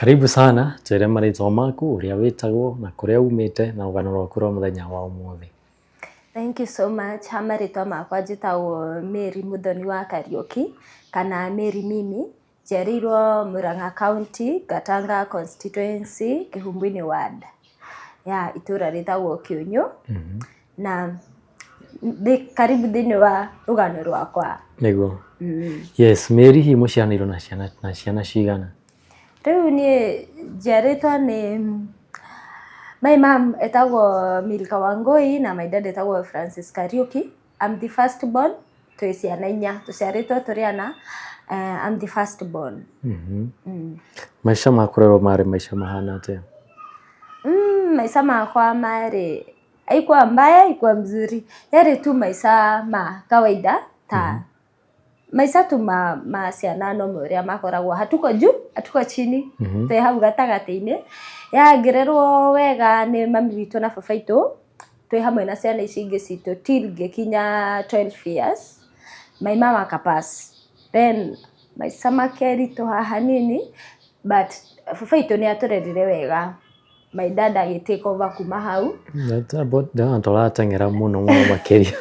Karibu sana, twĩre marĩtwa maku, ũrĩa wĩtagwo na kũrĩa umĩte na rũgano rwaku rwa mũthenya wa ũmũthĩ. Thank you so much. Ha marĩtwa makwa njĩtagwo Mary Muthoni wa Kariũki kana Mary Mimi. Njiarĩirwo Murang'a County, Gatanga Constituency, Kĩhumbu-inĩ ward ya itũra rĩtagwo Kĩũnyũ. Na ndĩ karibu thĩinĩ wa rũgano rwakwa. Nĩguo. Yes, Mary, hihi mũciaranĩirwo na ciana cigana? Rĩu niĩ njiarĩtwo nĩ my mom etagwo Milka Wangui na my dad etagwo Francis Kariuki. I'm the first born, twĩ ciana inya, tũciarĩtwo tũrĩ ana. I'm the first born. Maica ma kũrerwo marĩ maica mahana atĩa? Maica makwa marĩ haikuwa mbaya, haikuwa mzuri, yarĩ tu maica ma kawaida ta maica tu ma ciana normal ũrĩa makoragwo, hatuko juu hatuko chini, twĩ hau gatagatĩ-inĩ. Ya ngĩrerwo wega nĩ mami witũ na baba witũ twĩ hamwe na ciana ici ingĩ citũ till ngĩkinya 12 years, my mama akapass, then maica makeritũha hanini, but baba witũ nĩ atũrerire wega, my dad agĩ take over kuma hau. Ndĩrona ta ũrateng'era mũno mũno makĩria.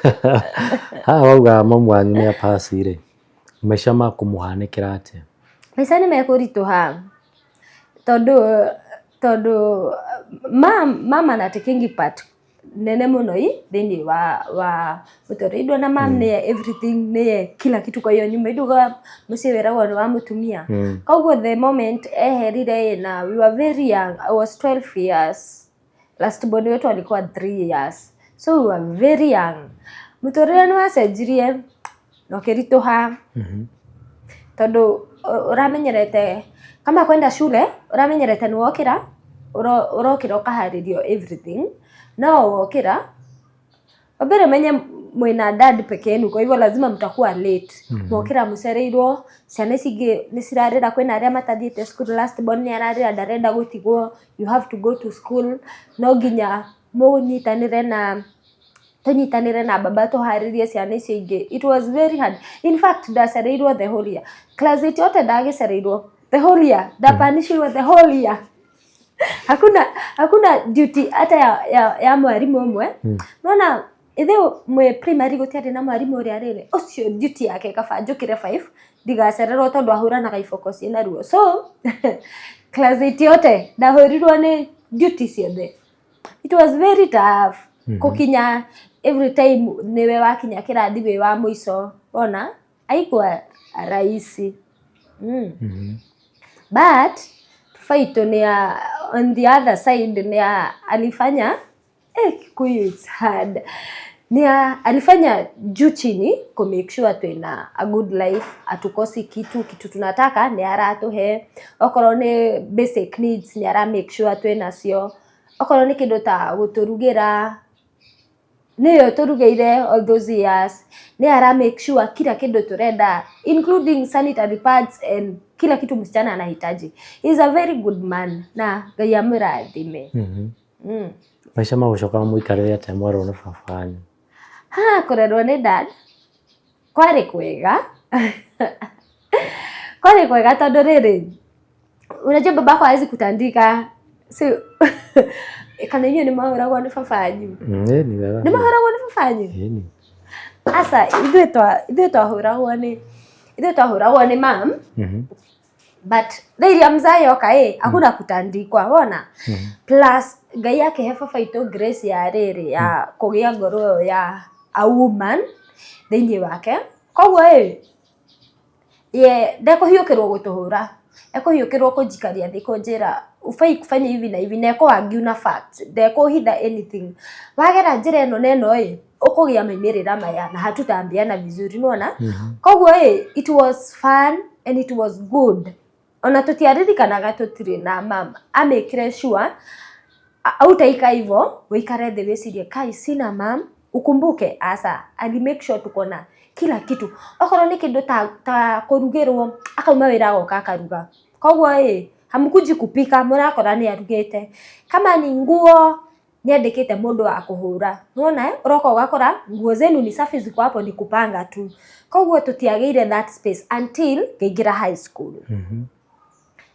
Haha wauga mamu wanyu nĩ apass rĩ, maica makũmũhanĩkĩra atĩa? Maica nĩ mekũritũha tondũ mama anatekingi part nene mũno i thĩinĩ wa mũtũrĩre na mam nĩye everything, nĩye kila kitu kwa hiyo nyumba. Iduga mũciĩ wĩragwo nĩ wa mũtumia. Koguo the moment eherire ĩ, na we were very young, I was 12 years, last born wetu alikuwa 3 years, so we were very young. Mũtũrĩre nĩ wacenjirie na ũkĩritũha tondũ ũramenyerete kama kwenda shule, ũramenyerete nĩ wokĩra, ũrokĩra ũkaharĩrio everything, no wokĩra wambere menye mwĩna dad peke yenu, kwa hivyo lazima mtakuwa late. Mwokĩra mũcereirwo, ciana ici ingĩ nĩ cirarĩra, kwĩna arĩa matathiĩte school, last born nĩ ararĩra ndarenda gũtigwo, you have to go to school. No nginya mũnyitanĩre na tũnyitanĩre na baba tũharĩrie ciana icio ingĩ. It was very hard. In fact, ndacereirwo the whole year, class 8 yote ndagĩcereirwo the whole year, ndapanishirwo the whole year. Hakuna duty hata ya mwarimũ ũmwe. Nona ithe mwe primary gũtiarĩ na mwarimũ ũrĩa rĩrĩ ũcio duty yake kaba njũkĩre 5 ndigacererwo tondũ ahũranaga iboko ciĩna ruo. So class 8 yote ndahũrirwo nĩ duty ciothe. It was very tough kũkinya every time nĩwe wakinya kĩrathi wĩ wa mũico, ona haikuwa rahisi. But Faito ni on the other side ni alifanya, Kikuyu it's hard, ni alifanya juu chini ku make sure twina a good life, atukosi kitu. Kitu tunataka ni aratuhe, okorwo ni basic needs ni ara make sure twinacio, okorwo ni kindu ta guturugira niyo turugeire all those years, ni ara make sure kila kindu turenda, including sanitary pads and kila kitu msichana anahitaji. He is a very good man na Ngai amũrathime. Maica ma gũcoka mũikarĩre atĩa mwarwo nĩ baba wanyu? Ha kũrerwo nĩ dad kwarĩ kwega, kwarĩ kwega tondũ rĩrĩ, unajua babako hawezi kutandika, si kana inyuĩ nĩ mahũragwo nĩ baba wanyu? Ĩni wega. Nĩ mahũragwo nĩ baba wanyu? Ĩni. Aca, ithuĩ twahũragwo nĩ mam, but rĩrĩa mzai oka ĩ hakuna kutandikwa, wona. Plus Ngai akĩhe baba itũ grace ya rĩrĩ ya kũgĩa ngoro ĩyo ya a woman thĩinĩ wake, koguo ĩ ye ndekũhiũkĩrwo gũtũhũra, ekũhiũkĩrwo kũnjikaria thĩ kũnjĩra ufai kufanya hivi na hivi, na ekũ na facts, ndekũhitha anything. Wagera njĩra ĩno na ĩno ĩ ũkũgĩa maumĩrĩra maya na hatutaambiana vizuri, nĩwona. Koguo ĩ it was fun and it was good. Ona tũtiaririkanaga tũtirĩ na mama. Amĩkire sure hautaika hivyo wikare thĩ wĩcirie kai sina mam, ukumbuke asa ali make sure tuko na kila kitu, okorwo nĩ kĩndũ ta kũrugĩrwo, akauma wĩra agoka akaruga, koguo ĩ hamkuji kupika, mũrakora nĩ arugĩte. Kama ni nguo, nĩ andĩkĩte mũndũ wa kũhũra, nĩwona eh? Ũroka ũgakora nguo zenu ni safi, ziko hapo, ni kupanga tu. Koguo tũtiagĩire that space until ngĩingĩra high school.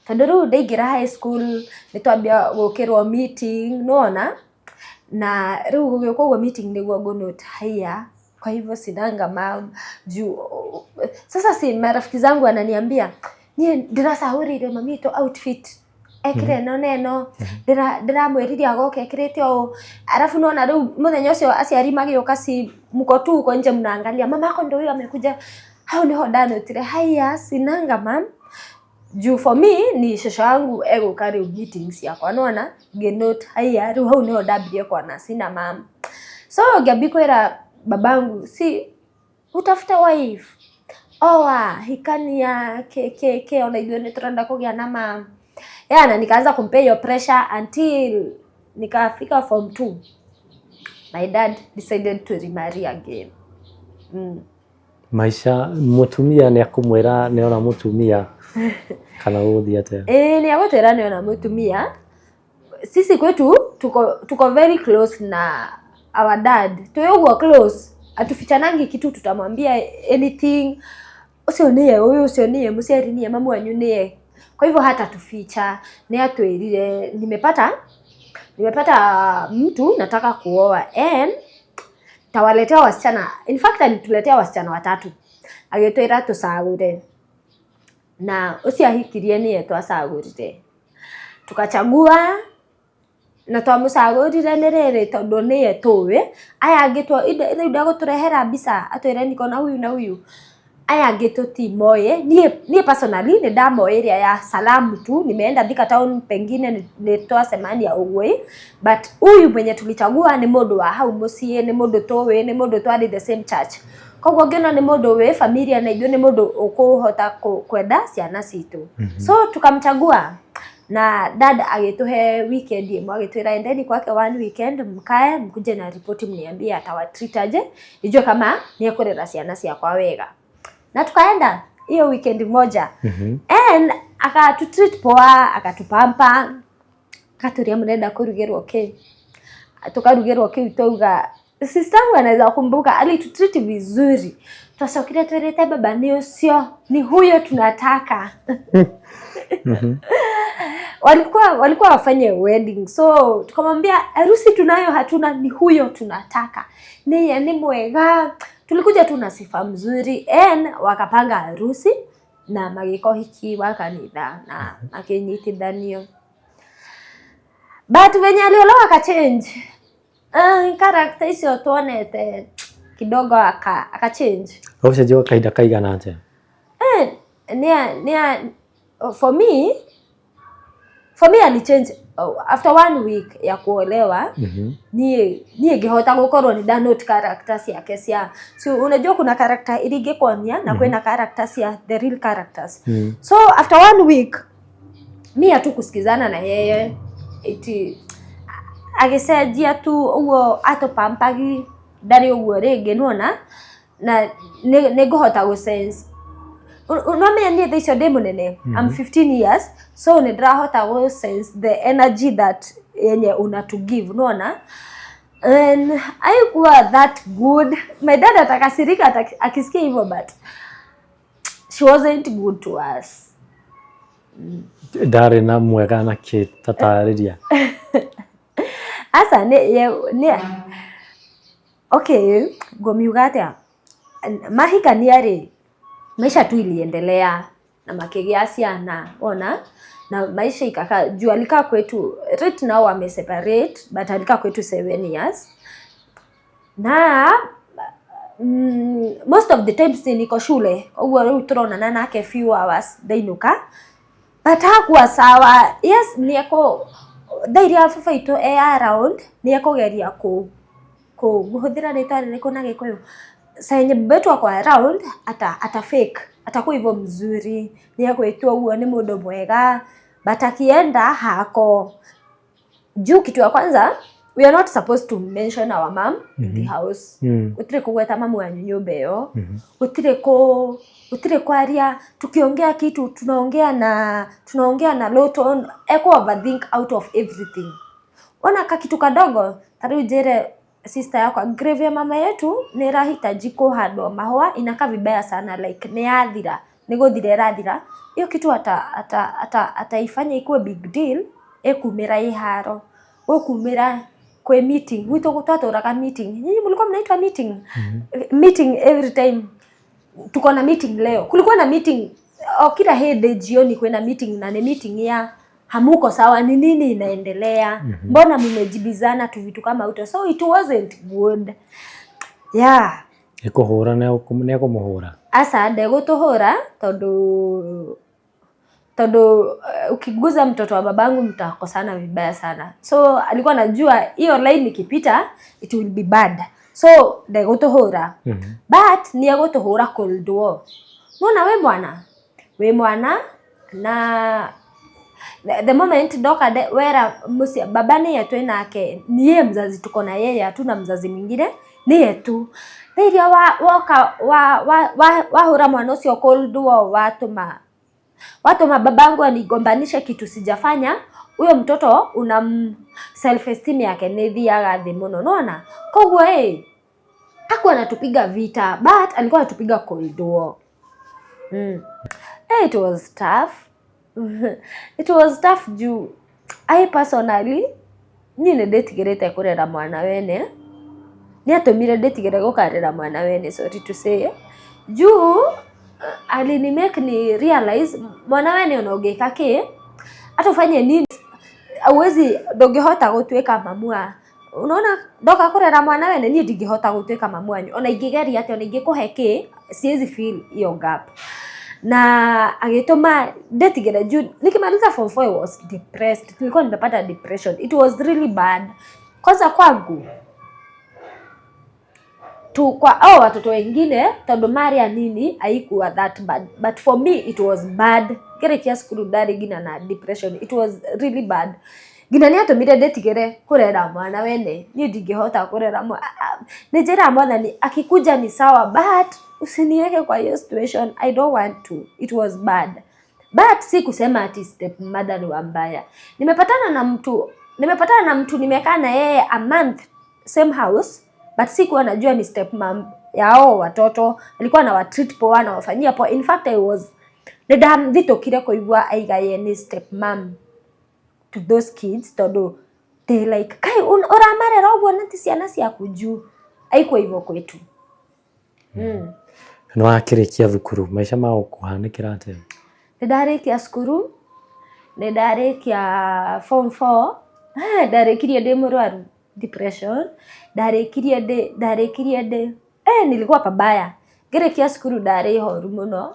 Tondu riu ndaingira high school nitwambia gukirwo meeting, nona na riu gugĩũka ũguo meeting nĩguo ngũnote haya, kwa hivyo sinanga mam. Juu sasa si marafiki zangu wananiambia niĩ ndĩracagũrĩire mami witũ outfit ekĩre ĩno na ĩno, ndĩramwĩrire agoka ekĩrĩte ũũ. Alafu nona rĩu mũthenya ũcio aciari magĩũka, si mko tu huko nje mnaangalia, "Mamako ndio huyo amekuja." Hau niho ndanotire haya, sinanga mam. Juu for me ni shosho yangu egũka rĩu meetings ciakwa, nona ngĩnote haya, rĩu hau niho ndambirie kuona sina mam. So ngĩambia kwĩra babangu, "Si utafute wife, oa, hikania ke ke ke, ona ithuĩ nĩ tũrenda kũgĩa na mam." Yeah, na nikaanza kumpea hiyo pressure until nikafika form 2. My dad decided to remarry again. Maica mutumia nĩ akũmwĩra nĩ ona mũtumia kana gũgũthiĩ atĩa? Ĩĩ, nĩ agũtwĩra nĩ ona mũtumia. Sisi kwetu tuko very close na our dad, twĩ ũguo close, atufichanangi kitu, tutamwambia anything. Ũcio nĩye ũyũ, ũcio nĩye mũciari, nĩye mamu wanyu nĩye, kwa hivyo hata tuficha. Nĩ atwĩrire, "Nimepata mtu, nataka kuoa and tawaletea wasichana." In fact, alituletea wasichana watatu, agĩtwĩra tũcagũre, na ũcio ahikirie nĩye twacagũrire, tukachagua. Na twamũcagũrire nĩ rĩrĩ, tondũ nĩye tũĩ. Aya angĩ rĩu ndegũtũrehera mbica atwĩre niko na huyu na huyu, aya angĩ tũtimoĩ. Niĩ personally nĩ ndamoĩ ĩrĩa ya salamu tu, nimeenda Thika town, pengine nĩ twacemania ũguo. But huyu mwenye tulichagua nĩ mũndũ wa hau mũciĩ, nĩ mũndũ tũĩ, nĩ mũndũ twarĩ the same church, koguo ngĩona nĩ mũndũ wĩ familia na ithuĩ, nĩ mũndũ ũkũhota kwenda ciana citũ. So tukamchagua, na dad agĩtũhe weekend ĩmwe, agĩtwĩra, "Endeni kwake one weekend, mkae, mkuje na ripoti, mniambie atawatreat aje, nijue kama nĩ ekũrera ciana ciakwa wega." Na tukaenda hiyo weekend moja and akatutreat poa, akatupampa, akaturia, "Mnaenda kũrugĩrwo kĩ?" Tukarugĩrwo kĩu twauga. Sister yangu anaweza kumbuka, alitutreat vizuri. Twacokire twĩrĩte baba, "Nĩ ũcio, ni huyo tunataka." Walikuwa wafanye wedding, so tukamwambia, "Harusi tunayo, hatuna, ni huyo tunataka, niye ni mwega." Tulikuja tu na sifa mzuri and wakapanga harusi na magĩka ũhiki wa kanitha na makĩnyitithanio. But venye aliolewa akachange character icio tuonete kidogo, aka change. Ũcenjia gwa kahinda kaigana atĩa? Eh, nĩa for me alichange after one week ya kuolewa. Niĩ ngĩhota gũkorwo nĩ ndanote character ciake cia, so unajua kuna character iria ingĩkuonia na kwĩna character cia the real characters. So after one week mi hatukusikizana na yeye, iti agĩcenjia tu ũguo, atũpampagi ndarĩ ũguo rĩngĩ, nĩwona na nĩ ngũhota gũ sense. No menya niĩ thaa icio ndĩ mũnene, I'm 15 years, so nĩ ndĩrahota gũ sense the energy that yenye unatu give, nĩwona, and haikuwa that good. My dad atakasirika akisikia hivyo, but she wasn't good to us. Ndarĩ na mwega na kĩ tatarĩria. Asa nĩ okay, ngũmiuga atĩa, mahikania rĩ, maisha tu iliendelea na makĩgĩa ciana, ona na maisha ikaka. Juu alikaa kwetu, right now wame separate, but alikaa kwetu 7 years na most of the times niko shule, koguo rĩu tũronana nake few hours ndainũka, but hakuwa sawa. Yes, nĩekũ thaa iria baba itũ e around, nĩekũgeria kũ ngũhũthĩra rĩtwa rĩrĩkũ na Gĩkũyũ, saa yenye baba wetu ako around, ata fake, atakuwa hivyo mzuri, nĩegwĩtua ũguo nĩ mũndũ mwega, but akienda hako juu, kitu ya kwanza, we are not supposed to mention our mom in the house. Gũtirĩ kũgweta mamu wanyu nyũmba ĩyo, gũtirĩ kwaria. Tukiongea kitu, tunaongea na low tone. Eko overthink out of everything, ona kakitu kadogo. Ta rĩu njĩre sister yakwa, grave ya mama yetu nĩ ĩrahitaji kũhandwo mahũa, inakaa vibaya sana, like nĩ yathira. Nĩ gũthira ĩrathira hiyo kitu, ataifanya ikuwe big deal. Ĩkumĩra ĩ haro, gũkumĩra kwĩ meeting gwitũ. Twatũraga meeting. Nyinyi mlikuwa mnaitwa meeting? Meeting every time. Tuko na meeting leo. Kulikuwa na meeting o kila hĩndĩ jioni, kwĩna meeting, na nĩ meeting ya hamuko sawa, ni nini inaendelea, mbona mmejibizana tu, vitu kama uto. So it wasn't good, yeah. Ĩkũhũra, nĩ ekũmũhũra? Aca, ndegũtũhũra tondũ ukiguza mtoto wa babangu mtakosana vibaya sana. So alikuwa anajua hiyo line ikipita, it will be bad, so ndegũtũhũra. But nĩ egũtũhũra cold war. Nona we mwana, wĩ mwana na the moment ndoka wera mucia baba niye twĩ nake, niye mzazi tuko na yeye, hatuna mzazi mwingine, niye tu. Rĩrĩa woka wahũra mwana ũcio cold war, watuma babangu anigombanishe kitu sijafanya, huyo mtoto una self esteem yake nĩ thiaga thĩ mũno, nona. Koguo ĩ hakuwa anatupiga vita, but alikuwa anatupiga cold war. It was tough, it was tough juu I personally, niĩ nĩ ndĩtigĩrĩte kũrera mwana wene. Nĩ atũmire ndĩtigĩre gũkarera mwana wene, sorry to say, juu alinimake ni realize mwana wene ona ũngĩka kĩ, hata ufanye nini, auwezi, ndũngĩhota gũtuĩka mamua. Unaona, ndoka kũrera mwana wene, niĩ ndingĩhota gũtuĩka mamu wanyu. Ona ingĩgeria atĩa, ona ingĩkũhe kĩ, siwezi fill hiyo gap. Na agĩtũma ndĩtigĩre juu nikimaliza form 4 I was depressed. Nilikuwa nimepata depression. It was really bad. Kwanza kwangu tu, kwa au watoto wengine tondu maria nini haikuwa that bad, but for me it was bad. Ngĩrĩkia cukuru ndarĩ nginya na depression. It was really bad nginya nĩ atũmire ndĩtigĩre kũrera mwana wene. Niĩ ndingĩhota kũrera mwana. Nĩ njĩra Mwathani akikuja ni sawa, but usiniweke kwa hiyo situation. I don't want to. It was bad, but si kusema ati step mother ni wambaya. Nimepatana na mtu nimekaa na yeye a month, same house, but sikuwa najua ni step mom yao watoto. Alikuwa na treat poa, anawafanyia poa. In fact, I was, nĩndathitũkire kũigua aiga ye nĩ step mom to those kids, tondu they like, kai ũramarera ũguo na ti ciana ciaku? Juu haikuwa hivyo kwetu. Nĩ wakĩrĩkia thukuru, maica ma gũkũhanĩkĩra atĩa? Nĩ ndarĩkia cukuru, nĩ ndarĩkia form 4. Ah, ndarĩkirie ndĩ mũrwaru depression. Ndarĩkirie ndĩ nilikuwa pabaya. Ngĩrĩkia cukuru ndarĩ horu mũno.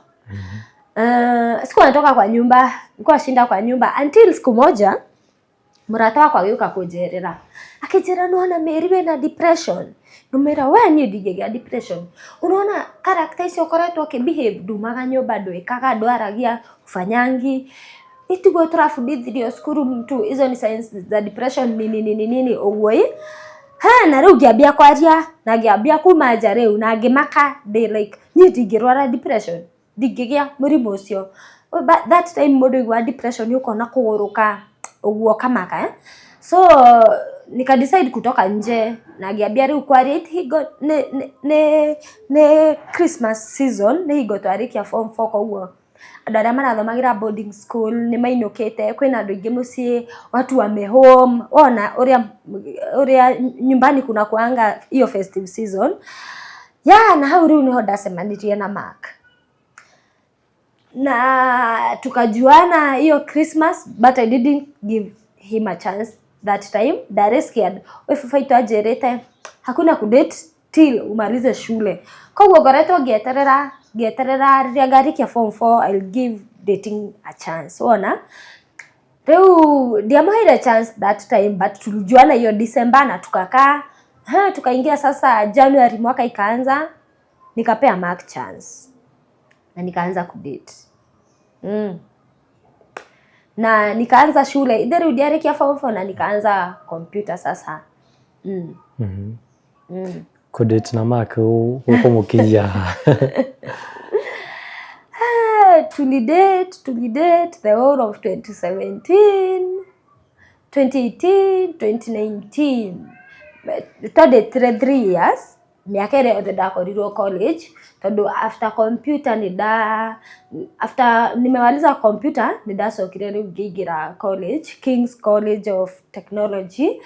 Sikuwa natoka kwa nyumba, nilikuwa shinda kwa nyumba until siku moja mũrata wakwa agĩũka kũnjerera, akĩnjĩra, "Nĩwona Mary wĩna depression?" Ngĩmwĩra, "We, niĩ ndingĩgĩa depression. Unaona character icio ũkoretwo ũkĩbehave, ndumaga nyũmba, ndwĩkaga, ndwaragia, ufanyangi itiguo tũrabundithirio cukuru mtu, hizo ni signs za depression, nini nini nini ũguo." Ĩ ha, na rĩu ngĩambia kwaria na ngĩambia kuma nja rĩu na ngĩmaka ndĩ like, niĩ ndingĩrwara depression, ndingĩgĩa mũrimũ ũcio. But that time mũndũ aigua depression ũkona kũgũrũka ũguo kamaka, eh? So nika decide kutoka nje na ngĩambia rĩu kwaria. Hingo nĩ Christmas season, nĩ hingo twarĩkia form 4, koguo andũ arĩa marathomagĩra boarding school nĩ mainũkĩte, kwĩna andũ aingĩ mũciĩ, watu wame home. Wona ũrĩa nyumbani kuna kuanga hiyo festive season ya na hau rĩu nĩho ndacemanirie na Mark na tukajuana hiyo Christmas, but I didn't give him a chance that time. Ndarĩ scared. We baba itũ anjĩrĩte hakuna kudate till umalize shule, koguo ngoretwo ngĩeterera ngĩeterera rĩrĩa ngarĩkia form 4, I'll give dating a chance. Wona rĩu ndiamũheire chance that time, but tulijuana hiyo December na tukakaa, ha, tukaingia sasa January, mwaka ikaanza, nikapea Mark chance na nikaanza kudate. Na nikaanza shule ithe rĩu ndiarĩkia form 4 na nikaanza computer sasa. Kudate na Mark gũkũmũkinyia ha? Ah, tulidate the whole of 2017, 2018, 2019. Twadetire 3 years. Mĩaka ĩrĩa yothe ndakorirwo college, tondũ after computer nĩ nda after nimemaliza computer, nĩ ndacokire rĩu ngĩingĩra college, King's College of Technology,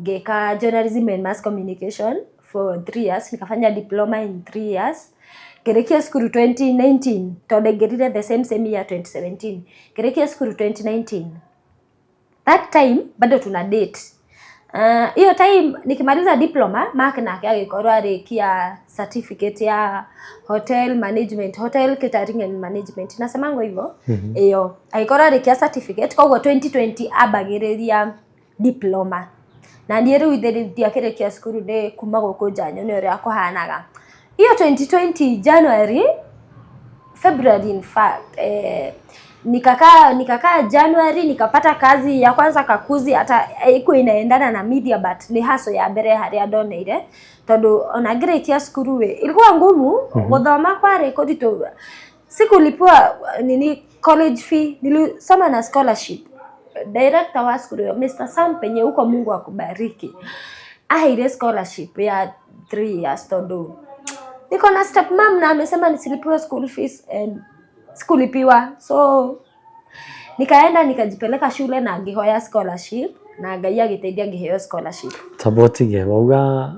ngĩka journalism and mass communication for 3 years. Nikafanya diploma in 3 years, ngĩrĩkia cukuru 2019, tondũ ndaingĩrire the same same year 2017. Ngĩrĩkia cukuru 2019. That time bado tuna date. Hiyo time nikimaliza diploma, Mark nake agĩkorwo arĩkia certificate ya hotel management, hotel catering and management, nasemango hivyo. Ĩyo agĩkorwo arĩkia certificate, koguo 2020 ambagĩrĩria diploma, na niĩ rĩu ithe ndiakĩrĩkia cukuru nĩ kuma gũkũ nja nyone ũrĩa kũhanaga. Hiyo 2020 January, February in fact, nikakaa January, nikapata kazi ya kwanza Kakuzi. Hata iko inaendana na media, but ni haso ya mbere harĩa ndoneire, tondũ ona ngĩrĩkia cukuru ĩ ilikuwa ngumu. Gũthoma kwarĩ kũritũ. Sikulipiwa nini, college fee, nilisoma na scholarship. Director wa cukuru ĩyo, Mr. Sam, penye huko Mungu akubariki, aheire scholarship ya 3 years, tondũ niko na step mom na amesema nisilipiwe school fees, and sikulipiwa. So nikaenda nikajipeleka shule na ngĩhoya scholarship, na Ngai agĩteithia, ngĩheo scholarship. Tamba ũtige wauga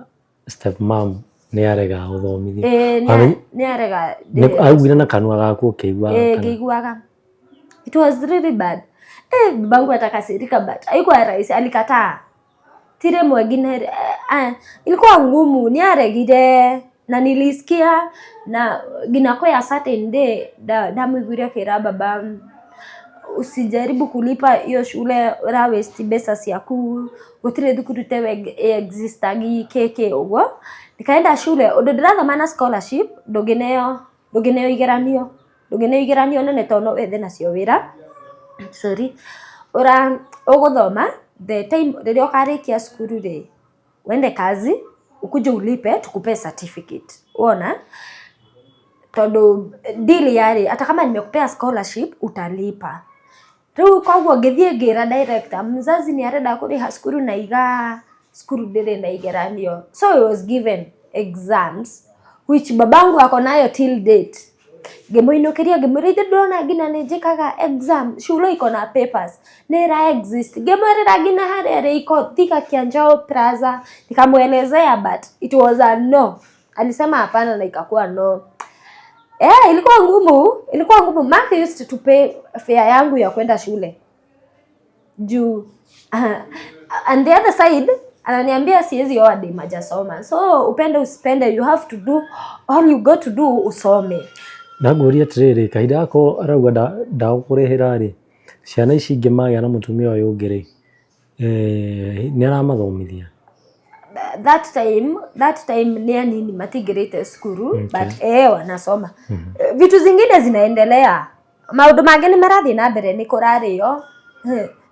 step mom nĩ arega gũthomithia. Ĩĩ, nĩ arega. Augire na kanua gaku ũkĩiguaga? Eh, kana? Ngĩiguaga. It was really bad. Babangu atakasirika, but haikuwa rahisi, alikataa. Ti rĩmwe nginya ilikuwa ngumu, nĩ aregire na nilisikia, na nginya kwa a certain day ndamũiguire akĩra baba, "Usijaribu kulipa hiyo shule, ura waste mbeca ciaku, gũtirĩ thukuru tewe existagi kk." Ũguo nikaenda shule, ũndũ ndĩrathoma na scholarship, ndũngĩneo igeranio, ndũngĩneo igeranio nene, tondũ no wethe nacio wĩra. Sorry, ura ũgũthoma, the time rĩrĩa ũkarĩkia cukuru rĩ, uende kazi, ukuje ulipe, tukupe certificate. Wona, tondũ deal yarĩ hata kama nimekupea scholarship, utalipa. Rĩu koguo ngĩthiĩ ngĩra director, mzazi nĩ arenda kũrĩha cukuru na iga cukuru ndĩrĩ na igeranio. So I was given exams, which babangu ako nayo till date. Ngĩmũinũkĩria, ngĩmwĩra, "Ithe, ndĩrona nginya nĩ njĩkaga exam, shule iko na papers, nĩ ĩra exist." Ngĩmwĩrĩra nginya harĩa ĩrĩ, iko Thika Kianjao Plaza, nikamwelezea, but it was a no. Alisema hapana na ikakuwa no. Ilikuwa ngumu, ilikuwa ngumu. Mark used to pay fare yangu ya kwenda shule juu and the other side ananiambia siwezi oa dem hajasoma, so upende usipende, you have to do all you got to do, usome. Na ngũria atĩrĩrĩ, kahinda gako arauga ndagũkũrĩhĩra rĩ, ciana ici ingĩ magĩa na mũtumia ũyũ ũngĩ rĩ, nĩ aramathomithia? That time ni anini, matingĩrĩte cukuru. But wanasoma. Vitu zingine zinaendelea, maũndũ mangĩ nĩ marathiĩ na mbere, nĩ kũrarĩo.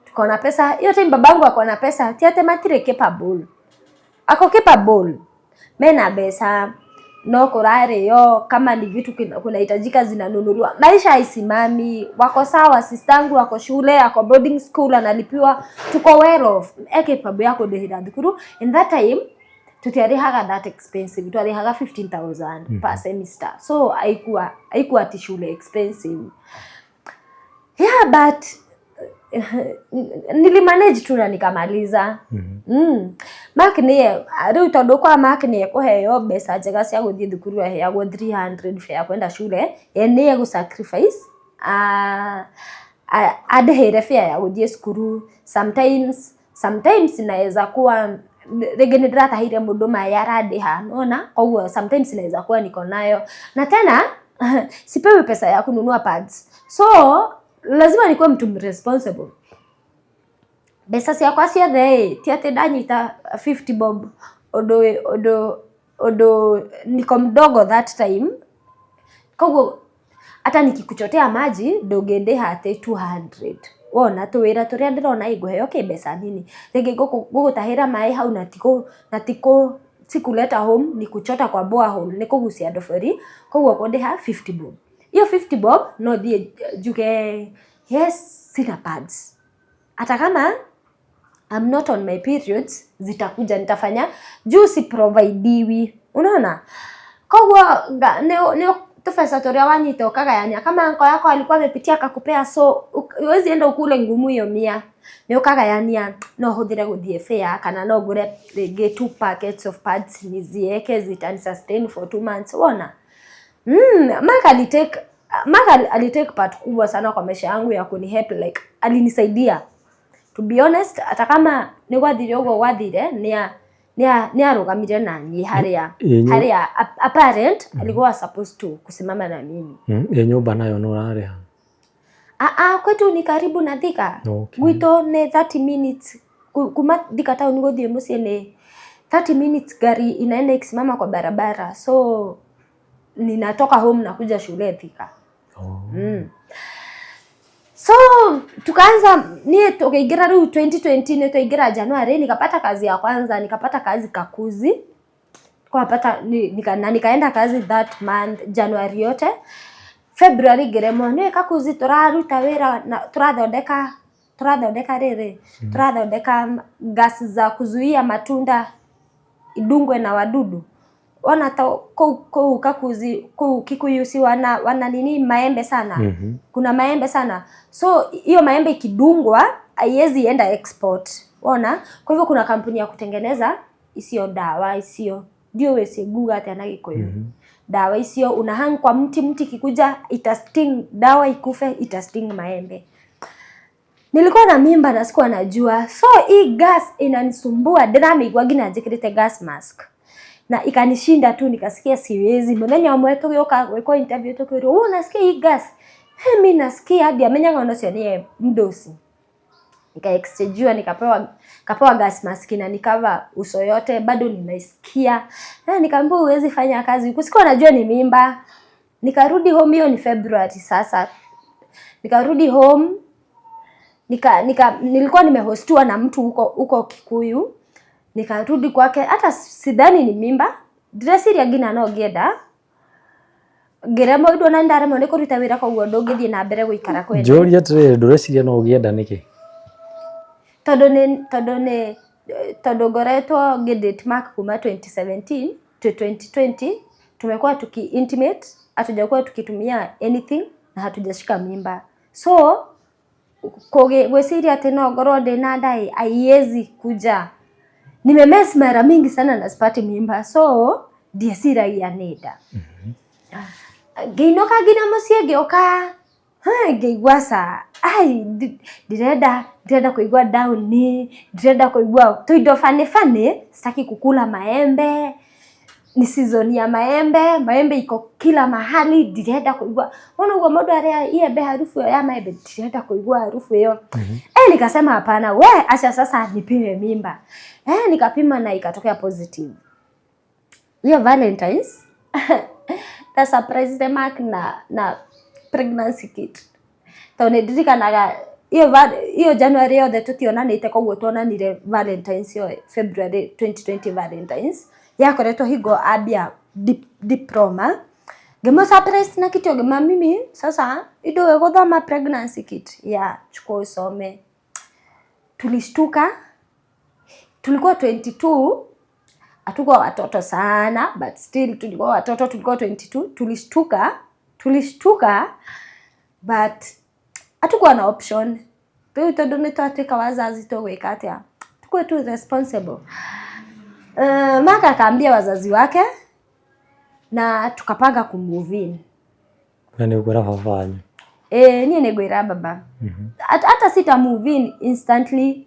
Tuko na pesa. Hiyo time babangu ako na pesa, ti atĩ matirĩ capable, ako capable, mena mbeca, no kũrarĩo, kama ni vitu kunahitajika zinanunuliwa, maisha haisimami, wako sawa. Sistangu ako shule, ako boarding school, analipiwa, tuko well off, e capable ya kũndĩhĩra thukuru. In that time tutiarĩhaga that expensive, twarĩhaga 15,000 per semester, so haikuwa ati shule expensive. Yeah, but nilimanage tu na nikamaliza. Mark niye rĩu, tondũ kwa Mark nĩ ekũheo mbeca njega cia gũthiĩ thukuru, aheagwo 300 fare ya kwenda shule, ye nĩye gũ sacrifice andĩhĩre fare ya gũthiĩ cukuru. Sometimes naweza kuwa rĩngĩ nĩ ndĩratahire mũndũ maĩ, arandĩha, nona koguo sometimes naweza kuwa niko nayo, na tena sipewi pesa ya kununua pads, so lazima nikuwe mtu responsible. Mbeca ciakwa ciothe ĩ ti atĩ ndanyita 50 bob, ũndũ niko mdogo that time, koguo hata nikikuchotea maji ndũngĩndĩha atĩ 200. Wona tũwĩra tũrĩa ndĩrona ĩ ngũheo kĩmbeca nini, rĩngĩ ngũgũtahĩra maĩ hau na tikũ sikuleta home, ni kuchota kwa borehole, nĩ kũgucia ndobori, koguo kũndĩha 50 bob. Hiyo 50 bob no thiĩ njuge yes, sina pads, hata kama I'm not on my periods, zitakuja, nitafanya juu si providiwi. Unaona, koguo nĩ tũbeca tũrĩa wanyita ũkagayania. Kama uncle yako alikuwa amepitia akakupea, so huwezi enda ukule ngumu hiyo 100, nĩ ũkagayania, no hũthĩre gũthiĩ fare kana no ngũre rĩngĩ two packets of pads nizieke, zitani sustain for 2 months. Wona, Mark alitake part kubwa sana kwa maisha yangu ya kunihelp, like alinisaidia, to be honest. Hata kama nĩ gwathire ũguo gwathire, nĩ arũgamire na niĩ harĩa harĩa a parent alikuwa supposed to kusimama na mimi. Ĩ nyũmba nayo nĩ ũrarĩha? Ah ah, kwetu ni karibu na Thika. Gwitũ nĩ 30 minutes kuma Thika town gũthiĩ mũciĩ, nĩ 30 minutes gari inaenda ikisimama kwa barabara, so ninatoka home nakuja shule Thika. So tukaanza niĩ tukaingira rĩu 2020, nĩ twaingĩra January, nikapata kazi ya kwanza, nikapata kazi Kakuzi kwapata na nikaenda kazi that month January yote. February ngĩremwo nĩ Kakuzi, tũraruta wĩra na tũrathondeka rĩrĩ, tũrathondeka gas za kuzuia matunda idungwe na wadudu. Ona ta kũu Kakuzi, kũu Kikuyu, si wana nini, maembe sana? Kuna maembe sana, so hiyo maembe ikidungwa haiwezi enda export. Ona, kwa hivyo kuna kampuni ya kutengeneza isiyo dawa isiyo ndio wesiguga atĩa na Gĩkũyũ. Dawa isiyo unahang kwa mti, mti kikuja itasting dawa ikufe, itasting maembe. Nilikuwa na mimba na sikuwa najua, so hii gas inanisumbua, ndĩramĩigua nginya njĩkĩrĩte gas mask na ikanishinda tu, nikasikia siwezi. Muthenya ũmwe tũgĩũka gwĩkwo interview, tũkĩũrio, "Wewe unasikia hii gas?" "He, mi nasikia." Ndiamenyaga ona ũcio nĩye mdosi. Nika exchangewa, nikapewa gas mask na nikava uso yote, bado ninaisikia. Eh, nikaambiwa huwezi fanya kazi huku. Sikuwa najua ni mimba. Nikarudi home, hiyo ni February sasa. Nikarudi home, nika nilikuwa nimehostiwa na mtu huko Kikuyu. Nikarudi kwake, hata sidhani ni mimba, ndĩreciria nginya no ngĩenda ngĩremwo indo na ndaremwo nĩ kũruta wĩra, koguo ndũngĩthiĩ na mbere gũikara kwene. Njũrie atĩrĩrĩ, ndũreciria no ũgĩe nda nĩkĩ? Tondũ ngoretwo ngĩdate Mark kuma 2017 to 2020, tumekuwa tuki intimate, hatujakuwa tukitumia anything na hatujashika mimba, so gwĩciria atĩ no ngorwo ndĩna nda ĩ, haiwezi kuja. Nimemess mara mingi sana na sipati mimba, so ndieciragia nĩ nda. Ngĩinũka nginya mũciĩ, ngĩũka ngĩigua ca ai ndirenda kũigua down, ndirenda kũigua tuindo funny funny, sitaki kukula maembe. Ni season ya maembe, maembe iko kila mahali, ndirenda kũigua ona ũguo mũndũ arĩa iembe, harufu ya maembe, ndirenda kũigua harufu hiyo. Eh, nikasema hapana, we acha sasa nipime mimba. Eh, nikapima na ikatokea positive. Hiyo Valentines na surprise the Mark na pregnancy kit, tondũ nĩ ndirikanaga hiyo January yothe tutionanĩte, koguo tuonanire Valentines yo February 2020. Valentines yakoretwo hingo ambia diploma, ngĩmũ surprise na kitu, ngĩma mimi sasa indo gũthoma, pregnancy kit ya chukua usome. Tulishtuka, tulikuwa 22, hatukuwa watoto sana but still tulikuwa watoto, tulikuwa 22. Tulishtuka, but hatukuwa na option rĩu tondũ nĩ twatuĩka wazazi, tũgwĩka atĩa? Tukuwe tu responsible. Mark akaambia wazazi wake na tukapanga kumove in. Na nĩ ũkwĩra baba wanyu? Eh, niĩ nĩ ngwĩra baba. Hata sita move in instantly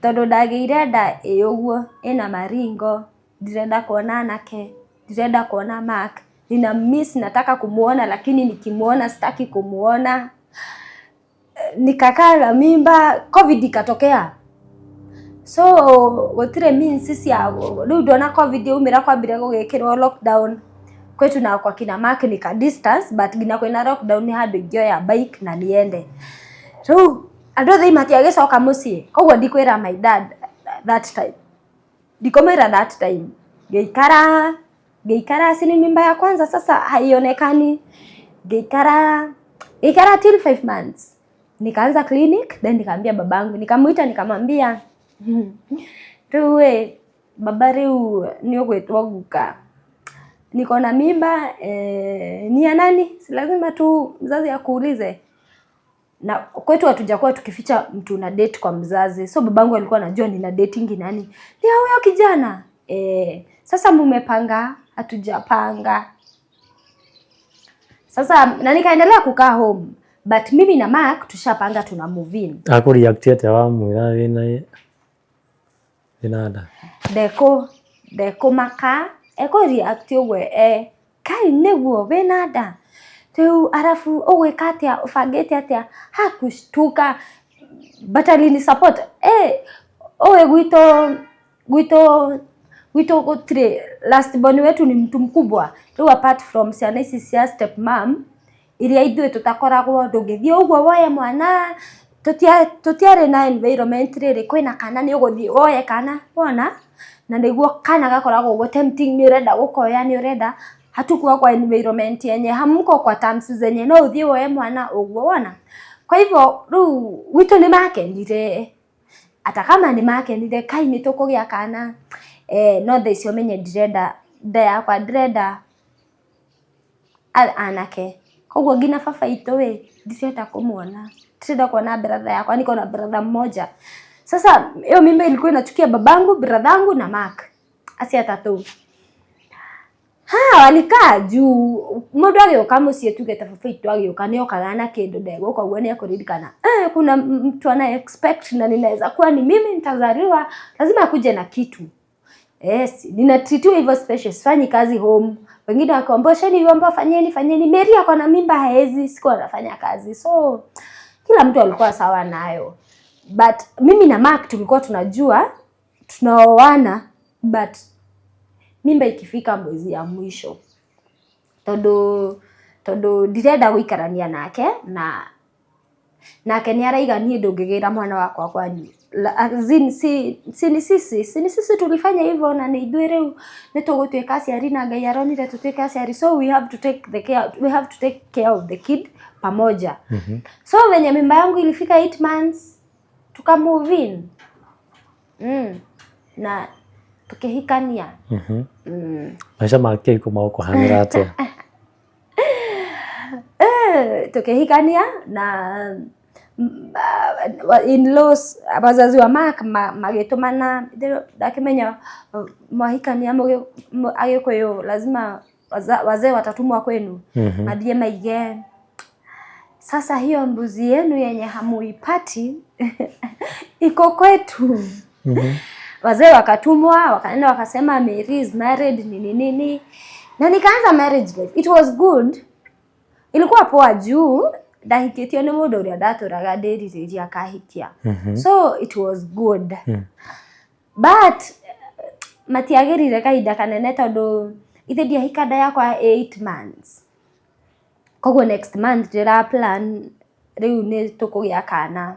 tondũ ndagĩire nda ĩ ũguo ĩna maringo, ndirenda kuona anake, ndirenda kuona Mark, nina miss, nataka kumuona lakini nikimuona sitaki kumuona. Nikakaa na mimba, COVID ikatokea, so gũtirĩ means cia rĩu. Ndona COVID yaumĩra, kwambire gũgĩkĩrwo lockdown kwetu na kwa kina Mark ni ka distance, but nginya kwĩna lockdown nĩ handũ ingĩoya bike na niende. Rĩu andũ othe matiagĩcoka mũciĩ, koguo ndikwĩra my dad that time, ndikumwĩra that time. Ngĩikara, si ni mimba ya kwanza sasa haionekani, ngĩikara till 5 months, nikaanza clinic, then nikaambia babangu, nikamuita, nikamwambia rĩu ĩ Baba rĩu nĩ ũgwĩtwo guka, niko na mimba, ni ya nani? Si lazima tu mzazi akuulize. Na kwetu hatujakuwa tukificha mtu na date kwa mzazi, so babangu alikuwa anajua nina dating nani, ni ya huyo kijana. Sasa mumepanga? Hatujapanga. Sasa na nikaendelea kukaa home, but mimi na Mark tushapanga tuna move in. Akũreact atĩa wamwĩra wĩna nda? Ndekũmaka, ekũ react ũguo, kai nĩguo wĩna nda rĩu, arabu ũgwĩka atĩa, ũbangĩte atĩa? Hakushtuka, but alini support. Ũĩ gwitũ gũtirĩ last born, wetu ni mtu mkubwa. Rĩu apart from ciana ici cia step mom iria ithuĩ tũtakoragwo, ndũngĩthiĩ ũguo woye mwana. Tũtiarĩ na environment rĩrĩ kwĩna kana nĩ ũgũthiĩ woye kana wona, na nĩguo kana gakoragwo ũguo tempting, nĩ ũrenda gũkoya, nĩ ũrenda. Hatukuwa kwa environment yenye hamko kwa terms zenye no ũthiĩ woye mwana ũguo wona. Kwa hivyo rĩu gwitũ nĩ makenire, hata kama nĩ makenire kai nĩ tũkũgĩa kana, no thaa ici ũmenye ndirenda nda yakwa, ndĩrenda anake. Koguo nginya baba itũ ĩ ndirenda kũmuona, ndirenda kuona brother yakwa, niko na brother mmoja. Sasa hiyo mimba ilikuwa inachukia babangu, brother na Mark, acio atatũ. Ha walikaa juu mũndũ agĩũka mũciĩ, tuge ta baba itũ agĩũka, nĩ okaga na kĩndũ, ndegũka ũguo nĩ ekũririkana, kuna mtu ana expect na ninaweza kuwa ni mimi nitazaliwa, lazima akuje na kitu. Yes, ninatreatiwa hivyo special, sifanyi kazi home. Wengine wakiambia osheni vyombo, fanyeni fanyeni. Mary ako na mimba haezi, sikuwa nafanya kazi. So kila mtu alikuwa sawa nayo. But mimi na Mark tulikuwa tunajua tunaoana, but mimba ikifika mwezi ya mwisho, tondu ndirenda gũikarania nake, na nake nĩ araiga niĩ ndũngĩgĩra mwana wakwa kwanyu. As in, si ni sisi tulifanya hivyo, na nĩ ithuĩ rĩu nĩ tũgũtuĩka aciari, na Ngai aronire tũtuĩke aciari, so we have to take care of the kid pamoja. So venye mimba yangu ilifika 8 months, tuka move in na tukihikania. Maica ma kĩhiko magũkũhanĩra atĩa? Tukihikania na in-laws, wazazi wa Mark magĩtũmana, ndakĩmenya mwahikania Agĩkũyũ lazima wazee watatumwa kwenu, mathiĩ maige sasa hiyo mbuzi yenu yenye hamuipati iko kwetu. Wazee wakatumwa, wakaenda wakasema Mary is married, nini nini, na nikaanza marriage life. It was good, ilikuwa poa juu ndahikĩtio nĩ mũndũ ũrĩa ndatũraga ndĩrirĩria akahikia. So it was good, but matiagĩrire kahinda kanene, tondũ ithe ndiahika nda yakwa 8 months, koguo next month ndĩra plan rĩu nĩ tũkũgĩa kana.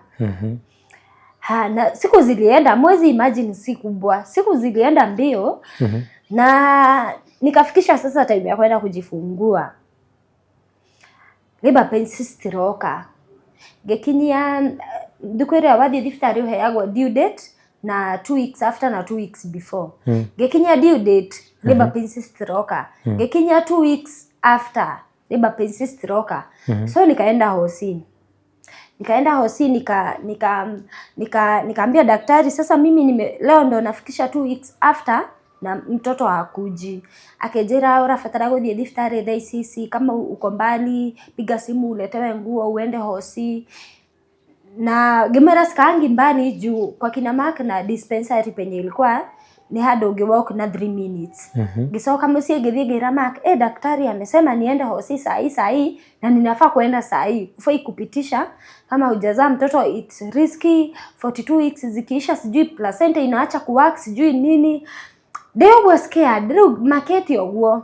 Ha, na siku zilienda, mwezi imagine si kubwa, siku zilienda mbio na nikafikisha sasa time ya kwenda kujifungua. Labour pains citiroka, ngĩkinyia thikũ ĩrĩa wathiĩ thibitarĩ ũheagwo due date na 2 weeks after na 2 weeks before. Ngĩkinyia due date, labour pains citiroka. Ngĩkinyia 2 weeks after, labour pains citiroka. So nikaenda hosi, nikaambia daktari, sasa mimi leo ndo nafikisha 2 weeks after na mtoto hakuji. Akĩnjĩra ũrabatara gũthiĩ thibitarĩ thaa ici ici, kama uko mbali piga simu uletewe nguo uende hosi. Na ngĩmwĩra sikaangi mbali juu kwa kina Mark na dispensary penye ilikuwa ni handũ ũngĩ walk na 3 minutes. Ngĩcoka mũciĩ, ngĩthiĩ ngĩra Mark, daktari amesema niende hosi saa hii saa hii na ninafaa kuenda saa hii, hufai kupitisha kama hujazaa mtoto, it's risky. 42 weeks zikiisha, sijui placenta inaacha kuwork, sijui nini, ndĩ ũguo scared rĩu makĩte ũguo.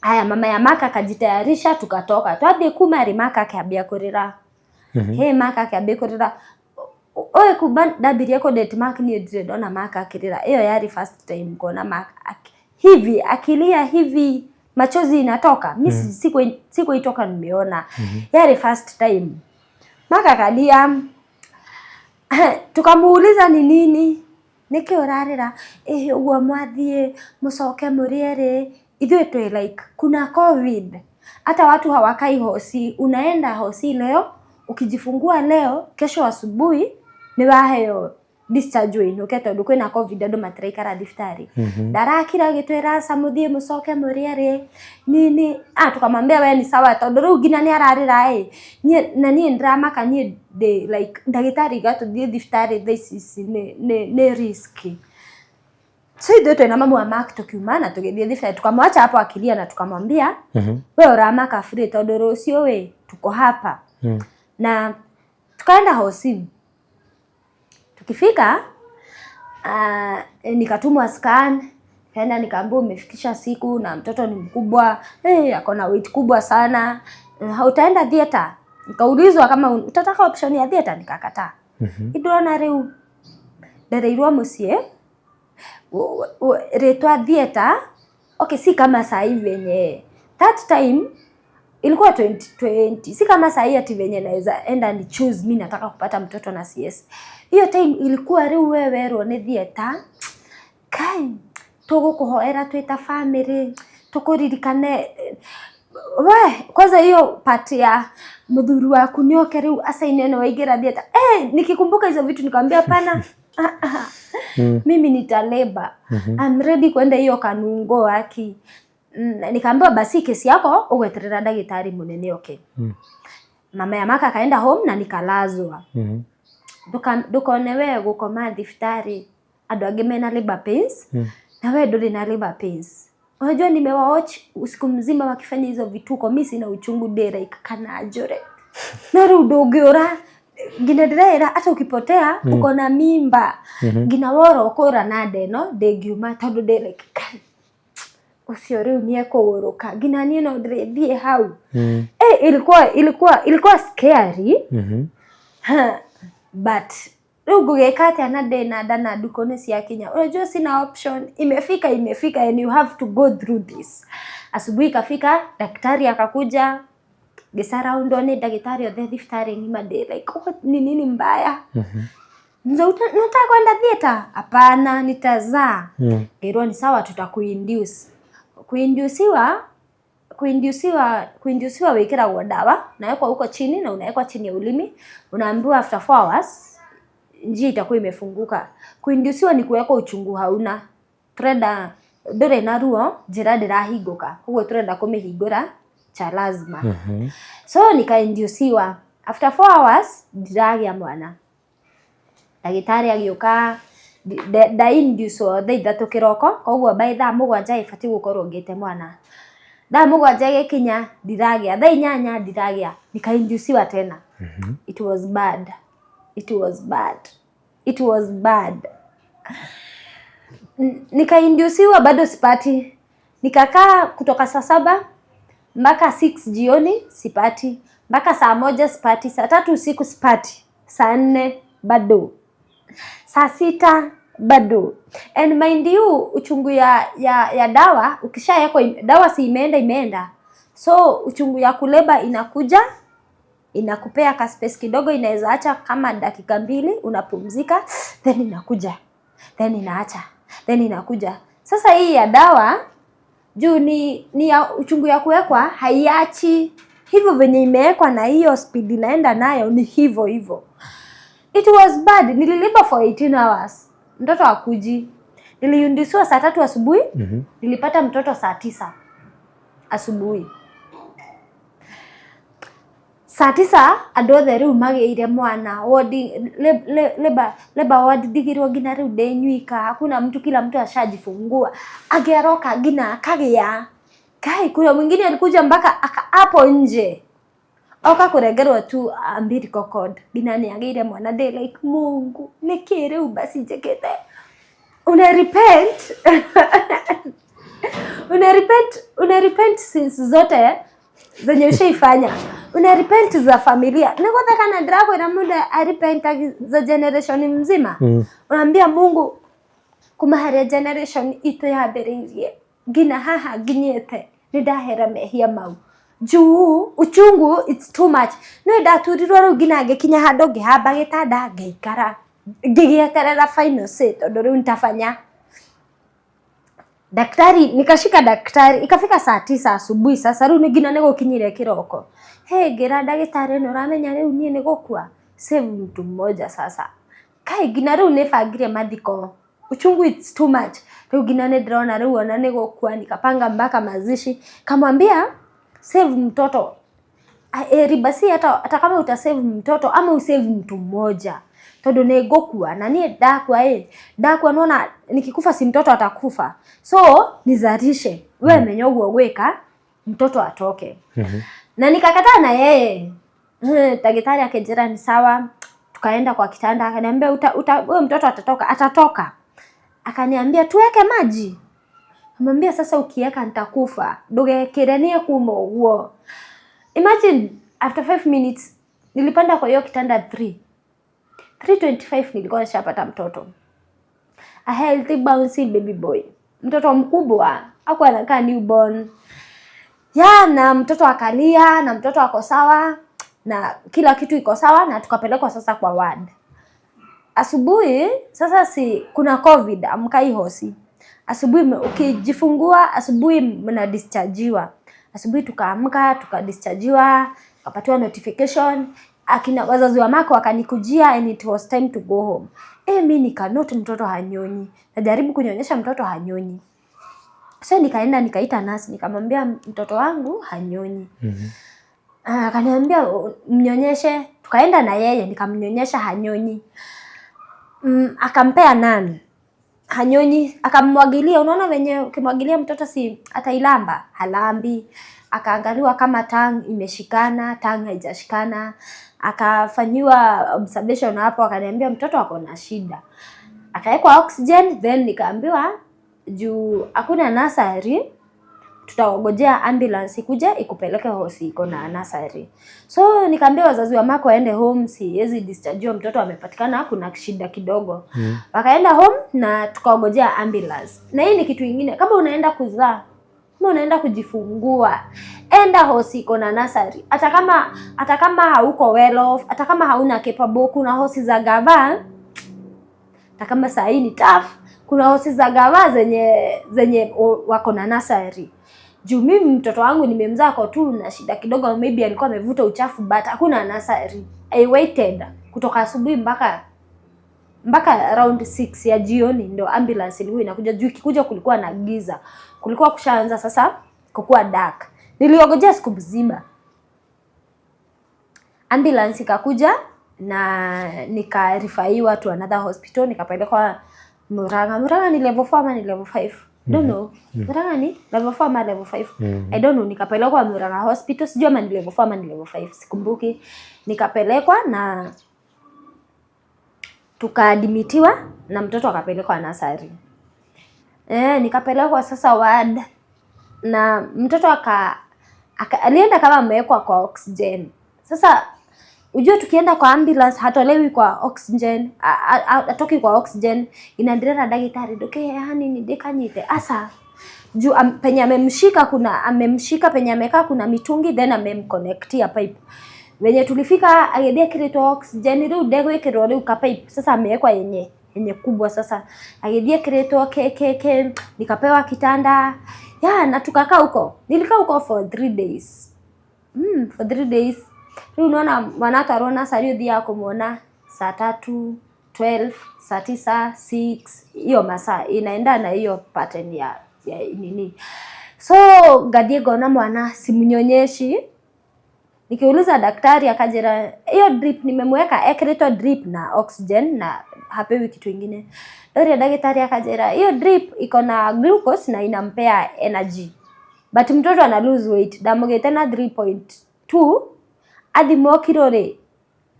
Aya, mama ya Mark akajitayarisha, tukatoka, twathiĩ kuma rĩ, Mark akĩambia kũrĩra. He Mark akĩambia kũrĩra. Oĩ kuma ndambirie kũ date Mark, niĩ ndirĩ ndona Mark akĩrĩra. Ĩyo yarĩ first time kuona Mark hivi akilia hivi, machozi inatoka. Mi sikuitoka nimeona, yarĩ first time. Mark akalia, tukamuuliza ni nini. Nĩkĩ ũrarĩra? Ĩhĩ ũguo mwathiĩ mũcoke mũrĩ erĩ. Ithuĩ twĩ like kuna COVID, hata watu hawakai hosi. Unaenda hosi leo, ukijifungua leo, kesho asubuhi nĩ waheo discharge ũinũke tondũ kwĩna COVID, andũ matiraikara thibitarĩ. Ndarakira agĩtwĩra aca, mũthiĩ mũcoke mũrĩ erĩ nini. Ah, tukamwambia we ni sawa, tondũ rĩu nginya nĩ ararĩra ĩ niĩ na niĩ ndĩramaka. Niĩ ndĩ like ndagĩtarĩ iga tũthiĩ thibitarĩ thaa ici, ici nĩ risky. So ithuĩ twĩna mamu wa Mark tukiuma na tũgĩthiĩ thibitarĩ, tukamwacha hapo akilia na tukamwambia, "We ũramaka free tondũ rũciũ ĩ tuko hapa." Na tukaenda hosi. Tukifika, nikatumwa scan. Nikaenda nikaambiwa umefikisha siku na mtoto ni mkubwa, ako na weight kubwa sana. Hautaenda theater. Nikaulizwa kama utataka option ya theater, nikakataa. Indona rĩu ndereirwo mũciĩ rĩtwa theater. Okay, si kama saa hii venye, that time ilikuwa 2020, si kama saa hii ati venye naweza enda ni choose mi nataka kupata mtoto na CS. Hiyo time ilikuwa rĩu we werwo nĩ theater, kai tũgũkũhoera twĩ ta family tũkũririkane we kwanza hiyo part ya mũthuri waku nĩoke rĩu asaini nĩ waingĩra theater. Nikikumbuka hizo vitu nikamwambia hapana. Ah, ah. Mimi nita labor. I'm ready kwenda hiyo kanungo aki. Nikaambiwa basi kesi yako ũgweterera ndagĩtarĩ mũnene oke. Mama ya Maka akaenda home na nikalazwa. Ndukone we gũkoma thibitarĩ andũ angĩ mena labor pains na we ndũrĩ na labor pains. Unajua nimewatch usiku mzima wakifanya hizo vituko, mi sina uchungu, day like kana njũre no rĩu ndũngĩũra nginya ndĩreĩra hata ukipotea uko na mimba, nginya wora ũkũra na nda ĩno ndĩngiuma tondũ ndĩ like kai ũcio rĩu nĩekũgũrũka nginya niĩ no ndĩrĩthiĩ hau. Ilikuwa scary. Ha, but rĩu ngũgĩka atĩa na ndĩ na nda na ndukũ nĩ ciakinya? Unajua sina option, imefika imefika and you have to go through this. Asubuhi ikafika, daktari akakuja, ngĩcaraundwo nĩ ndagĩtarĩ othe thibitarĩ ng'ima. Ndĩ like, what, ni nini mbaya? Nzo nataka kwenda theater. Hapana, nitazaa. Ngĩrwo ni sawa, tutakuinduce. Kuinduciwa wĩkĩragwo dawa, unawekwa huko chini na unawekwa chini ya ulimi, unaambiwa after 4 hours njia itakuwa imefunguka. Kuinduciwa ni kuwekwa uchungu hauna, turenda ndũrĩ na ruo, njĩra ndĩrahingũka, koguo turenda kũmĩhingũra cha lazima. So nikainduciwa. After 4 hours ndiragĩa mwana. Ndagĩtarĩ agĩũka, ndainducwo thaa 3 kĩroko, koguo by thaa 7 ĩbatiĩ gũkorwo ngĩte mwana. Thaa 7 ĩgĩkinya ndiragĩa, thaa 8 ndiragĩa, nikainduciwa tena. It was bad, it was bad, it was bad. Nikainduciwa bado sipati. Nikakaa kutoka saa 7 mpaka 6 jioni sipati, mpaka saa 1 sipati, saa 3 usiku sipati, saa 4 bado, saa 6 bado. And mind you, uchungu ya dawa ukishawekwa dawa si imeenda imeenda, so uchungu ya kulabour inakuja inakupea ka space kidogo, inaweza acha kama dakika 2 unapumzika, then inakuja, then inaacha, then inakuja. Sasa hii ya dawa juu ni ya uchungu ya kuwekwa haiachi hivyo venye imewekwa, na hiyo speed inaenda nayo ni hivyo hivyo. It was bad. Nililabour for 18 hours, mtoto akuji. Niliinduciwa saa 3 asubuhi. Nilipata mtoto saa 9 asubuhi. Saa 9 andũ othe rĩu magĩire mwana wodi labour ward ndigirwo nginya rĩu ndĩ nywika, hakuna mtu, kila mtu ashajifungua, angĩ aroka nginya akagĩa kai. Kuna mwingine alikuja mpaka hapo nje oka kũrengerwo tu umbilical cord nginya nĩ agĩire mwana. Ndĩ like, Mungu, nĩkĩ rĩu basi njĩkĩte? Una repent, una repent, una repent sins zote zenye ushaifanya, una repent za familia. Nĩgũtheka na ndĩrakwĩra mũndũ arepent za generation mzima. Unaambia Mungu kuma harĩa generation itũ yambĩrĩirie nginya haha nginyĩte nĩ ndahera mehia mau juu uchungu, it's too much. No ndaturirwo rĩu nginya ngĩkinya handũ ngĩhamba gĩtanda ngĩikara. Ngĩgĩeterera final say tondũ rĩu nitafanya daktari. Nikashika daktari, ikafika saa 9 asubuhi. Sasa rĩu nginya nĩ gũkinyire kĩroko. Hey, ngĩra ndagĩtarĩ, nĩ ũramenya rĩu niĩ nĩ gũkua, save mtu mmoja. Sasa kai nginya rĩu nĩ bangire mathiko, uchungu, it's too much. Rĩu nginya nĩ ndĩrona rĩu ona nĩ gũkua, nikapanga mpaka mazishi. Kamwambia, "Save mtoto." Eri basi hata kama utasave mtoto ama usave mtu mmoja, tondu nĩ ngũkua na niĩ ndakua, ĩ ndakua, nona nikikufa, si mtoto atakufa? So nizalishe, we menya ũguo gwĩka mtoto atoke. Na nikakataa na yeye. Daktari akijira ni sawa, tukaenda kwa kitanda, akaniambia, uta, uta, huyo mtoto atatoka, atatoka." Akaniambia, "Tuweke maji." Amwambia, "Sasa ukiweka nitakufa, ndugekire nie kuma ũguo." Imagine after 5 minutes nilipanda kwa hiyo kitanda 3 3:25 nilikuwa nishapata mtoto, a healthy, bouncy baby boy, mtoto mkubwa, hakuwa anakaa newborn ya. Na mtoto akalia na mtoto ako sawa na kila kitu iko sawa, na tukapelekwa sasa kwa ward asubuhi. Sasa si kuna COVID, amkai hosi asubuhi, ukijifungua asubuhi mna dischargiwa asubuhi. Tukaamka, tukadischargiwa, tukapatiwa notification, akina wazazi wa Mako wakanikujia and it was time to go home. Mi nikanote mtoto hanyonyi, najaribu kunyonyesha, mtoto hanyonyi. So nikaenda nikaita nurse, nikamwambia, "Mtoto wangu hanyonyi." Ah, akaniambia, "Mnyonyeshe." Tukaenda na yeye, nikamnyonyesha, hanyonyi. Akampea Nan, hanyonyi. Akamwagilia, unaona venye ukimwagilia mtoto si atailamba? Halambi. Akaangaliwa kama tongue imeshikana, tongue haijashikana. Akafanyiwa observation hapo, akaniambia mtoto ako na shida. Akawekwa oxygen, then nikaambiwa juu hakuna nursery, tutangojea ambulance ikuje ikupeleke hosi iko na nursery. So nikaambia wazazi wa Mako waende home, siwezi discharge mtoto, amepatikana kuna shida kidogo. Wakaenda home na tukaongojea ambulance. Na hii ni kitu ingine, kama unaenda kuzaa, kama unaenda kujifungua, enda hosi iko na nursery. Hata kama hauko well off, hata kama hauna capable, kuna hosi za gava, hata kama saa hii ni tough, kuna hosi za gava zenye wako na nursery. Juu mimi mtoto wangu nimemzaa kwa tu na shida kidogo, maybe alikuwa amevuta uchafu, but hakuna nursery. I waited kutoka asubuhi mpaka around 6 ya jioni ndo ambulance ilikuwa inakuja. Juu ikikuja kulikuwa na giza, kulikuwa kushaanza sasa kukuwa dark. Niliongojea siku mzima, ambulance ikakuja na nikareferiwa to another hospital, nikapelekwa Murang'a. Murang'a ni level 4 ama ni level 5? Don't know. Murang'a ni level 4 ama level 5? I don't know. Nikapelekwa Murang'a Hospital, sijui ama ni level 4 ama ni level 5, sikumbuki. Nikapelekwa na tukaadmitiwa na mtoto akapelekwa nursery. Nikapelekwa sasa ward na mtoto aka alienda kama amewekwa kwa oxygen. Sasa ujue tukienda kwa ambulance hatolewi kwa oxygen, atoki kwa oxygen. Inaendelea na daktari nduke yani ni ndikanyite asa juu penye amemshika, kuna amemshika penye amekaa kuna mitungi, then amemconnectia pipe. Venye tulifika agithie kiritwo oxygen, riu ndegwikirwo riu ka pipe, sasa amewekwa yenye kubwa. Sasa agithie kiritwo ke ke ke, nikapewa kitanda ya na tukakaa huko. Nilikaa huko for 3 days, for 3 days. Riu unaona mwana atwarwo nursery, uthiaga kumuona saa 3, 12, saa 9, 6, hiyo masaa inaenda na hiyo pattern ya nini. So ngathiĩ ngona mwana simunyonyeshi. Nikiuliza daktari akajira hiyo drip nimemweka, ekĩrĩtwo drip na oxygen na hapewi kitu ingine. Ndoria daktari akajira hiyo drip iko na glucose na inampea energy, but mtoto ana lose weight. Ndamũgĩte na 3.2, athimwo kilo rĩ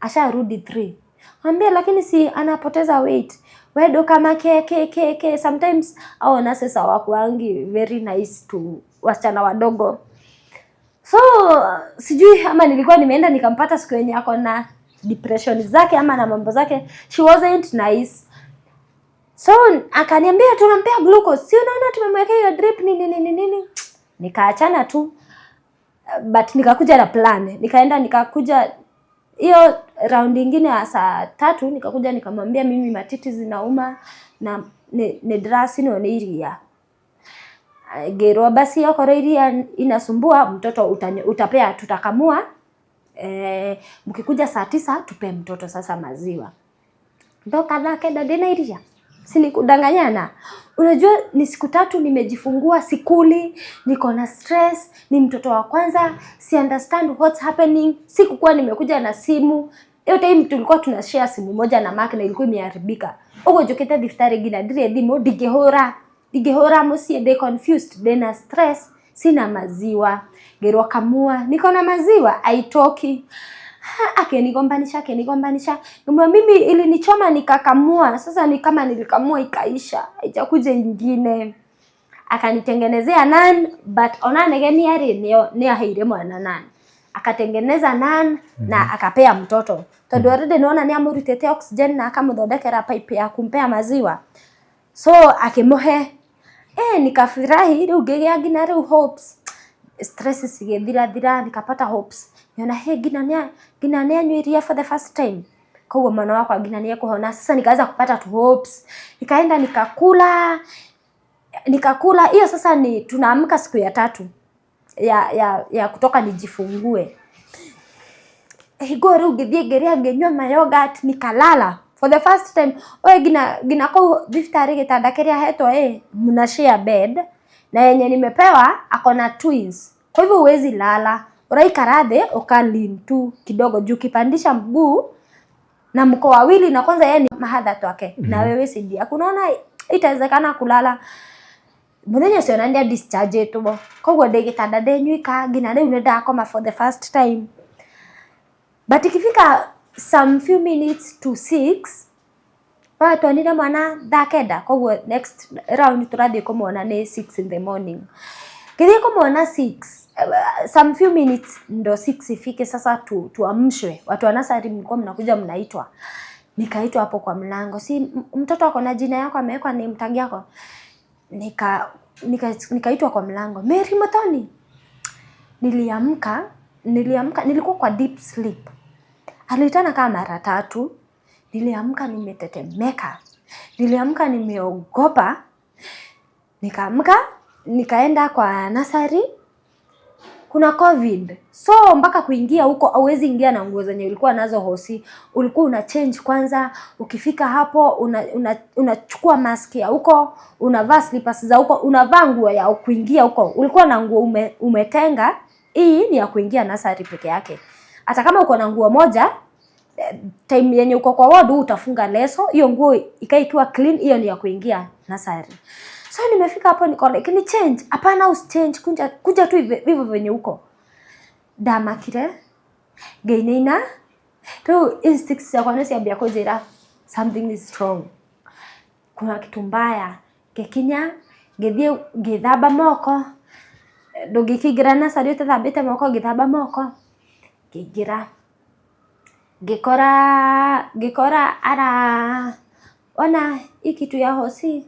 asharudi 3. Ambia, "Lakini si anapoteza weight?" Wedo kama ke ke ke ke. Sometimes au nurses hawakuangi very nice to wasichana wadogo. So sijui ama nilikuwa nimeenda nikampata siku yenye ako na depression zake ama na mambo zake, she wasn't nice. So akaniambia, "Tunampea glucose, si unaona tumemwekea hiyo drip, nini nini nini." Nikaachana tu, but nikakuja na plan, nikaenda nikakuja hiyo Round ingine ya saa 3 nikakuja nikamwambia, mimi matiti zinauma na nĩ ndĩracinwo nĩ iria. Ngĩrwo basi okorwo iria inasumbua mtoto, utapea, tutakamua, mkikuja saa 9 tupe mtoto sasa maziwa. Ndoka 9:00 ndina iria, si ni kudanganyana? Unajua ni siku 3 nimejifungua, sikuli, niko na stress, ni mtoto wa kwanza, si understand what's happening. Sikukuwa nimekuja na simu. Hiyo time tulikuwa tuna share simu moja na Mark na ilikuwa imeharibika. Uguo njũkĩte thibitarĩ nginya ndirĩ thimũ, ndingĩhũra mũciĩ, ndĩ confused, ndĩna stress, sina maziwa. Ngĩrwo kamua, niko na maziwa haitoki. Akinigombanisha, akinigombanisha. Ngambia mimi ilinichoma nikakamua, sasa ni kama nilikamua ikaisha, haijakuja ingine. Akanitengenezea nan, but ona negenia rĩ, nĩ aheire mwana nan. Akatengeneza nan na akapea mtoto tondu already nĩwona nĩ amũrutĩte oxygen na akamũthondekera pipe ya kumpea maziwa, so akĩmũhe. Nikafurahi rĩu, ngĩgĩa nginya rĩu hopes, stress cigĩthirathira, nikapata hopes, niona he nginya nĩ anyua iria for the first time, koguo mwana wakwa nginya nĩ ekũhona. Sasa nikaanza kupata tu hopes, nikaenda nikakula, nikakula. Hiyo sasa ni tunaamka siku ya tatu ya kutoka nijifungue. Hingo rĩu ngĩthiĩ ngĩrĩa, ngĩnyua mayogurt, nikalala for the first time. Oe ngina kũu thibitarĩ gĩtanda kĩrĩa hetwo, mna share bed na yenye nimepewa akona twins, kwa hivyo huwezi lala, uraikara thĩ uka lean tu kidogo juu ukipandisha mguu na mko wawili, na kwanza yeye ni mahadha twake na wewe sidi yako, unaona itawezekana kulala? Muthenya ũcio na ndia discharge ĩtwo, koguo ndĩ gĩtanda ndĩ nyuika, nginya rĩu nĩ ndakoma for the first time. But ikifika some few minutes to 6, watwanire mwana 9:00, koguo next round tũrathiĩ kũmwona nĩ 6 in the morning. Ngĩthiĩ kũmwona 6, some few minutes ndo 6 ifike, sasa tuamshwe, watu wa nursery mlikuwa mnakuja mnaitwa. Nikaitwa hapo kwa mlango, si mtoto ako na jina yako, amewekwa name tag yako. Nikaitwa kwa mlango, "Mary Muthoni." Niliamka, niliamka, nilikuwa kwa deep sleep. Aliitana kama mara tatu. Niliamka nimetetemeka, niliamka nimeogopa. Nikaamka nikaenda kwa nursery. Kuna COVID, so mpaka kuingia huko hauwezi ingia na nguo zenye ulikuwa nazo hosi. Ulikuwa una change kwanza. Ukifika hapo unachukua mask ya huko, unavaa slippers za huko, unavaa nguo ya kuingia huko. Ulikuwa na nguo umetenga, hii ni ya kuingia nursery peke yake. Hata kama uko na nguo moja, time yenye uko kwa ward utafunga leso, hiyo nguo ikae ikiwa clean, hiyo ni ya kuingia nursery. So nimefika hapo niko like, ni change? Hapana, usichange, kuja kuja tu hivyo hivyo venye uko. Ndamakire ngĩinaina, rĩu instincts ciakwa nĩ ciambia kũnjĩra something is wrong, kuna kitu mbaya. Ngĩkinya, ngĩthiĩ ngĩthamba moko, ndũngĩkĩingĩra nursery ũtathambĩte moko. Ngĩthamba moko, ngĩingĩra, ngĩkora ara ona hii kitu ya hosi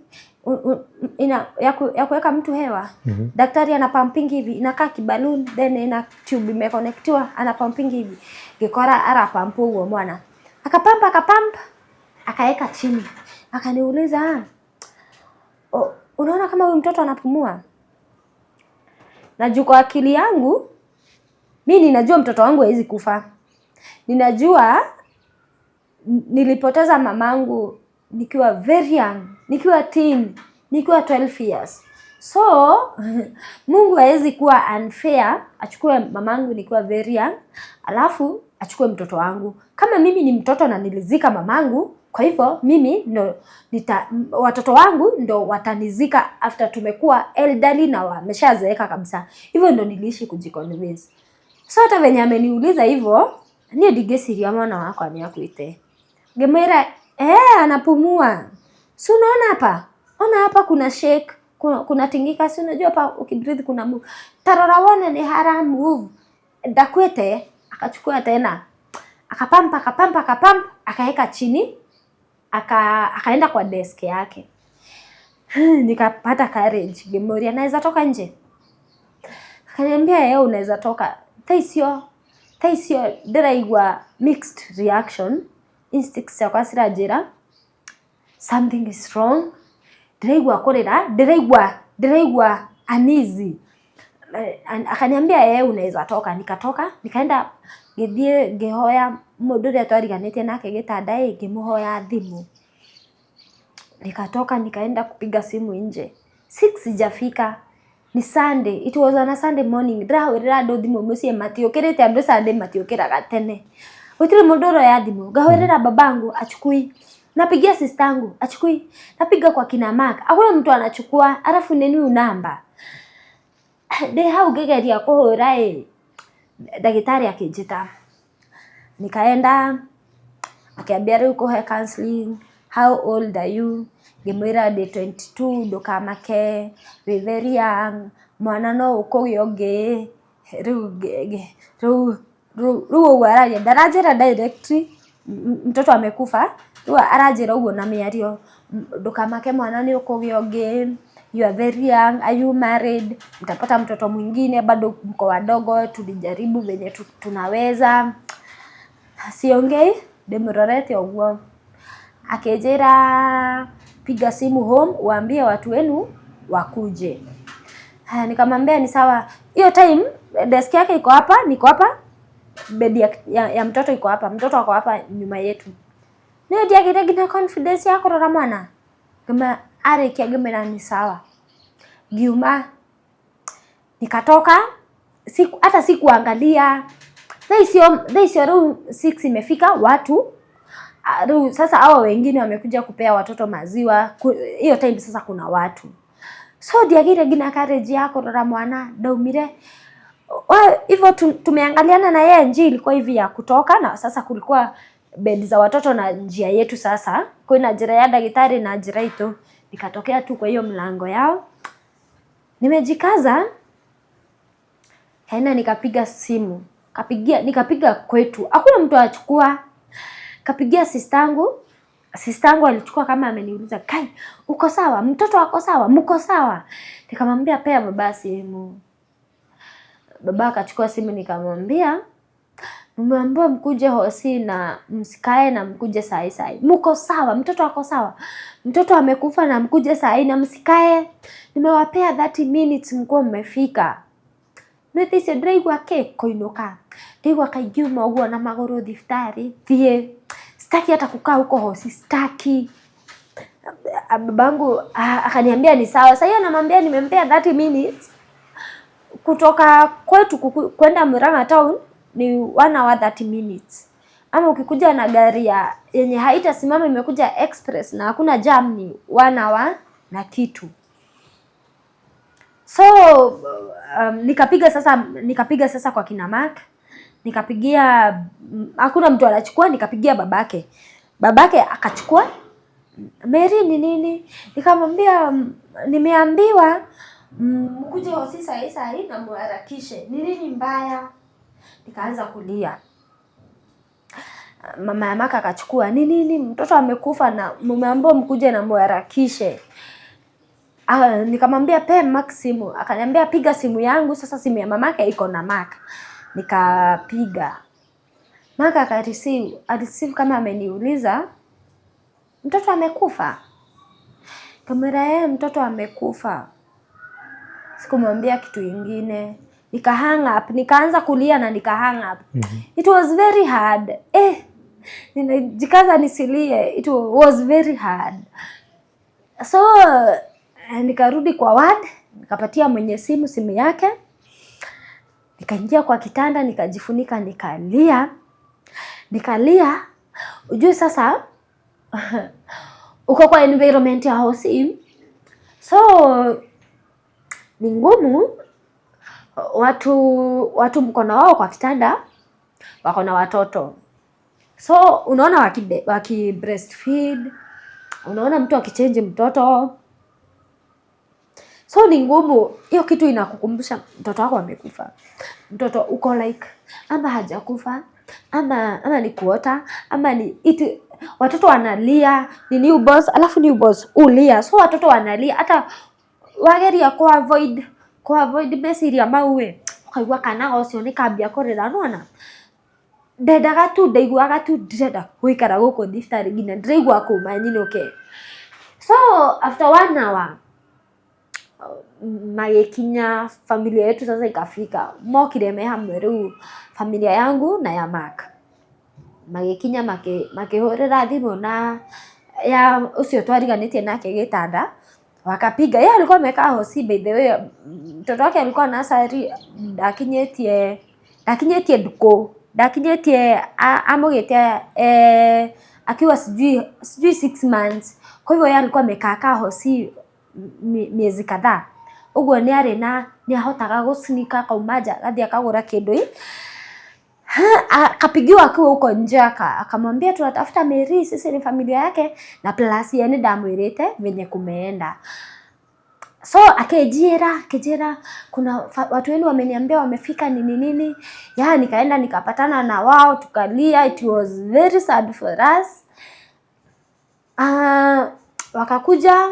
ya kuweka mtu hewa. Daktari ana pumping hivi, inakaa kiballoon, then ina tube imeconnectiwa, ana pumping hivi. Ngĩkora ara pump ũguo mwana, akapump, akapump, akaeka chini, akaniuliza, "Unaona kama huyu mtoto anapumua?" Na juu kwa akili yangu mi ninajua mtoto wangu hawezi kufa, ninajua nilipoteza mamangu nikiwa very young, nikiwa teen, nikiwa 12 years. So Mungu hawezi kuwa unfair achukue mamangu nikiwa very young, alafu achukue mtoto wangu. Kama mimi ni mtoto na nilizika mamangu, kwa hivyo mimi ndo watoto wangu ndo watanizika after tumekuwa elderly na wameshazeeka kabisa. Hivyo ndo niliishi kujiconvince. So hata venye ameniuliza hivyo, niĩ ndingĩciria mwana wakwa nĩ akuĩte. Ngĩmwĩra, "Eh, anapumua. Si unaona hapa? Ona hapa kuna shake, kuna tingika, si unajua hapa ukibreathe kuna move. Tarora wone nĩ hara move. Ndakuĩte." Akachukua tena. Akapump, akapump, akapump, akaeka chini, akaenda kwa desk yake. Nikapata courage, ngĩmũria, "Naweza toka nje?" Akaniambia, "Eh, unaweza toka." Thaa icio Thaa icio ndĩraigua mixed reaction, instincts ciakwa ciranjĩra something is wrong. Ndĩraigua kũrĩra, ndĩraigua uneasy. Akaniambia, "Eh, unaweza toka." Nikatoka, nikaenda, ngĩthiĩ ngĩhoya mũndũ ũrĩa twariganĩtie nake gĩtanda ĩ, ngĩmũhoya thimũ. Nikatoka, nikaenda kupiga simu nje. 6 sijafika. Ni Sunday. It was on a Sunday morning. Ndĩrahũrĩra andũ thimũ mũciĩ, matiũkĩrĩte. Andũ Sunday matiũkĩraga tene. Gũtirĩ mũndũ ũroya thimũ. Ngahũrĩra babangu, achukui. Napigia sistangu, achukui. Napiga kwa kina Mark, hakuna mtu anachukua. Alafu nĩ new number. Ndĩ hau ngĩgeria kũhũra ĩ, ndagĩtarĩ akĩnjĩta. Nikaenda, akiambia rĩu kũhe counseling, "How old are you?" Ngĩmwĩra ndĩ 22. "Ndũkamake, wĩ very young, mwana no ũkũgĩa ũngĩ." Rĩu ũguo araria, ndaranjĩra directly mtoto amekufa. Rĩu aranjĩra ũguo na mĩario, "Ndũkamake, mwana nĩ ũkũgĩa ũngĩ, you are very young, are you married? Mtapata mtoto mwingine, bado mko wadogo, tulijaribu venye tunaweza." Siongei, ndĩmũrorete ũguo. Akĩnjĩra, "Piga simu home uambie watu wenu wakuje." Haya, nikamwambia ni sawa. Hiyo time desk yake iko hapa, niko hapa, bedi ya mtoto iko hapa, mtoto ako hapa nyuma yetu. Niĩ ndiagĩire nginya confidence ya kũrora mwana. Ngĩma arĩkia ngĩmwĩra ni sawa. Ngiuma, nikatoka, siku hata sikuangalia. Thaa icio rĩu 6 imefika, watu rĩu sasa hao wengine wamekuja kupea watoto maziwa. Hiyo time sasa kuna watu, so ndiagĩire nginya courage ya kũrora mwana. Ndaumire hivyo, tumeangaliana na yeye, njia ilikuwa hivi ya kutoka, na sasa kulikuwa bed za watoto na njia yetu. Sasa kwina njĩra ya ndagĩtarĩ na njĩra itũ. Nikatokea tu kwa hiyo mlango yao, nimejikaza kaenda, nikapiga simu, kapigia, nikapiga kwetu, hakuna mtu achukua. Kapigia sistangu, sistangu alichukua kama ameniuliza, "Kai, uko sawa? Mtoto ako sawa? Mko sawa?" Nikamwambia, "Pea baba simu." Baba akachukua simu, nikamwambia, "Mmeambiwa mkuje hosi na msikae na mkuje sahi sahi. Mko sawa? Mtoto ako sawa? Mtoto amekufa na mkuje sahi na msikae. Nimewapea 30 minutes mkuwa mmefika." Nĩ icio ndĩraigua kĩ kũinũka, ndaigua kaingiuma ũguo na magũrũ thibitarĩ thiĩ, sitaki hata kukaa huko hosi, sitaki. Babangu akaniambia ni sawa. Sasa hiyo namwambia nimempea 30 minutes. Kutoka kwetu kwenda Murang'a town ni 1 hour 30 minutes, ama ukikuja na gari ya yenye haitasimama, imekuja express na hakuna jam, ni 1 hour na kitu. So nikapiga sasa kwa kina Mark, nikapigia, hakuna mtu anachukua. Nikapigia babake, babake akachukua. "Mary, ni nini?" Nikamwambia, "Nimeambiwa mkuje hosi sahi sahi na muharakishe, ni nini mbaya?" Nikaanza kulia. Mama ya Mark akachukua, "Ni nini?" "Mtoto amekufa na mumeambiwa mkuje na muharakishe." Ah, nikamwambia, "Pe Mark simu." Akaniambia, "Piga simu yangu." Sasa simu ya mamake iko na Mark. Nikapiga. Mark akareceive, areceive kama ameniuliza, "Mtoto amekufa?" Kamera yeye, "Mtoto amekufa." Sikumwambia kitu ingine. Nika hang up, nikaanza kulia na nika hang up. It was very hard. Eh, ninajikaza nisilie. It was very hard. So nikarudi kwa ward, nikapatia mwenye simu simu yake. Nikaingia kwa kitanda, nikajifunika, nikalia. Nikalia. Ujue sasa uko kwa environment ya hosi. So ni ngumu, watu mko na wao kwa kitanda wako na watoto, so unaona waki breastfeed, unaona mtu akichange mtoto, so ni ngumu. Hiyo kitu inakukumbusha mtoto wako amekufa. Mtoto uko like, ama hajakufa, ama ni kuota, ama ni it, watoto wanalia, ni newborns, alafu newborns ulia, so watoto wanalia, hata wageria ku avoid meciria mau ĩ, ũkaigua kana ũcio nĩ kambia kũrĩra, nona. Ndendaga tu, ndaiguaga tu ndirenda gũikara gũkũ thibitarĩ nginya ndĩraigua kuma nyinũke. So after one hour magĩkinya, familia yetu sasa ikafika. Mokire me hamwe rĩu, familia yangu na ya Mark. Magĩkinya makĩhũrĩra thimũ na ya ũcio twariganĩtie nake gĩtanda, wakapiga. Yeye alikuwa amekaa hosi, by the way, mtoto wake alikuwa nursery, ndakinyĩtie ndukũ, ndakinyĩtie amũgĩte akiwa sijui 6 months. Kwa hivyo yeye alikuwa amekaa kaa hosi miezi kadhaa. Ũguo nĩ arĩ na nĩ ahotaga gũsneak akauma nja, agathiĩ akagũra kĩndũ i akapigiwa akiwa huko nje, akamwambia, "Tunatafuta Mary, sisi ni familia yake," na plus ye nĩ ndamwĩrĩte venye kumeenda. So akĩnjĩra kuna watu wenu wameniambia wamefika, nini nini. Ya nikaenda nikapatana na wao, tukalia. It was very sad for us. Wakakuja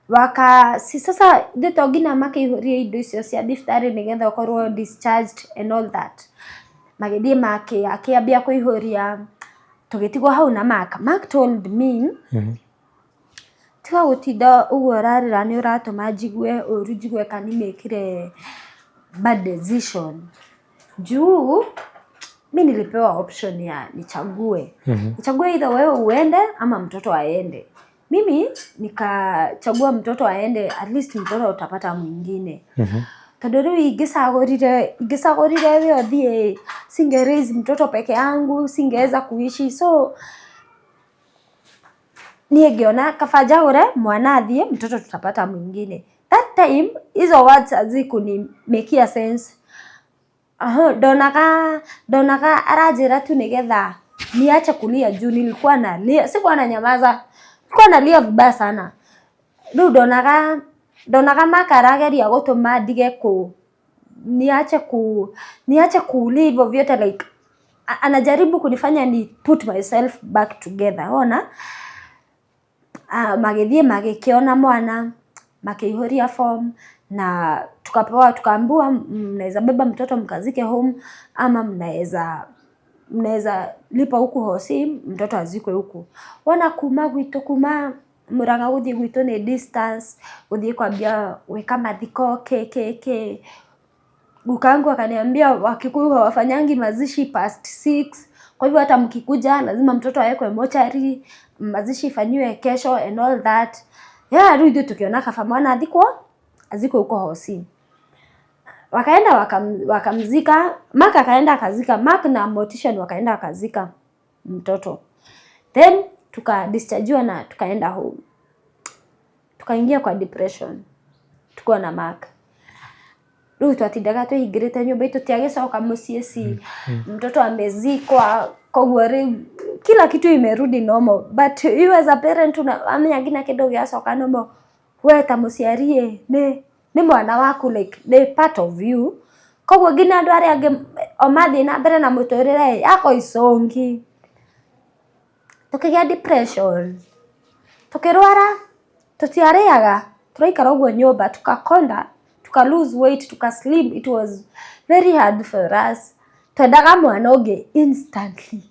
waka si sasa ithuĩ to nginya makĩihũrie indo icio cia thibitarĩ nĩgetha ũkorwo discharged and all that. Magĩthiĩ akĩambia kũihũria, tũgĩtigwo hau na Mark. Mark told me, "Tiga gũtinda ũguo ũrarĩra, nĩ ũratũma njigue ũru, njigue ka nĩmĩkire bad decision. Juu mi nilipewa option ya nichague either wewe uende ama mtoto aende. Mimi nikachagua mtoto aende, at least mtoto utapata mwingine. Tondũ rĩu ingĩcagũrire we ũthiĩ, singe raise mtoto peke yangu, singeweza kuishi. So niĩ ngĩona kaba njagũre mwana athiĩ, mtoto tutapata mwingine." That time hizo words hazikunimakia sense. Aha, ndonaga aranjĩra tu nĩgetha niache kulia, juu nilikuwa nalia, sikuwa na nyamaza, nilikuwa nalia vibaya sana. Rĩu ndonaga Mark arageria gũtũma ndige ku niache kulia hivyo vyote, like anajaribu kunifanya ni put myself back together, ona. Magĩthiĩ magĩkĩona mwana, makĩihũria form na tukapewa, tukaambiwa mnaweza beba mtoto mkazike home ama mnaweza lipa huku hosi mtoto azikwe huku. Wona kuma gwitũ, kuma Murang'a gũthiĩ gwitũ nĩ distance, gũthiĩ kwambia gwĩka mathiko kĩ kĩ kĩ. Guka yangu akaniambia Wakikuyu hawafanyangi mazishi past 6, kwa hivyo hata mkikuja lazima mtoto awekwe mochari, mazishi ifanyiwe kesho and all that. Yeah, rĩu ithuĩ tukiona kaba mwana athikwo azikwe huko hosi. Wakaenda wakamzika, Mark akaenda akazika, Mark na mortician wakaenda akazika mtoto. Then tukadischargiwa na tukaenda home. Tukaingia kwa depression tukiwa na Mark. Rĩu twatindaga twĩhingĩrĩte nyũmba, tũtiagĩcoka mũciĩ, si mtoto amezikwa, koguo rĩu kila kitu imerudi normal, but you as a parent unamenya nginya kĩndũ gĩacoka normal, we ta mũciari ĩ nĩ mwana waku, like nĩ part of you. Koguo nginya andũ arĩa angĩ o mathiĩ na mbere na mũtũrĩre yako isongi. Tukĩgĩa depression, tukĩrwara, tũtiarĩaga, tũraikara ũguo nyũmba, tukakonda, tuka lose weight, tuka slim. It was very hard for us. Twendaga mwana ũngĩ instantly.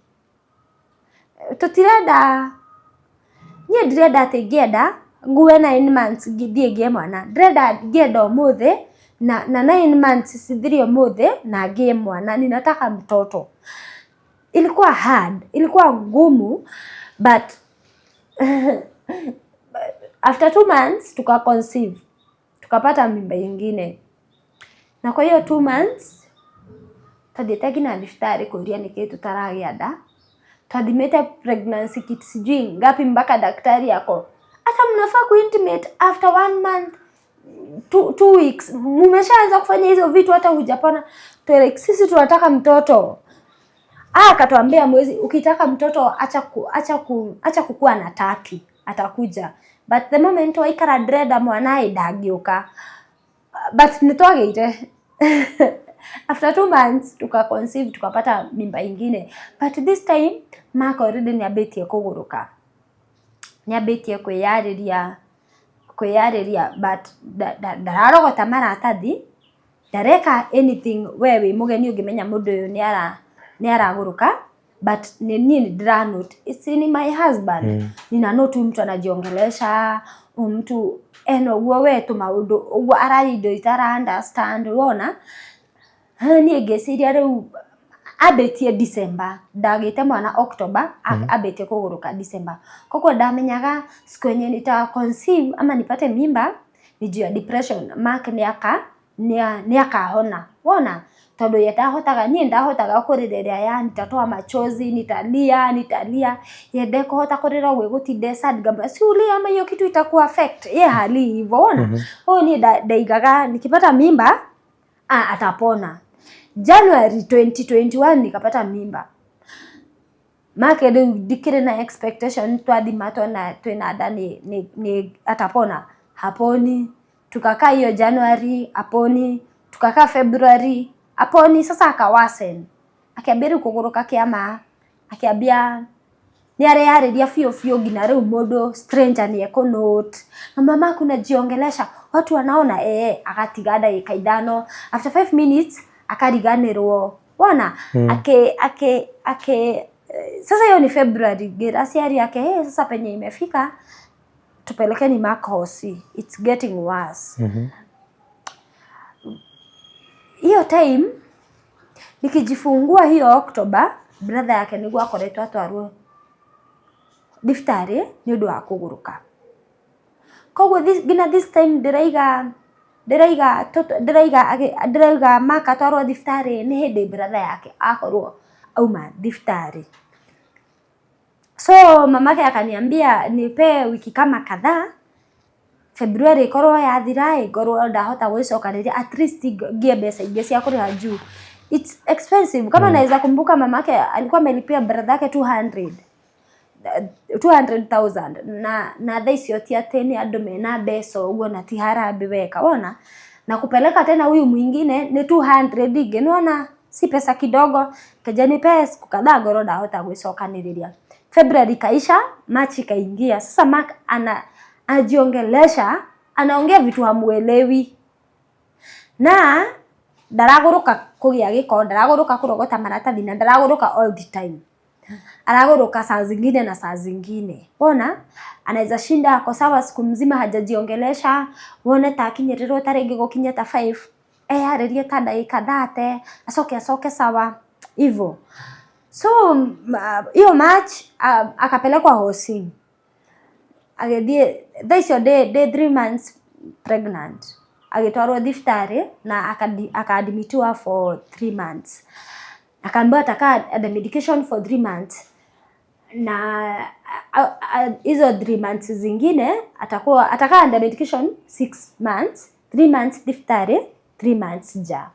Tũtirenda, niĩ ndirenda atĩ ngĩenda ngue 9 months ngĩthiĩ ngĩe mwana. Ndĩrenda ngĩenda ũmũthĩ na 9 months cithire ũmũthĩ na ngĩe mwana. Ninataka mtoto. Ilikuwa hard, ilikuwa ngumu, but after 2 months tuka conceive, tukapata mimba ingine. Na kwa hiyo 2 months twathiĩte nginya thibitarĩ kũria nĩkĩ tũtaragĩa nda. Twathimĩte pregnancy kit sijui ngapi mpaka daktari ako, "Hata mnafaa kuintimate after one month, 2 weeks, mumeshaanza kufanya hizo vitu, hata hujapona." Like, sisi tunataka mtoto. Ah, akatuambia mwezi ukitaka mtoto acha kukua na tatu, atakuja, but the moment waikara ndĩrenda mwana ĩ ndangĩũka. But nĩtwagĩire after 2 months, tuka conceive, tukapata mimba ingine, but this time Mark already nĩambĩtie kũgũrũka, nĩambĩtie kwĩyarĩria, but ndararogota maratathi, ndareka anything. We wĩ mũgeni ũngĩmenya mũndũ ũyũ nĩ ara Nĩ aragũrũka, but nĩ niĩ nĩ ndĩra note, it's in my husband. Nina note huyu mtu anajiongelesha, huyu mtu ena ũguo we tũmaũndũ ũguo araria indo itara understand, wona. Niĩ ngĩciria rĩu ambĩtie December, ndagĩte mwana October, ambĩtie kũgũrũka December, koguo ndamenyaga siku yenye nita conceive ama nipate mimba ni juu ya depression, Mark nĩ akahona, wona, tondũ ye ndahotaga, niĩ ndahotaga kũrĩra ĩrĩa ya nitatoa machozi, nitalia, nitalia, ye ndekũhota kũrĩra ũguo ĩgũtinda sad. Ngamba si ulie ama hiyo kitu itaku affect, ye hali hivyo, wona. Ũyũ niĩ ndaigaga nikipata mimba, ah, atapona. January 2021 nikapata mimba. Make rĩu ndikĩrĩ na expectation, twathima twona twĩna nda nĩ atapona, haponi. Tukakaa hiyo January, haponi. Tukakaa February, haponi. Sasa akaworsen, akĩambia rĩu kũgũrũka kĩama, akĩambia nĩ areyarĩria biũ biũ nginya rĩu mũndũ stranger nĩ ekũnote na mama kunajiongelesha, watu wanaona. Agatiga ndagĩka 5, after 5 minutes akariganĩrwo, wona. Ake ake ake sasa hiyo ni February, ngĩra aciari ake, "Hey, sasa penye imefika, tupelekeni Mark hosi, it's getting worse." Hiyo time nikijifungua hiyo October, brother yake nĩguo akoretwo atwarwo thibitarĩ nĩ ũndũ wa kũgũrũka. Koguo nginya this time ndĩraiga Mark atwarwo thibitarĩ nĩ hĩndĩ brother yake akorwo auma thibitarĩ. So mamake akaniambia nipe wiki kama kadhaa, February ĩkorwo yathira ĩ, ngorwo ndahota gwĩcokanĩria, at least ngĩe mbeca ingĩ cia kũrĩha juu it's expensive. Kama naweza kumbuka, mamake alikuwa amelipia brother yake 200 200,000, na thaa icio ti atĩ nĩ andũ mena mbeca ũguo na ti harambee weka, wona. Na kupeleka tena huyu mwingine ni 200 ingĩ, nĩwona si pesa kidogo. Keja nipe siku kadhaa ngorwo ndahota gwĩcokanĩrĩria. February kaisha, March ikaingia. Sasa Mark ana ajiongelesha, anaongea vitu hamuelewi, na ndaragũrũka kũgĩa gĩko, ndaragũrũka kũrogota maratathi, na ndaragũrũka all the time, aragũrũka saa zingine na saa zingine, wona. Anaweza shinda ako sawa siku mzima hajajiongelesha, wone ta akinyĩrĩrwo ta rĩngĩ gũkinya ta 5, eyarĩrie ta ndagĩka 30, acoke acoke sawa hivyo. So hiyo March akapelekwa hosi, agĩthiĩ thaa icio ndĩ 3 months pregnant, agĩtwarwo thibitarĩ na akaadmitiwa for 3 months, akaambiwa atakaa under medication for 3 months, na hizo 3 months zingine atakuwa atakaa under medication 6 months, 3 months thibitarĩ, 3 months nja.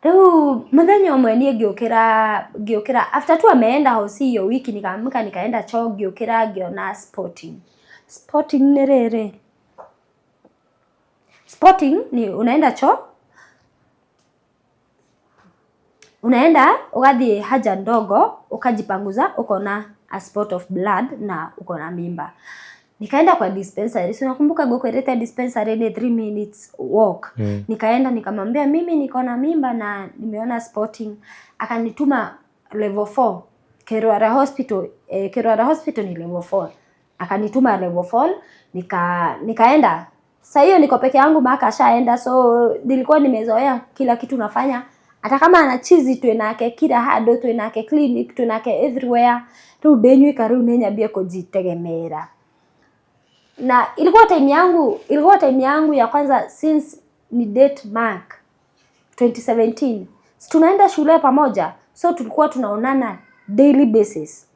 Rĩu mũthenya ũmwe niĩ ngĩũkĩra after tu ameenda hosi hiyo wiki, nikaamka nikaenda choo, ngĩũkĩra ngĩona spotting. Spotting nĩ rĩrĩ, spotting ni unaenda choo, unaenda ugathiĩ haja ndogo, ukajipanguza, uko na a spot of blood na uko na mimba. Nikaenda kwa dispensary, si unakumbuka ngũkwĩrĩte dispensary ni 3 minutes walk? Nikaenda nikamwambia mimi niko na mimba na nimeona spotting. Akanituma level 4 Kerwara Hospital. Kerwara Hospital ni level 4. Akanituma level 4, nikaenda. Sa hiyo niko peke yangu, Mark ashaenda, so nilikuwa nimezoea kila kitu nafanya, hata kama ana chizi twinake kila handu, twinake clinic, twinake everywhere. Riu ndĩ riu nĩ nyambie kujitegemera, na ilikuwa time yangu ya kwanza since ni date Mark 2017. Si tunaenda shule pamoja, so tulikuwa tunaonana daily basis.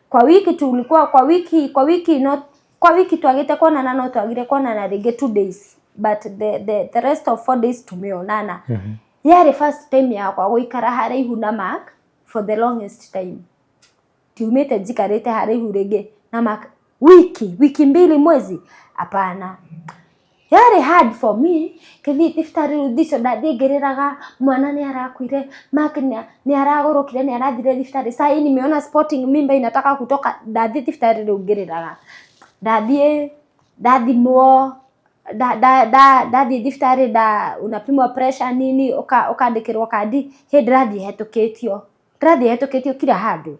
Kwa wiki tulikuwa kwa wiki not kwa wiki twagite kuonana, no twagire kuonana rĩngĩ 2 days, but the rest of 4 days tumeonana. Yarĩ first time yakwa gũikara haraihu na Mark for the longest time. Tiumĩte njikarĩte haraihu rĩngĩ na Mark wiki, wiki 2, mwezi, hapana. Yarĩ hard for me ngĩthiĩ thibitarĩ rĩu thico ndathiĩ ngĩrĩraga, mwana nĩ arakuire, Mark nĩ aragũrũkire, nĩ arathire thibitarĩ, saa hii nimeona spotting, mimba inataka kutoka. Ndathiĩ thibitarĩ rĩu ngĩrĩraga, ndathiĩ ndathimwo. Ndathiĩ thibitarĩ, nda unapimwa pressure nini, ũkandĩkĩrwo kandi. Hĩ, ndĩrathiĩ hetũkĩtio kila handũ.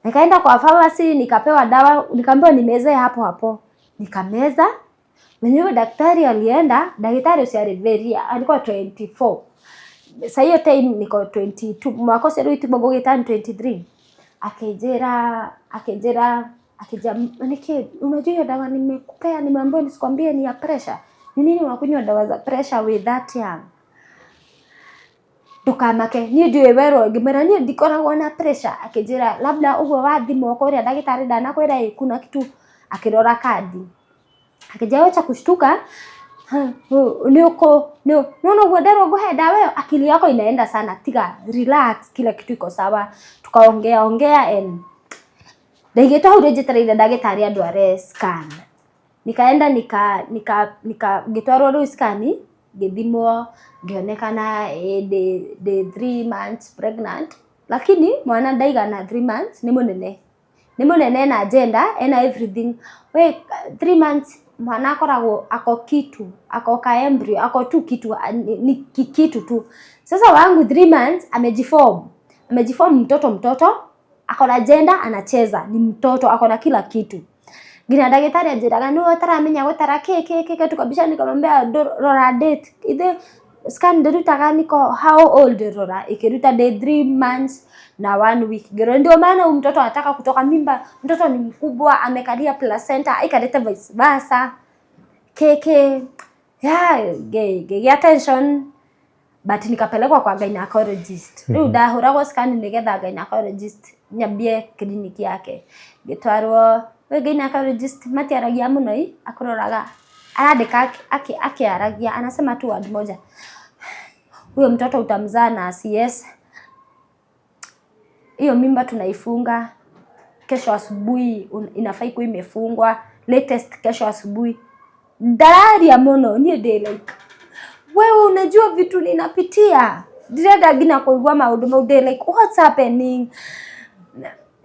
Nikaenda kwa pharmacy, nikapewa dawa, nikaambiwa nimeze hapo hapo. Nikameza. Mwenyewe daktari alienda, daktari ũcio arĩ very, alikuwa 24. Sa hiyo time niko 22, mwaka ũcio rĩu itigwo ngũgĩturn 23. Akĩnjĩra, "Niki, unajua hiyo dawa nimekupea, nimeambiwa nisikwambie ni ya pressure. Ni nini unakunywa dawa za pressure with that young? Ndukamake, niĩ ndiũĩ werwo." Ngĩmwĩra, "Niĩ ndikoragwo na pressure." Akĩnjĩra, "Labda ũguo wathimwo kũrĩa ndagĩtarĩ ndanakwĩra ĩ kuna kitu." Akĩrora kandi, akĩnjĩra, "Wacha kushtuka, nĩ ũkũ nĩ nona ũguo nderwo ngũhe dawa ĩyo, akili yako inaenda sana, tiga, relax, kila kitu iko sawa." Tukaongea ongea and ndaigĩtwo hau njetereire ndagĩtarĩ andware scan. Nikaenda nika ngĩtwarwo rĩu scan, ngĩthimwo, ngĩonekana ĩ ndĩ 3 months pregnant, lakini mwana ndaigana 3 months, nĩ mũnene, nĩ mũnene, ena agenda, ena everything. We, 3 months mwana akoragwo ako kitu, ako ka embryo, ako tu kitu, ni kitu tu. Sasa wangu 3 months amejiform, amejiform mtoto, mtoto ako na agenda, anacheza, ni mtoto ako na kila kitu. Nginya ndagĩtarĩ anjĩraga, "Nĩwe ũtaramenya gũtara kĩ kĩ kĩ kĩ." Tukabisha, nikamwambia, "Rora date ithe, scan ndĩrutaga niko how old, rora." Ikiruta day 3 months na one week. Ngĩrwo, "Ndio maana huyu mtoto anataka kutoka mimba, mtoto ni mkubwa, amekalia placenta, ikaleta vice versa keke ya ngĩgĩa tension." But nikapelekwa kwa gynecologist. Rĩu ndahũragwo scan nĩgetha gynecologist nyambie clinic yake. Ngĩtwarwo we gynecologist, matiaragia mũno, i akũroraga, arandĩka akiaragia, anasema tu word moja, "Huyo mtoto utamzaa na CS, hiyo mimba tunaifunga kesho asubuhi, inafai kuwa imefungwa latest kesho asubuhi." Ndararia mũno, niĩ ndĩ like, "Wewe unajua vitu ninapitia, ndirenda nginya kũigua maũndũ mau." Ndĩ like, "What's happening?"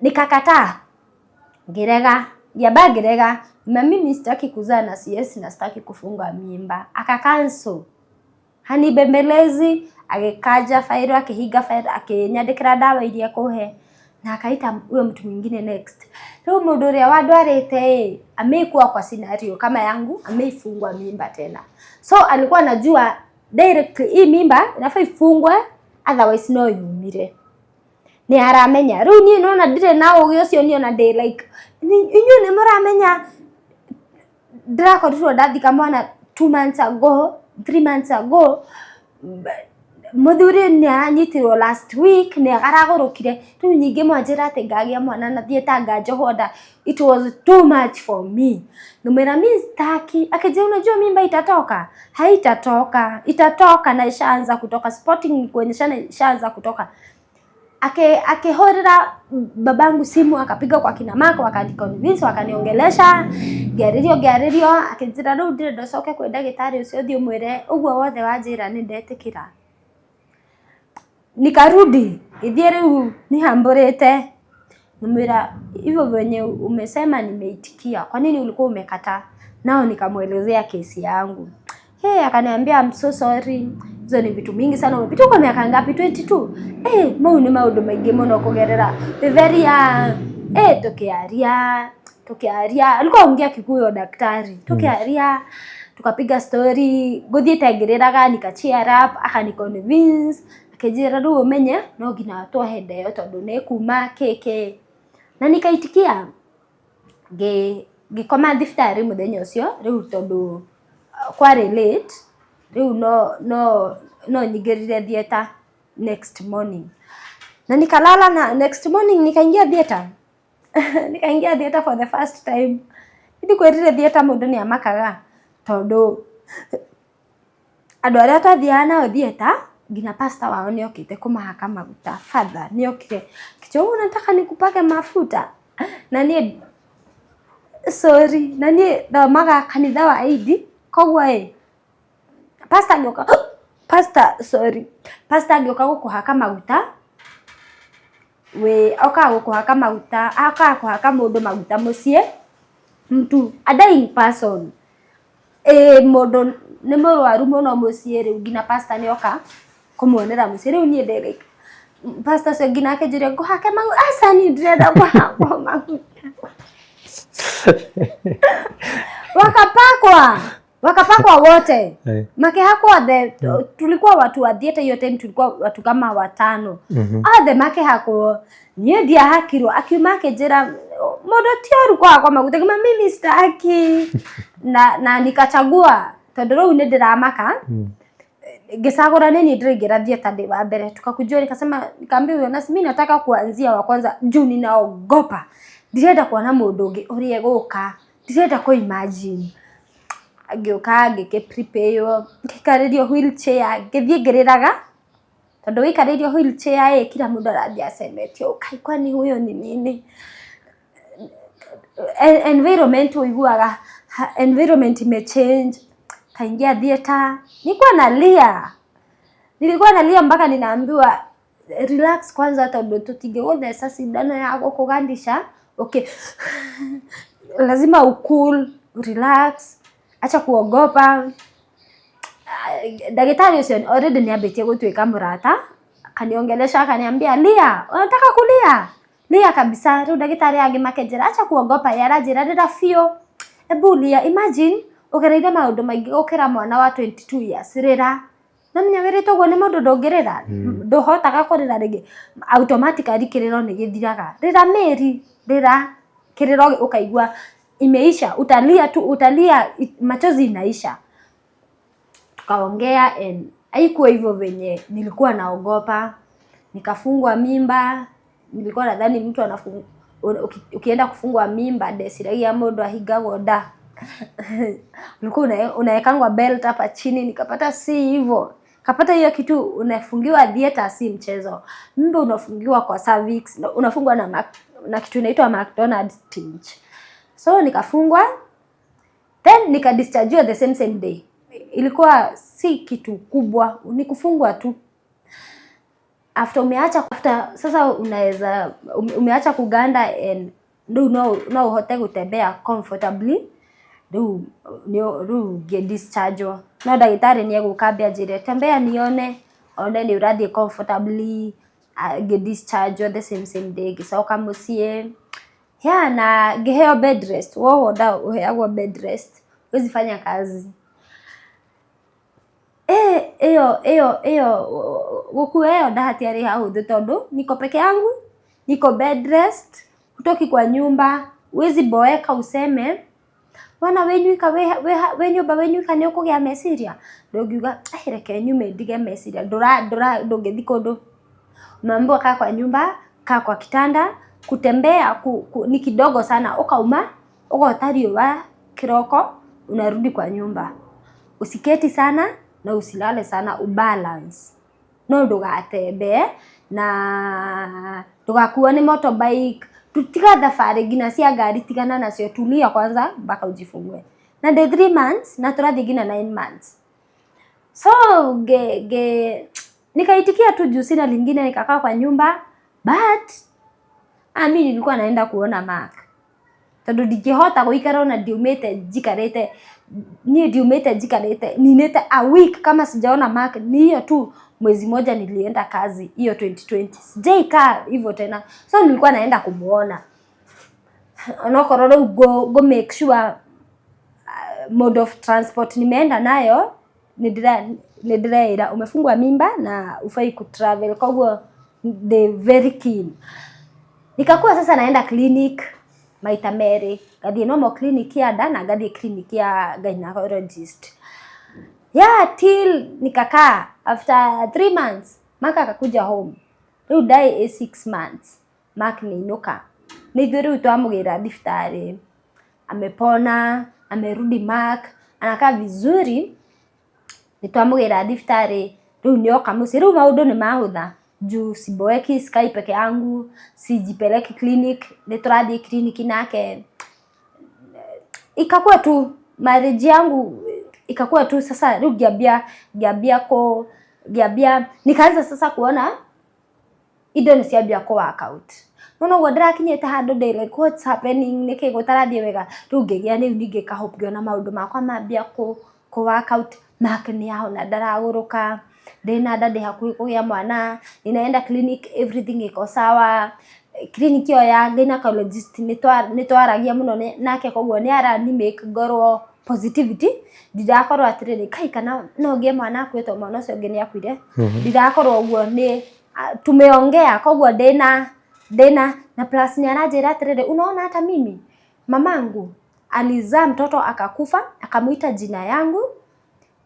Nikakataa, ngĩrega, ngĩamba ngĩrega na mimi sitaki kuzaa na CS na sitaki kufunga mimba. Akacancel, hanibembelezi, agĩkanja fairo, akĩhinga fairo, akĩnyandĩkĩra ndawa iria ekũhe na akaita huyo mtu mwingine next. Rĩu mũndũ ũrĩa wandwarĩte ĩ ameikuwa kwa scenario kama yangu, ameifungwa mimba tena, so alikuwa anajua directly hii mimba inafaa ifungwe, otherwise no yumire. Nĩ aramenya. Rĩu niĩ nona ndirĩ na ũgĩ ũcio, niĩ ona ndĩ like, "Inyuĩ nĩ mũramenya ndĩrakorirwo ndathika mwana 2 months ago, 3 months ago. Mũthuri nĩ aranyitirwo last week, nĩ aragũrũkire. Rĩu nyingĩ mwanjĩra atĩ ngagĩa mwana na thiĩ ta nganjohwo nda." It was too much for me. Ngĩmwĩra, "Mi sitaki." Akijia, "Unajua mimba itatoka." "Haitatoka, itatoka na ishaanza kutoka, spotting ni kuonyeshana ishaanza kutoka." Akihũrĩra babangu simu, akapiga kwa kina mako, wakaniconvince, wakaniongelesha, ngĩarĩrio, ngĩarĩrio. Akĩnjĩra, "Rĩu ndĩrenda ũcoke kwĩ ndagĩtarĩ ũcio, ũthiĩ ũmwĩre ũguo wothe wanjĩra nĩ ndetĩkĩra." Nikarudi, gĩthiĩ rĩu nĩhambũrĩte, ngĩmwĩra, "Hivyo venye umesema nimeitikia, kwa nini ulikuwa umekataa?" Nao nikamwelezea kesi yangu. Hey, akaniambia, "I'm so sorry, hizo ni vitu mingi sana umepita. Uko miaka ngapi? 22. Eh, mau nĩ maũndũ maingĩ mũno kũgerera, wĩ very young." Eh, tukiaria, tukiaria, alikuwa ongea Kikuyu daktari, tukiaria, tukapiga story, ngũthiĩte ngĩrĩraga, nika cheer up, akani convince, akĩnjĩra, "Rĩu ũmenye no nginya twohe nda ĩyo tondũ nĩ kuma kĩkĩ." Na nikaitikia. Ngĩkoma thibitarĩ mũthenya ũcio rĩu tondũ kwarĩ late, rĩu no nyingĩrire theatre next morning na nikalala, na next morning nikaingia theatre, nikaingia theatre for the first time. Ndikwĩrire theatre mũndũ nĩ amakaga tondũ andũ arĩa twathiaga nao theatre, nginya pastor wao nĩ okĩte kũmahaka maguta. Father nĩ okire akĩnjĩra, "Unataka nikupake mafuta?" Na niĩ, sorry, na niĩ thomaga kanitha wa Indi, koguo ĩ pastor angĩũka, pastor, sorry, pastor angĩũka gũkũhaka maguta, wĩ okaga gũkũhaka maguta, okaga kũhaka mũndũ maguta mũciĩ, mtu, a dying person. Ĩ mũndũ nĩ mũrwaru mũno mũciĩ, rĩu nginya pastor nĩoka kũmuonera mũciĩ. Rĩu niĩ ndĩ like, pastor ũcio nginya akĩnjĩra ngũhake maguta. Aca, niĩ ndirenda kũhakwo maguta. Wakapakwa, wakapakwa wote. Makĩhakwo othe. Tulikuwa watu wa theatre hiyo time, tulikuwa watu kama watano. Othe makĩhakwo, niĩ ndiahakirwo. Akiuma akĩnjĩra, "Mũndũ ti ũru kũhakwo maguta." Ngĩmwĩra, "Mimi sitaki." Na nikachagua, tondũ rĩu nĩ ndĩramaka. Ngĩcagũra nĩ niĩ ndĩraingĩra theatre ndĩ wa mbere. Tukakujua, nikasema, nikaambia huyo nurse, "Mimi nataka kuanzia wa kwanza juu ninaogopa, ndirenda kuona mũndũ ũngĩ ũrĩa egũka, ndirenda kũ imagine." Ngĩũka, ngĩkĩ prepare, ngĩikarĩrio wheelchair, ngĩthiĩ ngĩrĩraga, tondũ wĩikarĩirio wheelchair ĩ, kila mũndũ arathiĩ acemetio, "Kai, kwani huyo ni nini?" Environment ũiguaga environment imechange. Kaingia theatre, nilikuwa nalia, nilikuwa nalia mpaka ninaambiwa, "Relax kwanza, tondũ tũtingĩgũtheca cindano ya gũkũgandisha. Okay, lazima ucool, relax, acha kuogopa." Ndagĩtarĩ ũcio already nĩambĩtie gũtuĩka mũrata, akaniongelesha, akaniambia, "Lia, unataka kulia? Lia kabisa." Rĩu ndagĩtarĩ angĩ makĩnjĩra, "Acha kuogopa." Ye aranjĩra, "Rĩra biũ, ebu lia, imagine ũgereire maũndũ maingĩ gũkĩra mwana wa 22 years, rĩra." No menya wĩrĩtwo ũguo nĩ mũndũ, ndũngĩrĩra, ndũhotaga kũrĩra rĩngĩ, automatically kĩrĩro nĩ gĩthiraga. "Rĩra Mary, rĩra." Kĩrĩro ũkaigua imeisha, utalia tu, utalia, machozi inaisha. Tukaongea and haikuwa hivyo venye nilikuwa naogopa. Nikafungwa mimba. Nilikuwa nadhani mtu ukienda kufungwa mimba, ndeciragia mũndũ ahingagwo nda, ulikuwa unaekangwa belt hapa chini. Nikapata si hivyo. Kapata hiyo kitu unafungiwa theater si mchezo. Mimba unafungiwa kwa cervix, na unafungwa na kitu inaitwa McDonald's stitch. So nikafungwa, then nikadischargiwa the same same day. Ilikuwa si kitu kubwa, ni kufungwa tu. After umeacha, after sasa unaweza umeacha kuganda and rĩu no ũhote gũtembea comfortably, rĩu rĩu ngĩdischargewo. No ndagĩtarĩ nĩ egũka ambe anjĩre, "Tembea nione," one nĩ ũrathiĩ comfortably. Ngĩdischargewo the same same day, ngĩcoka mũciĩ. Yeah, na ngĩheo bed rest. Wohwo nda ũheagwo bed rest, huwezi fanya kazi. Ĩyo gũkua ĩyo nda hatiarĩ hahũthũ, tondũ niko peke yangu, niko bed rest, hutoki kwa nyumba, huwezi boeka useme wona wĩ nyika, wĩ nyũmba wĩ nyika nĩ ũkũgĩa meciria. Ndũngiuga, "Ai, reke nyume ndige meciria." Ndũra ndũngĩthiĩ kũndũ. Umeambiwa kaa kwa nyumba, kaa kwa kitanda, kutembea ni kidogo sana, ukauma ũgota riũa kĩroko, unarudi kwa nyumba. Usiketi sana na usilale sana, ubalance. No ndũgatembee na ndũgakuo nĩ motorbike, tiga thabarĩ nginya cia ngari, tigana nacio, tulia kwanza mpaka ujifungue. Na ndĩ 3 months na tũrathiĩ nginya 9 months. So ge, ge, nikaitikia tu juu sina lingine, nikakaa kwa nyumba, but mi nilikuwa naenda kuona Mark, tondũ ndingĩhota gũikara ona ndiumĩte njikarĩte, niĩ ndiumĩte njikarĩte ninĩte a week kama sijaona Mark. Ni hiyo tu mwezi moja nilienda kazi hiyo 2020, sijaikaa hivyo tena. So nilikuwa naenda kumuona, onokorwo rĩu ngũ make sure mode of transport nimeenda nayo nĩ ndĩreĩra umefungwa mimba na ufai kutravel, koguo ndĩ very keen. Nikakuwa sasa naenda clinic maita merĩ, ngathiĩ normal clinic ya nda na ngathiĩ clinic ya gynecologist. Yeah, till nikakaa, after 3 months Mark akakuja home. Rĩu ndai ĩ 6 months, Mark nĩ inũka, nĩ ithuĩ rĩu twamũgĩra thibitarĩ. Amepona, amerudi. Mark anakaa vizuri. Nĩ twamũgĩra thibitarĩ, rĩu nĩoka mũciĩ, rĩu maũndũ nĩ mahũtha juu siboeki, sikai peke yangu, sijipeleki clinic, nĩ tũrathiĩ clinic nake. Ikakuwa tu marriage yangu ikakuwa tu sasa rĩu ngĩambia kũ ngĩambia nikaanza sasa kuona indo nĩ ciambia kũ work out. Nona ũguo ndĩrakinyĩte handũ ndĩ like, "What's happening? Nĩkĩ gũtarathiĩ wega?" Rĩu ngĩgĩa rĩu ningĩ ka hope, ngĩona maũndũ makwa mambia kũ work out. Mark nĩ ahona, ndaragũrũka, ndĩna nda, ndĩ hakuhĩ kũgĩa mwana, ninaenda clinic, everything iko sawa. Clinic ĩyo ya gynecologist nĩ twaragia mũno nake, koguo nĩ arani make ngorwo positivity, ndirakorwo atĩrĩrĩ, kai kana no ngĩe mwana akue to mwana ũcio ũngĩ nĩ akuire. Ndirakorwo ũguo, nĩ tumeongea, koguo ndĩna na plus nĩ aranjĩra atĩrĩrĩ, "Unaona, hata mimi mamangu alizaa mtoto akakufa, akamuita jina yangu,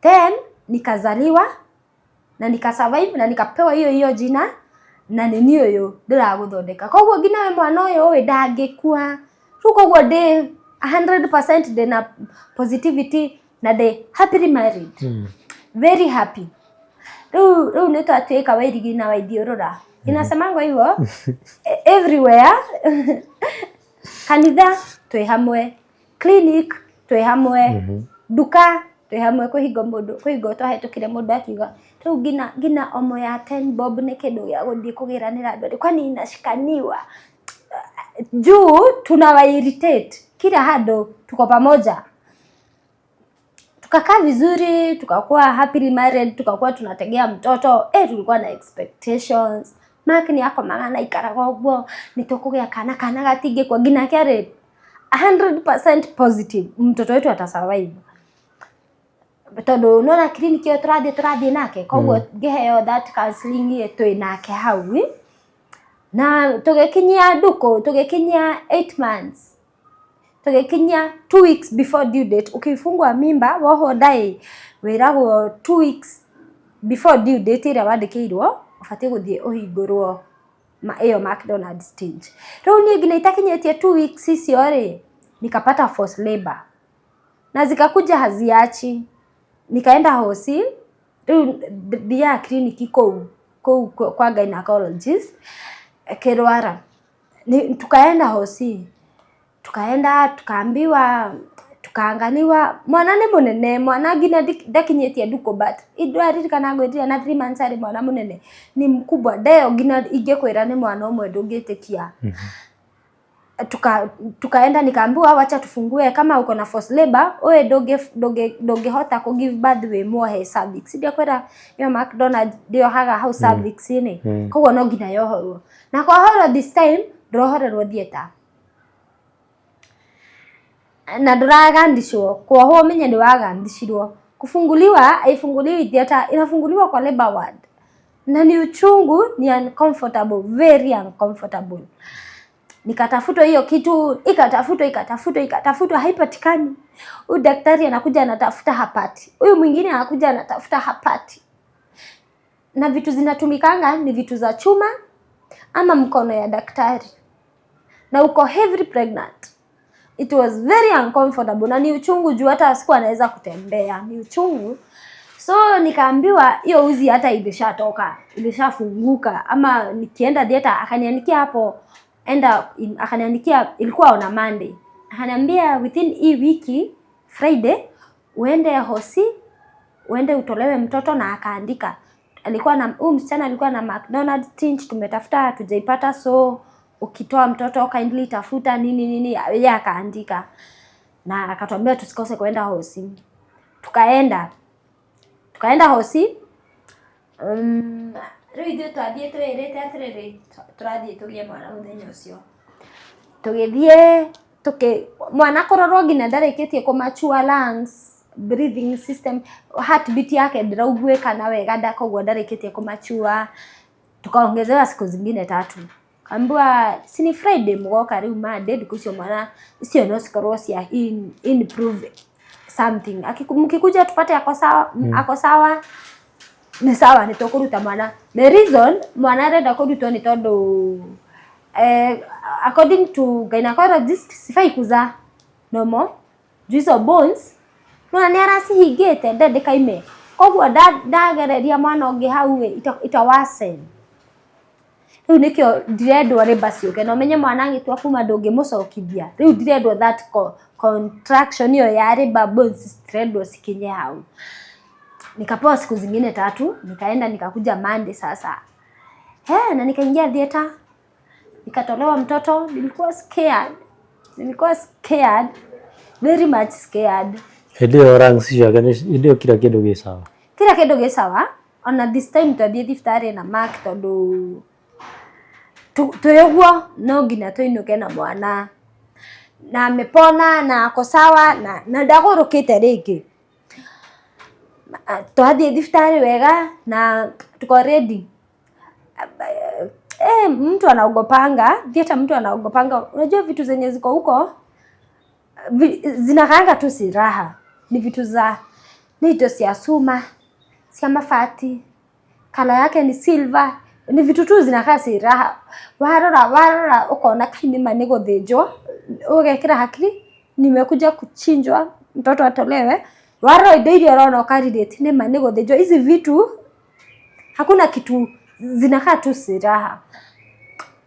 then nikazaliwa na nikasurvive na nikapewa hiyo hiyo jina, na nĩ niĩ ũyũ ndĩragũthondeka, koguo nginya we mwana ũyũ ũĩ ndangĩkua." Rĩu koguo ndĩ 100% ndĩna positivity na ndĩ happily married, very happy. Rĩu nĩ twatuĩka wairigi na waithiũrũra, inasemangwa hivyo, everywhere, kanitha twĩ hamwe, clinic twĩ hamwe, nduka twĩ hamwe. Kwĩ hingo mũndũ, kwĩ hingo twahĩtũkire, mũndũ akiuga rĩu ngina omo ya 10 bob nĩ kĩndũ gĩa gũthiĩ kũgĩranĩra andũ, kwani inashikaniwa juu tunawa irritate kila handũ. Tuko pamoja, tukakaa vizuri, tukakuwa happily married, tukakuwa tunategea mtoto. Tulikuwa na expectations. Mark nĩ akomaga na ikaraga ũguo, nĩ tũkũgĩa kana, kana gatingĩkua. Nginya kĩarĩ 100% positive mtoto wetu atasurvive, tondũ nona clinic ĩyo tũrathiĩ nake, koguo ngĩheo that counseling ĩ twĩ nake hau ĩ. Na tũgĩkinyia ndukũ, tũgĩkinyia 8 months, tũgĩkinyia 2 weeks before due date. Ukifungwa mimba, wohwo nda ĩ, wĩragwo 2 weeks before due date ĩrĩa wandĩkĩirwo ũbatiĩ gũthiĩ ũhingũrwo ĩyo McDonald stage. Rĩu niĩ nginya itakinyĩtie 2 weeks icio rĩ, nikapata forced labor na zikakuja haziachi, nikaenda hosi. Rĩu thiaga clinic kũu kwa gynecologist Kĩrwara. Tukaenda hosi, tukaenda, tukaambiwa, tukaangaliwa mwana nĩ mũnene, mwana nginya ndakinyĩtie nduko, but ndwaririkana ngwĩrire na 3 months arĩ mwana mũnene, ni mkubwa ndeo, nginya ingĩkwĩra nĩ mwana ũmwe ndũngĩtĩkia. Tukaenda, nikaambiwa, "Wacha tufungue, kama uko na forced labor we ndũngĩhota kũ give birth wĩ muohe cervix." Ndiakwĩra ĩyo McDonald ndĩohaga hau cervix-inĩ, koguo no nginya yohorwo, na kwohorwo this time ndũrohorerwo theatre na ndũragandicwo. Kuohwo ũmenye nĩ wagandicirwo, kufunguliwa haifunguliwi theatre, inafunguliwa kwa labor ward, na ni uchungu, ni uncomfortable, very uncomfortable. Nikatafutwa hiyo kitu, ikatafutwa, ikatafutwa, ikatafutwa, haipatikani. Huyu daktari anakuja anatafuta, hapati. Huyu mwingine anakuja anatafuta, hapati. Na vitu zinatumikanga ni vitu za chuma ama mkono ya daktari, na uko heavily pregnant. It was very uncomfortable na ni uchungu juu hata sikuwa anaweza kutembea, ni uchungu. So nikaambiwa hiyo uzi hata ilishatoka, ilishafunguka, ama nikienda theatre. Akaniandikia hapo enda akaniandikia, ilikuwa on a Monday, akaniambia within hii wiki Friday uende hosi, uende utolewe mtoto. Na akaandika alikuwa na huyu msichana alikuwa na McDonald tinge, tumetafuta hatujaipata, so ukitoa mtoto kindly tafuta nini nini. Yeye akaandika na akatuambia tusikose kwenda hosi. Tukaenda hosi. Rĩu ithuĩ twathiĩ twĩrĩte atĩrĩrĩ, tũrathiĩ tũgĩe mwana mũthenya ũcio. Tũgĩthiĩ tũkĩ mwana kũrorwo nginya ndarĩkĩtie kũ mature lungs, breathing system, heartbeat yake ndĩraiguĩkana wega nda, koguo ndarĩkĩtie kũ mature. Tukaongezewa siku zingine tatu, kaambiwa si ni Friday mũgoka, rĩu Monday, ndukũ icio mwana icio no cikorwo cia improve something. Mkikuja tupate ako sawa, ako sawa, nĩ sawa, nĩ tũkũruta mwana. The reason mwana arenda kũrutwo nĩ tondũ according to gynecologist sifai kuzaa normal juu hizo bones nona nĩ aracihingĩte nda ndĩkaime, koguo ndagereria mwana ũngĩ hau ĩ ita worsen. Rĩu nĩkĩo ndirendwo labour ciũke, na ũmenye mwana agĩtua kuma ndũngĩmũcokithia. Rĩu ndirendwo that contraction ĩyo ya labour, bones citirendwo cikinye hau. Nikapewa siku zingine tatu, nikaenda, nikakuja Monday sasa. He, na nikaingia theatre. Nikatolewa mtoto, nilikuwa scared, nilikuwa scared, very much scared. Hĩndĩ ĩyo lungs ciake hĩndĩ ĩyo kila kĩndũ gĩ sawa? Kila kĩndũ gĩ sawa. Ona this time twathiĩ thibitarĩ na Mark, tondũ twĩ ũguo no nginya tũinũke na mwana, na amepona na ako sawa na ndagũrũkĩte rĩngĩ. Twathiĩ thibitarĩ wega na tuko ready. Mtu anaogopanga theatre, mtu anaogopanga. Unajua vitu zenye ziko huko zinakaanga tu si raha, ni vitu za ni indo cia cuma, cia mabati, color yake ni silver, ni vitu tu zinakaa si raha. Warora warora ukona kai nĩma nĩ gũthĩnjwo, ũgekĩra hakiri nimekuja kuchinjwa mtoto atolewe. Warora indo iria ũrona ũkarelate nĩma nĩ gũthĩnjwo hizi vitu, hakuna kitu, zinakaa tu si raha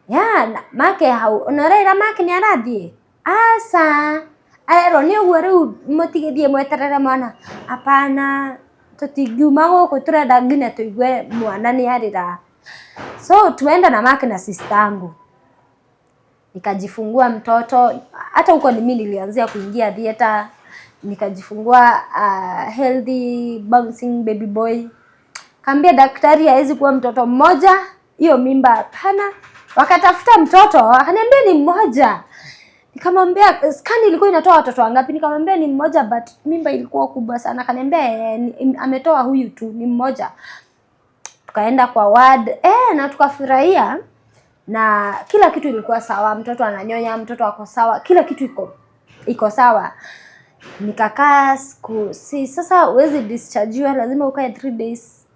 ya na, make hau ona ũraira make nĩ arathiĩ aca, arerwo nĩ ũguo rĩu mũtigĩthiĩ mweterere mwana. Hapana, tũtingiuma gũkũ, tũrenda nginya tũigue mwana nĩ arĩra. So tuenda na Mark na sister yangu, nikajifungua mtoto. Hata huko ni mimi nilianzia kuingia theater, nikajifungua healthy bouncing baby boy. Kaambia daktari hawezi kuwa mtoto mmoja, hiyo mimba hapana. Wakatafuta mtoto, akaniambia ni mmoja. Nikamwambia scan ilikuwa inatoa watoto wangapi? Nikamwambia ni mmoja, but mimba ilikuwa kubwa sana. Akaniambia ametoa huyu tu, ni mmoja. Tukaenda kwa ward na tukafurahia na kila kitu ilikuwa sawa, mtoto ananyonya, mtoto ako sawa, kila kitu iko sawa. Nikakaa siku si sasa huwezi dischargiwa, lazima ukae 3 days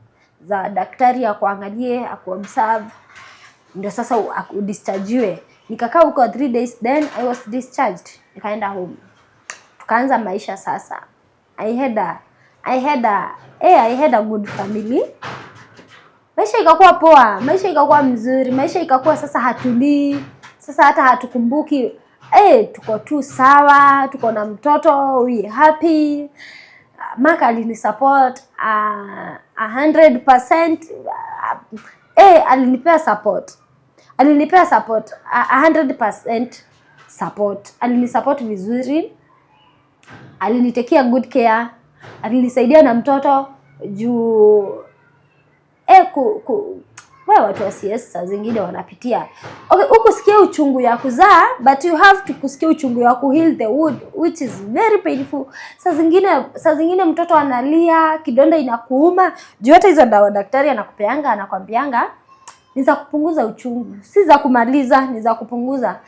za daktari akuangalie, akuobserve, ndio sasa udischargiwe. Nikakaa huko 3 days, then I was discharged, nikaenda home, tukaanza maisha sasa. I had a good family. Maisha ikakuwa poa, maisha ikakuwa mzuri, maisha ikakuwa sasa hatulii, sasa hata hatukumbuki, tuko tu sawa, tuko na mtoto, we happy. Mark alinisupport 100%. Alinipea support, alinipea support 100% support, alinisupport vizuri, alinitekia good care, alinisaidia na mtoto juu we watu wa CS saa zingine wanapitia, okay, hukusikia uchungu ya kuzaa, but you have to kusikia uchungu ya kuheal the wound, which is very painful. Saa zingine mtoto analia, kidonda inakuuma juu hata hizo dawa daktari anakupeanga, anakwambianga ni za kupunguza uchungu, si za kumaliza, ni za kupunguza.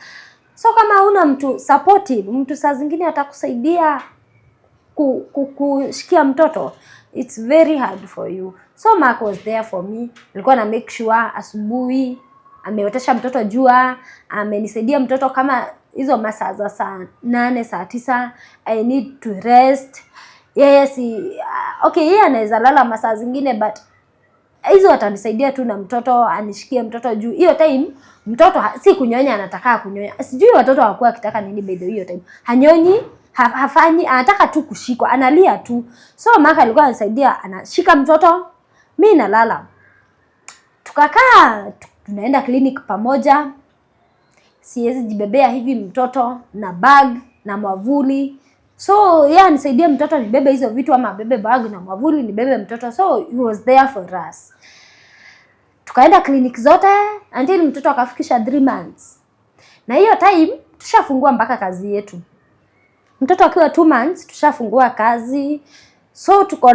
So kama huna mtu supportive, mtu saa zingine atakusaidia kushikia mtoto, it's very hard for you. So Mark was there for me, alikuwa na make sure asubuhi ameotesha mtoto jua, amenisaidia mtoto kama hizo masaa za saa 8, saa 9 I need to rest. Yeye si okay, yeye anaweza lala masaa zingine, but hizo atanisaidia tu na mtoto, anishikie mtoto juu hiyo time mtoto si kunyonya, anataka kunyonya. Sijui watoto hawakuwa akitaka nini by the way, hiyo time hanyonyi, hafanyi, anataka tu kushikwa, analia tu. So Mark alikuwa anasaidia, anashika mtoto, mi nalala. Tukakaa, tunaenda clinic pamoja. Siwezi jibebea hivi mtoto na bag na mwavuli, so yeye anisaidie mtoto nibebe hizo vitu, ama abebe bag na mwavuli nibebe mtoto. So he was there for us. Tukaenda clinic zote until mtoto akafikisha 3 months, na hiyo time tushafungua mpaka kazi yetu. Mtoto akiwa 2 months tushafungua kazi, so tuko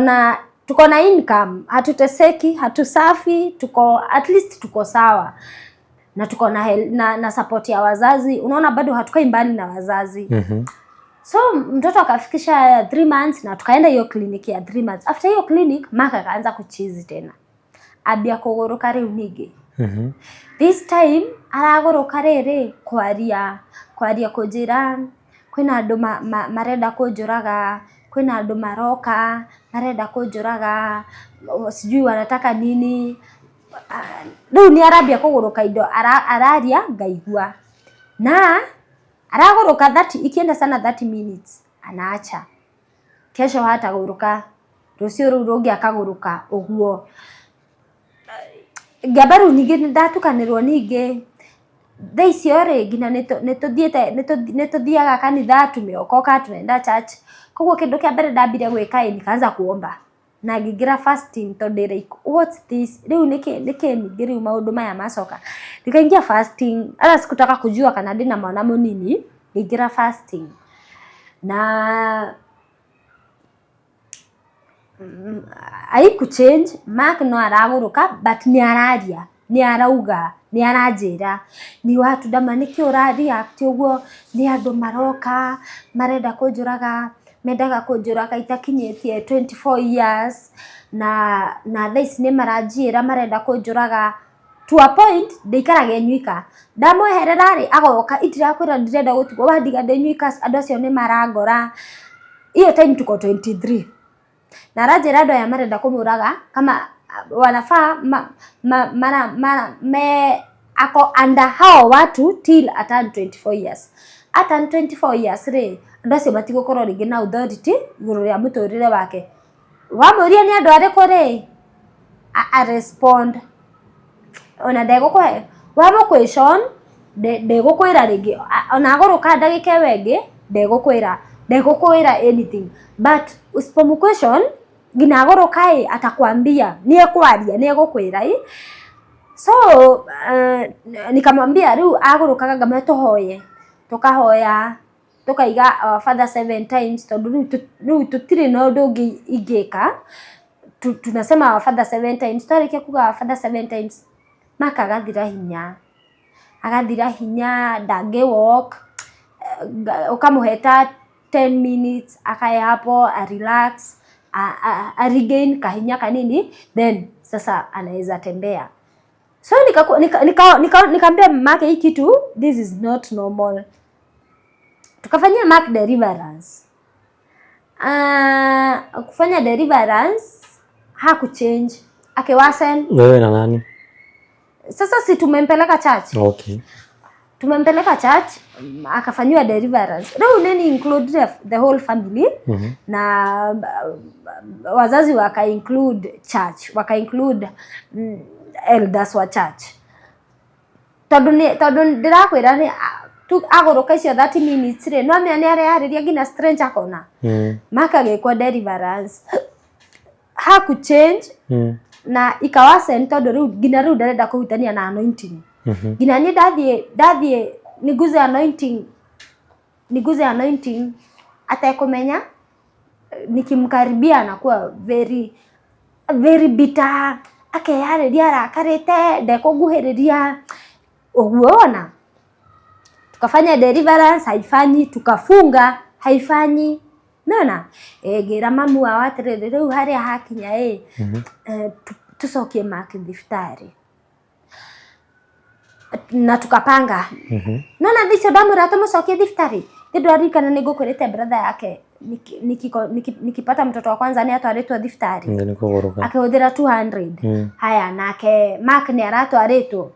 na income, hatuteseki, hatusuffer, tuko at least tuko sawa na tuko na support ya wazazi. Unaona, bado hatukai mbali na wazazi. So mtoto akafikisha 3 months na tukaenda hiyo clinic ya 3 months. After hiyo clinic, Mark akaanza kuchizi tena, ambia kũgũrũka rĩu ningĩ. This time aragũrũka rĩrĩ kwaria kwaria, kũnjĩra kwĩna andũ marenda kũnjũraga, kwĩna andũ maroka marenda kũnjũraga, sijui wanataka nini. Ah, rĩu nĩ arambia kũgũrũka indo araria ngaigua na aragũrũka 30, ikienda sana 30 minutes, anaacha. Kesho hatagũrũka, rũciũ rũu rũngĩ akagũrũka ũguo. Ngĩamba rĩu ningĩ nĩndatukanĩrwo ningĩ. Thaa icio rĩ, nginya nĩ tũthiaga kanitha, tumeokoka, tunaenda church. Koguo kĩndũ kĩa mbere ndambire gwĩka ĩ, nikaanza kuomba na ngĩingĩra fasting tondũ ndĩ like, "What's this?" Rĩu nĩkĩ ningĩ rĩu maũndũ maya macoka? Nikaingia fasting, hata sikutaka kujua kana ndĩna mwana mũnini. Ngĩingĩra fasting na haiku change. Mark no aragũrũka, but nĩ araria, nĩ arauga, nĩ aranjĩra nĩ watundama, nĩkĩ ũra react ũguo? Nĩ andũ maroka marenda kũnjũraga, mendaga kũnjũraga itakinyĩtie 24 years, na thaa ici nĩ maranjĩra marenda kũnjũraga. To a point ndĩikaraga e nyika, ndamweherera rĩ, agoka, "Itirakwĩra ndirenda gũtigwo, wandiga ndĩ nyika, andũ acio nĩ marangora." Hiyo time tuko 23 na aranjĩra andũ aya marenda kũmũraga kama wanafaa ma, ma, mara, mara, me ako under hao watu till aturn 24 years. Aturn 24 years rĩ, andũ acio matigũkorwo rĩngĩ na authority igũrũ rĩa mũtũrĩre wake. Wamũria nĩ andũ arĩkũ rĩ, a respond ona ndegũkũhe. Wamũ question, ndegũkwĩra rĩngĩ. Ona agũrũka ndagĩka ĩyo ĩngĩ, ndegũkwĩra anything, but usipomu question nginya agũrũka ĩ, atakwambia, nĩ ekwaria, nĩ egũkwĩra ĩ. So nikamwambia rĩu agũrũkaga ngamwĩra tũhoye, tũkahoya, tũkaiga "Our Father" seven times, tondũ rĩu tũtirĩ na ũndũ ũngĩ ingĩka. Tunasema "Our Father" seven times. Twarĩkia kuga "Our Father" seven times, Mark agathira hinya, agathira hinya, ndangĩ walk. Ũkamũhe ta 10 minutes akae hapo, a relax, a regain kahinya kanini, then sasa anaweza tembea. So nikaambia Mark, "Hii kitu, this is not normal." Tukafanyia Mark deliverance. Kufanya deliverance hakuchange, akiwasen. Wewe na nani? Sasa si tumempeleka church. Tumempeleka church, akafanyiwa deliverance. Rĩu nini include the whole family na wazazi waka include church, waka include elders wa church, tondũ ndĩrakwĩra nĩ agũrũka icio 30 minutes rĩ, no amenya nĩ areyarĩria nginya stranger akona. Makagĩkwo deliverance, haku change na ikawasen, tondũ rĩu nginya rĩu ndarenda kũhutania na anointing. Nginya niĩ ndathiĩ niguze anointing, niguze anointing atekũmenya, nikimkaribia anakuwa very very bitter, akeyarĩria arakarĩte, ndekũnguhĩrĩria ũguo. Ona tukafanya deliverance, haifanyi. Tukafunga, haifanyi. Nona ngĩra mamu wao atĩrĩrĩ, rĩu harĩa hakinya ĩ, tucokie Mark thibitarĩ na tukapanga. Nona thicio ndamwĩra tũmũcokie thibitarĩ, thĩ ndwaririkana nĩ ngũkwĩrĩte brother yake nikipata mtoto wa kwanza nĩ atwarĩtwo thibitarĩ. Nĩ kũgũrũka. Akĩhũthĩra 200. Haya, nake Mark nĩ aratwarĩtwo,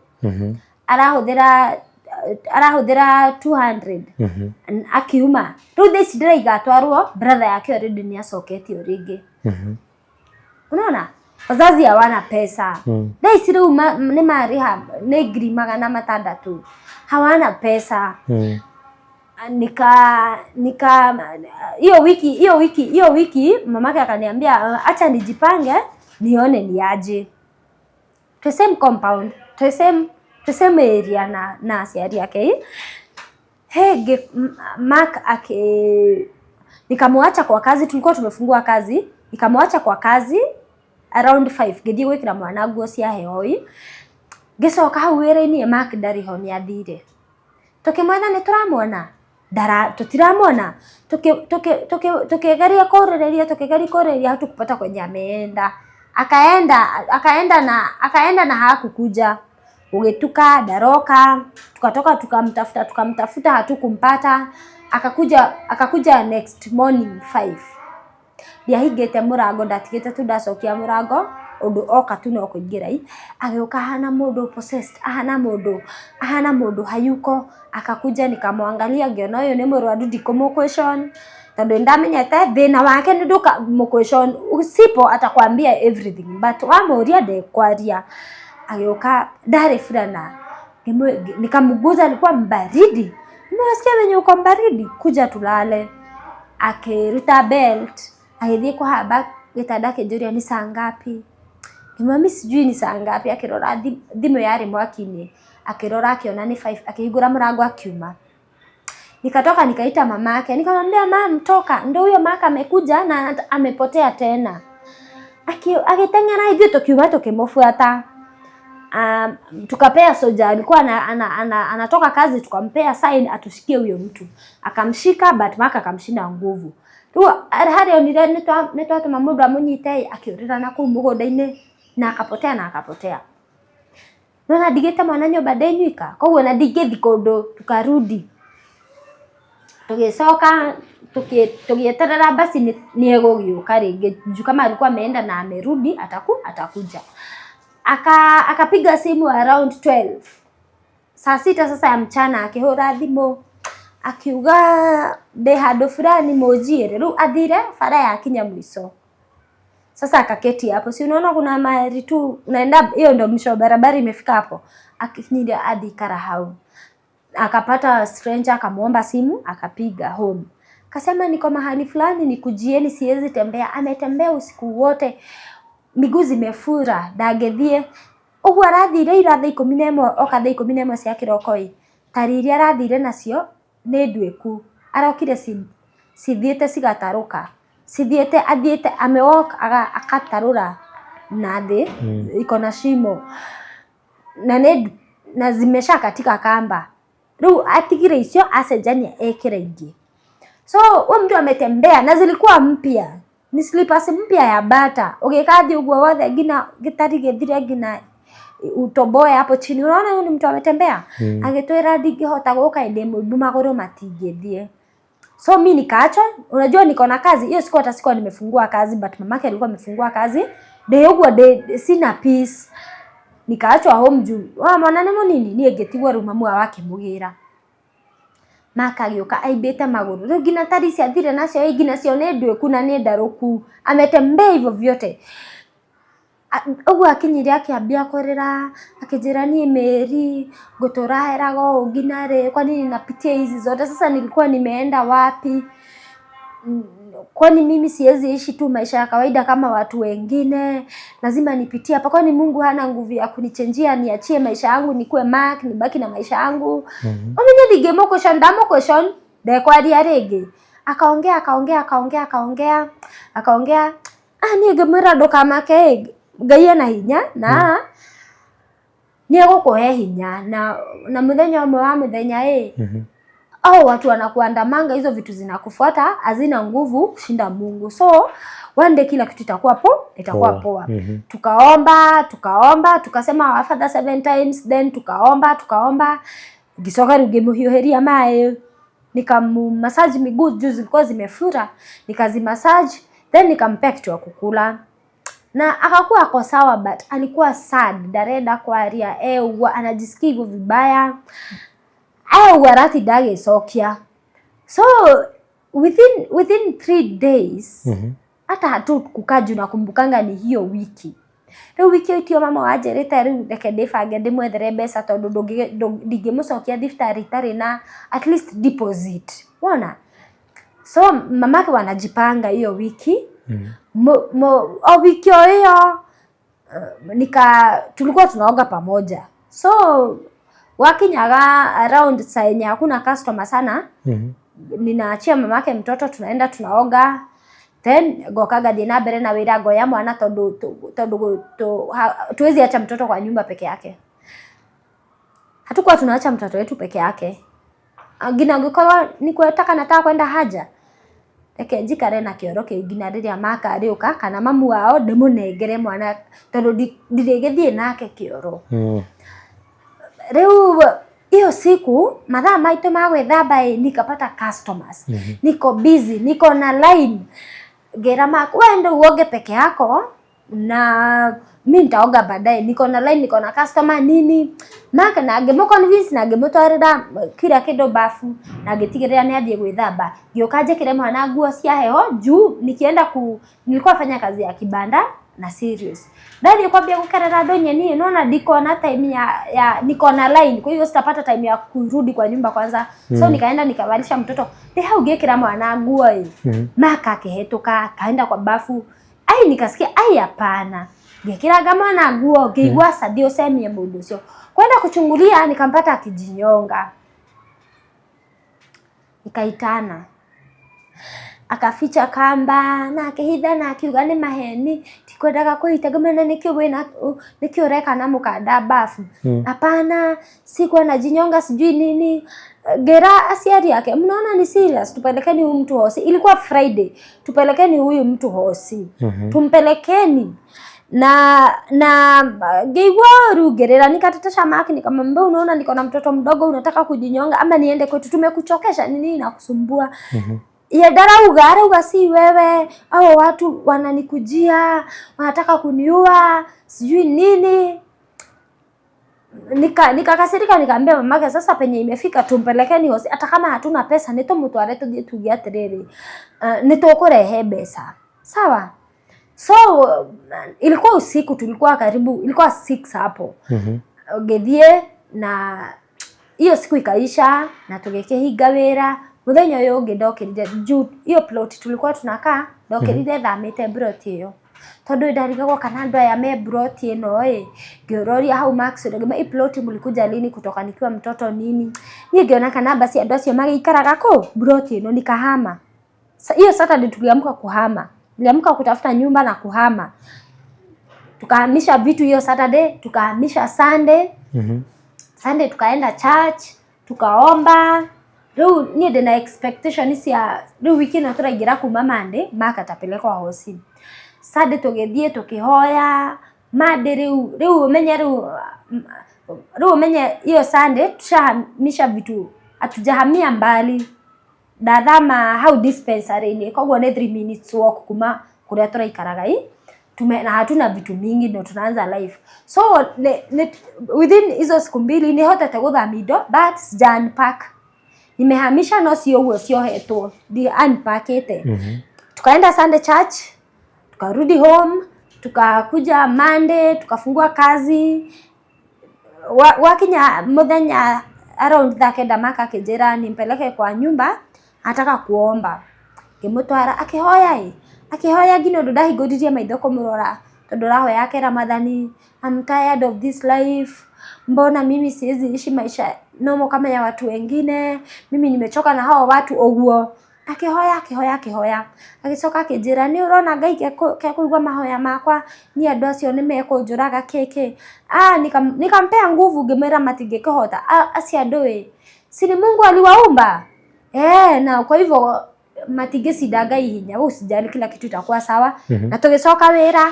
arahũthĩra 200. Akiuma rĩu thaa ici ndĩraiga atwarwo, brother yake already nĩ acoketio rĩngĩ. Unaona wazazi hawana pesa. Thaa ici rĩu nĩ marĩha nĩ 600,000, hawana pesa. Nika hiyo wiki mamake akaniambia, "Acha nijipange nione ni aje." To same compound, to same area na aciari ake. He, Mark ake nikamwacha kwa kazi, tulikuwa tumefungua kazi, nikamwacha kwa kazi around 5, ngĩthiĩ gwĩkĩra mwana nguo cia heho ĩ. Ngĩcoka hau wĩra-inĩ, Mark ndarĩ ho, nĩ athire. Tũkĩmwetha, nĩ tũramwona, ndara tũtiramwona. Tukigeria kũrĩrĩria, tukigeria kũrĩrĩria, hatukupata kwenye ameenda. Akaenda na hakukuja. Ugituka ndaroka, tukatoka, tukamtafuta, tukamtafuta, hatukumpata. Akakuja next morning 5. Ndiahingĩte mũrango, ndatigĩte tu ndacokia mũrango ũndũ oka tu no kũingĩra i. Agĩũka ahana mũndũ possessed, ahana mũndũ hayuko. Akakuja, nikamwangalia, ngĩona ũyũ nĩ mũrwaru, ndikũmũ question tondũ nĩndamenyete thĩna wake nĩ ndũka mũ question, usipo atakwambia everything, but wamũria ndekwaria. Agĩũka ndarĩ burana. Nikamguza, alikuwa mbaridi. Nimewasikia venye uko mbaridi, kuja tulale. Akiruta belt, agĩthiĩ kũhamba gĩtanda, akĩnjũria ni saa ngapi. Ngĩmwĩra sijui ni saa ngapi. Akĩrora thimũ yarĩ mwaki-inĩ, akĩrora akiona ni 5, akĩhingũra mũrango akiuma. Nikatoka nikaita mamake, nikamwambia, "Mam, toka, ndio huyo Mark amekuja na amepotea tena." Agĩteng'era, ithuĩ tukiuma tukĩmũbuata. Tukapea soja alikuwa anatoka kazi, tukampea sign atushikie huyo mtu. Akamshika, but Mark akamshinda nguvu. Rĩu harĩa onire nĩtwatũma mũndũ amũnyite, akĩũrĩra na kũu mũgũnda-inĩ na akapotea na akapotea. Nona ndigĩte mwana nyũmba ndĩ nyika, koguo na ndingĩthi kũndũ. Tukarudi, tũgĩcoka tũgĩeterera basi nĩ egũgĩũka rĩngĩ, juu kama alikuwa ameenda na amerudi, atakuja. Akapiga simu around 12, saa 6 sasa ya mchana, akĩhũra thimũ akiuga, "Ndĩ handũ fulani, mũnjiĩre." Rĩu athire bara yakinya mwisho sasa, akaketi hapo. Si unaona kuna mahali tu unaenda, hiyo ndo mwisho wa barabara, imefika hapo. Akinyire athikara hau, akapata stranger, akamuomba simu, akapiga home, kasema, "Niko mahali fulani, nikujieni, siwezi tembea." Ametembea usiku wote, miguu zimefura, ndangĩthiĩ. Ũguo arathire ira thaa 11, oka thaa 11 cia kĩroko ĩ, tari iria arathire nacio nĩ nduĩku, arokire cithiĩte cigatarũka, cithiĩte, athiĩte amewalk akatarũra na thĩ, iko na shimo na nĩ na zimesha katika kamba. Rĩu atigire icio, acenjania ekĩra ingĩ. So huyo mtu ametembea na zilikuwa mpya, ni slippers mpya ya Bata. Ũgĩka ũguo wothe nginya gĩtari gĩthire, nginya utoboe hapo chini. Unaona huyu ni mtu ametembea. Agĩtwĩra, "Ndingĩhota gũka, ndĩ mũimbu, magũrũ matingĩthiĩ." So mi nikaacha. Unajua niko na kazi hiyo siku, hata sikuwa nimefungua kazi, but mamake alikuwa amefungua kazi. Ndĩ ũguo ndĩ sina peace, nikaachwa home juu wa mwana nĩ mũnini, niĩ ngĩtigwo. Rĩu mamu wao akĩmũgĩra. Mark agĩũka aimbĩte magũrũ, rĩu nginya tari ici athire nacio ĩ, nginya cio nĩ nduĩku na nĩ ndarũku, ametembea hivyo vyote. Ũguo akinyire akĩambia kũrĩra, akĩnjĩra, "Niĩ Mary ngũtũra heraga ũũ nginya rĩ? Kwa nini napitia hizi zote? Sasa nilikuwa nimeenda wapi? Kwani mimi siwezi ishi tu maisha ya kawaida kama watu wengine? Lazima nipitie hapa? Kwani Mungu hana nguvu ya kunichenjia, niachie maisha yangu, nikuwe Mark, nibaki na maisha yangu?" Ũmenye ndingĩmũ question, ndamũ question ndekwaria rĩngĩ. Akaongea, akaongea, akaongea, akaongea, akaongea. Ah, niĩ ngĩmwĩra, "Ndũkamake ĩ, Ngai ena hinya na nĩ egũkũhe hinya na mũthenya ũmwe wa mũthenya ĩ, au watu wanakuandamanga, hizo vitu zinakufuata hazina nguvu kushinda Mungu. So one day kila kitu itakuwa Poa. poa." Tukaomba, tukaomba, tukasema Our Father seven times, then tukaomba, tukaomba. Ngicoka rĩu ngĩmũhiũhĩria maĩ, nikamumassage miguu juu zilikuwa zimefura, nikazimassage, then nikampea kitu ya kukula na akakuwa ako sawa, but alikuwa sad, ndarenda kwaria, ũguo anajisikia hivyo vibaya, ũguo aratinda agĩcokia. So within 3 days, hata hatu kukaa juu nakumbukanga ni hiyo wiki, rĩu wiki ĩyo itio mama wanjĩrĩte, rĩu reke ndĩbange ndĩmwethere mbeca, tondũ ndingĩmũcokia thibitarĩ itarĩ na at least deposit, wona. So mamake wanajipanga hiyo wiki, o wiki o hiyo, nika tulikuwa tunaoga pamoja, so wakinyaga around saa yenye hakuna customer sana, ninaachia mamake mtoto, tunaenda tunaoga, then ngoka ngathiĩ na mbere na wĩra, ngoya mwana, tondũ tuwezi acha mtoto kwa nyumba peke yake. Hatukuwa tunaacha mtoto wetu peke yake, nginya ũngĩkorwo nĩ kwetaka nataka kwenda haja, reke njikare na kĩoro kĩu nginya rĩrĩa Maka arĩũka kana mamu wao, ndĩmũnengere mwana, tondũ ndirĩgĩthiĩ nake kĩoro. Rĩu hiyo siku mathaa maitũ ma gwĩthamba ĩ, nikapata customers, niko busy, niko na line. Ngĩra Mark, "Wewe uoge peke yako na mi nitaoga baadaye, niko na line, niko na customer," nini. Mark na ngĩmũ convince na ngĩmũtwarĩra kila kĩndũ bafu na ngĩtigĩrĩra nĩ athiĩ gwĩthamba. Ngĩũka njĩkĩre mwana nguo cia heho juu nikienda ku nilikuwa fanya kazi ya kibanda. na serious. Ndathiĩ kwambia gukerera andũ nyeni, nona ndiko na time ya niko na line, kwa hivyo sitapata time ya kurudi kwa nyumba kwanza. So nikaenda nikavalisha mtoto, ndĩ hau ngĩkĩra mwana nguo ĩ, Maka akĩhetũka kaenda kwa bafu. Ai, nikasikia, ai, hapana. Ngĩkĩranga mwana nguo, ngĩigua cathi ũcemie mũndũ ũcio. Kwenda kuchungulia, nikampata akijinyonga. Nikaitana, akaficha kamba na akĩhitha na akiuga nĩ maheni, tikwendaga kũhita. Ngĩmwĩra, nĩkĩ wĩna, nĩkĩ ũreka na mũkanda bafu? Hapana, sikuwa najinyonga, sijui nini. Ngĩra aciari ake, "Mnaona ni serious, tupelekeni huyu mtu hosi." Ilikuwa Friday. "Tupelekeni huyu mtu hosi, tumpelekeni." Na ngĩigua ũru, ngĩrĩra, nikatetesha Maki, nikamwambia, "Unaona niko na mtoto mdogo, unataka kujinyonga ama niende kwetu? Tumekuchokesha, ni nini inakusumbua?" Ye ndarauga, arauga, "Si wewe, au watu wananikujia, wanataka kuniua, sijui nini." Nikakasirika, nikaambia mamake, "Sasa penye imefika, tumpelekeni hosi, hata kama hatuna pesa, nĩtũmũtware, tũthiĩ tuge atĩrĩrĩ, nĩtũkũrehe mbeca, sawa?" So ilikuwa usiku, tulikuwa karibu, ilikuwa 6 hapo. Ngĩthiĩ na hiyo siku ikaisha na tũgĩkĩhinga wĩra. Mũthenya ũyũ ũngĩ ndokĩrire juu hiyo plot tulikuwa tunakaa, ndokĩrire thamĩte plot ĩyo tondũ ndarigagwo kana andũ aya me plot ĩno ĩ. Ngĩũroria hau Maxwell, ngĩmwĩra, "Hii plot mlikuja lini?" "Kutoka nikiwa mtoto." Nini, niĩ ngĩona kana basi andũ acio magĩikaraga kũ plot ĩno. Nikahama. Hiyo Saturday tuliamka kuhama, niliamka kutafuta nyumba na kuhama. Tukahamisha vitu hiyo Saturday, tukahamisha Sunday. Sunday tukaenda church, tukaomba. Riu niĩ ndĩna expectation cia riu wiki ĩno tũraingĩra, kuma Monday Mark atapelekwa hosi. Sunday tũgĩthiĩ tũkĩhoya. Monday rĩu ũmenye, rĩu ũmenye hiyo Sunday tushahamisha vitu, hatujahamia mbali. Ndathama hau dispensary-inĩ, koguo nĩ 3 minutes walk kuma kũrĩa tũraikaraga ĩ. Tume, na hatuna vitu mingi, ndo tunaanza life. So within hizo siku 2 nihotete gũthamia indo, but sija unpack. Nimehamisha no sio ũguo ciohetwo, ndi unpackĩte. Tukaenda Sunday church, tukarudi home, tukakuja Monday tukafungua kazi. Wakinya muthenya around thaa 9, Maka akĩnjĩra nimpeleke kwa nyumba, anataka kuomba. Ngĩmũtwara, akĩhoya ĩ, akĩhoya nginya ũndũ ndahingũririe maitho kũmũrora, tondũ ũrahoya akera, "Mathani, I'm tired of this life. Mbona mimi siwezi ishi maisha normal kama ya watu wengine? Mimi nimechoka na hao watu." Ũguo akĩhoya, akĩhoya, akĩhoya, agĩcoka akĩnjĩra, "Nĩ ũrona Ngai kekũigua mahoya makwa? Niĩ andũ acio nĩ mekũnjũraga kĩkĩ." Ah, nikampea nguvu, ngĩmwĩra, "Matingĩkĩhota. Ah, acio andũ ĩ, si ni Mungu aliwaumba eh, na kwa hivyo matingĩcinda Ngai hinya. Wewe usijali, kila kitu itakuwa sawa." Na tũgĩcoka wĩra,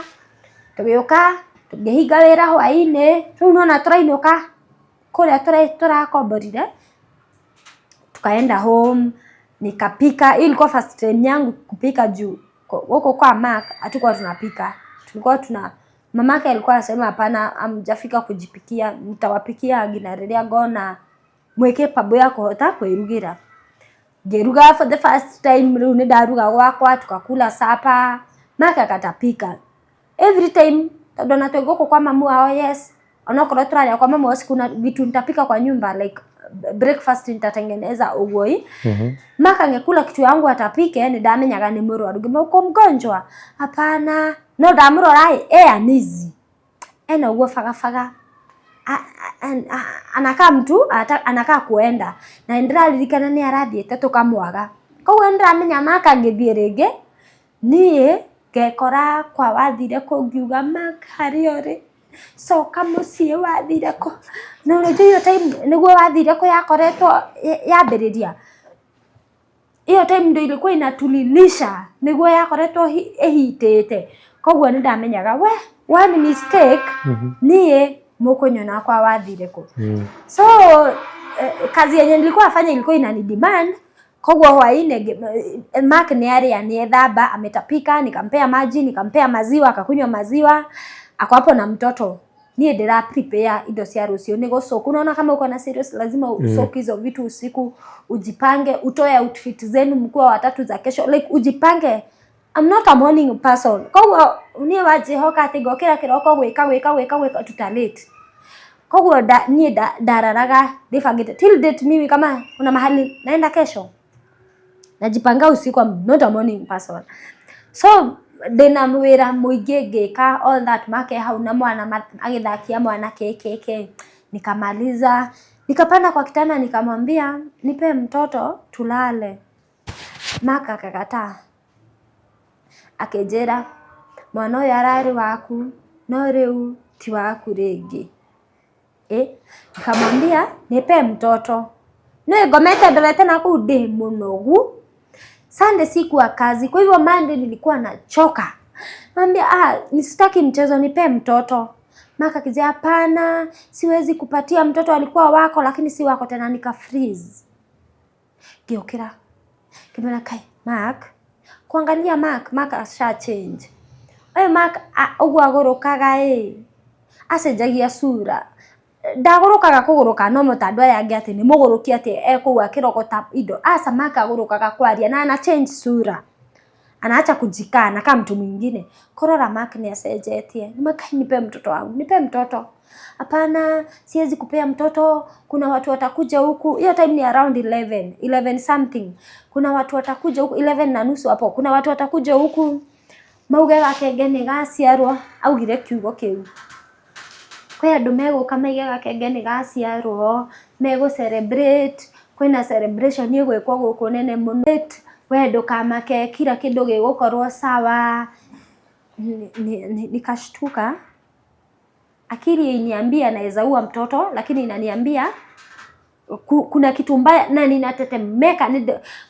tũgĩũka tũngĩhinga wĩra hwaĩ-inĩ. Rĩu nona tũrainũka kũrĩa tũrakomborire, tukaenda home, nikapika. Hii ilikuwa first time yangu kupika juu huko kwa Mark hatukuwa tunapika, tulikuwa tuna, mamake alikuwa anasema, "Hapana, amjafika kujipikia, nitawapikia nginya rĩrĩa ngona mwĩke pambo ya kũhota kwĩrugĩra." Ngĩruga for the first time. Rĩu nĩ ndaruga gwakwa, tukakula supper. Mark akatapika every time, tondũ ona twĩ gũkũ kwa mamu wao, yes, onokorwo tũrarĩa kwa mamu wao, kuna vitu nitapika kwa nyumba, like breakfast nitatengeneza ũguo ĩ. Mark angĩkula kitu yangu atapike, nĩ ndamenyaga nĩ mũrwaru. Ngĩmwĩra, "Uko mgonjwa?" "Hapana." No ndamũrora ĩ, e anizi ena ũguo bagabaga, anakaa mtu anakaa kuenda, na nĩndĩraririkana nĩ arathiĩte tũkamwaga. Koguo nĩndĩramenya Mark angĩthiĩ rĩngĩ, niĩ ngekora kwa wathire kũ, ngiuga, "Mark, harĩa ũrĩ, coka mũciĩ, wathire kũ?" Na unajua hiyo time nĩguo wathire kũ yakoretwo yambĩrĩria. Hiyo time ndio ilikuwa inatulilisha, nĩguo yakoretwo ĩhitĩte. Koguo nĩ ndamenyaga we one mistake, niĩ mũkũnyona kwa wathire kũ. So kazi yenye nilikuwa nafanya ilikuwa inani demand. Koguo hwaĩ-inĩ Mark nĩ arĩa, nĩ ethamba, ametapika, nikampea maji, nikampea maziwa, akakunywa maziwa, ako hapo na mtoto. Niĩ ndĩra prepare indo cia rũciũ nĩ gũcoka. Unaona kama uko na serious, lazima usoak hizo vitu usiku, ujipange, utoe outfit zenu mkuwa watatu za kesho, like ujipange. I'm not a morning person. Koguo niĩ wanjĩhoka atĩ ngokĩra kĩroko gwĩka gwĩka gwĩka gwĩka tuta late. Koguo niĩ ndararaga ndĩbangĩte till date. Mimi kama kuna mahali naenda kesho, najipanga usiku. I'm not a morning person, so ndĩna wĩra mũingĩ ngĩka all that make hau na mwana agĩthakia mwana kekeke. Nikamaliza, nikapanda kwa kitanda, nikamwambia, "Nipe mtoto tulale." Mark akakataa, akĩnjĩra, "Mwana ũyũ ararĩ waku, no rĩu ti waku rĩngĩ." Nikamwambia, "Nipe mtoto." Nĩ ngomete ndorete na kũu ndĩ mũnogu. Sunday sikuwa kazi, kwa hivyo Monday nilikuwa nachoka. Naambia, "Ah, nisitaki mchezo, nipe mtoto." Mark akija, "Hapana, siwezi kupatia mtoto, alikuwa wako lakini si wako tena." Nika freeze. Ngĩũkĩra. Ngĩmwĩra, "Kai, Mark." Kuangalia Mark, Mark asha change. Ũyũ Mark ũguo agũrũkaga ĩ, acenjagia sura. Ndagũrũkaga kũgũrũka no ta andũ aya angĩ atĩ nĩ mũgũrũki atĩ ekũu akĩrogota indo. Aca, Mark agũrũkaga kwaria na ana change sura. Anaacha kujikaa, anakaa mtu mwingine. Kũrora Mark nĩ acenjetie. Nimekai, "Nipe mtoto wangu, nipe mtoto." "Hapana, siwezi kupea mtoto, kuna watu watakuja huku." Hiyo time ni around 11, 11 something. "Kuna watu watakuja huku 11 na nusu hapo. Kuna watu watakuja huku. Mauge gakenge nĩ gaciarwo." Augire kiugo kĩu. Kwĩ andũ megũka maige gakenge nĩ gaciarwo, megũ celebrate, kwĩna celebration ĩgwĩkwo gũkũ nene mũno. We ndũkamake, kila kĩndũ gĩgũkorwo sawa. Nikashtuka. Akili iniambia naweza ua mtoto, lakini inaniambia kuna kitu mbaya na ninatetemeka,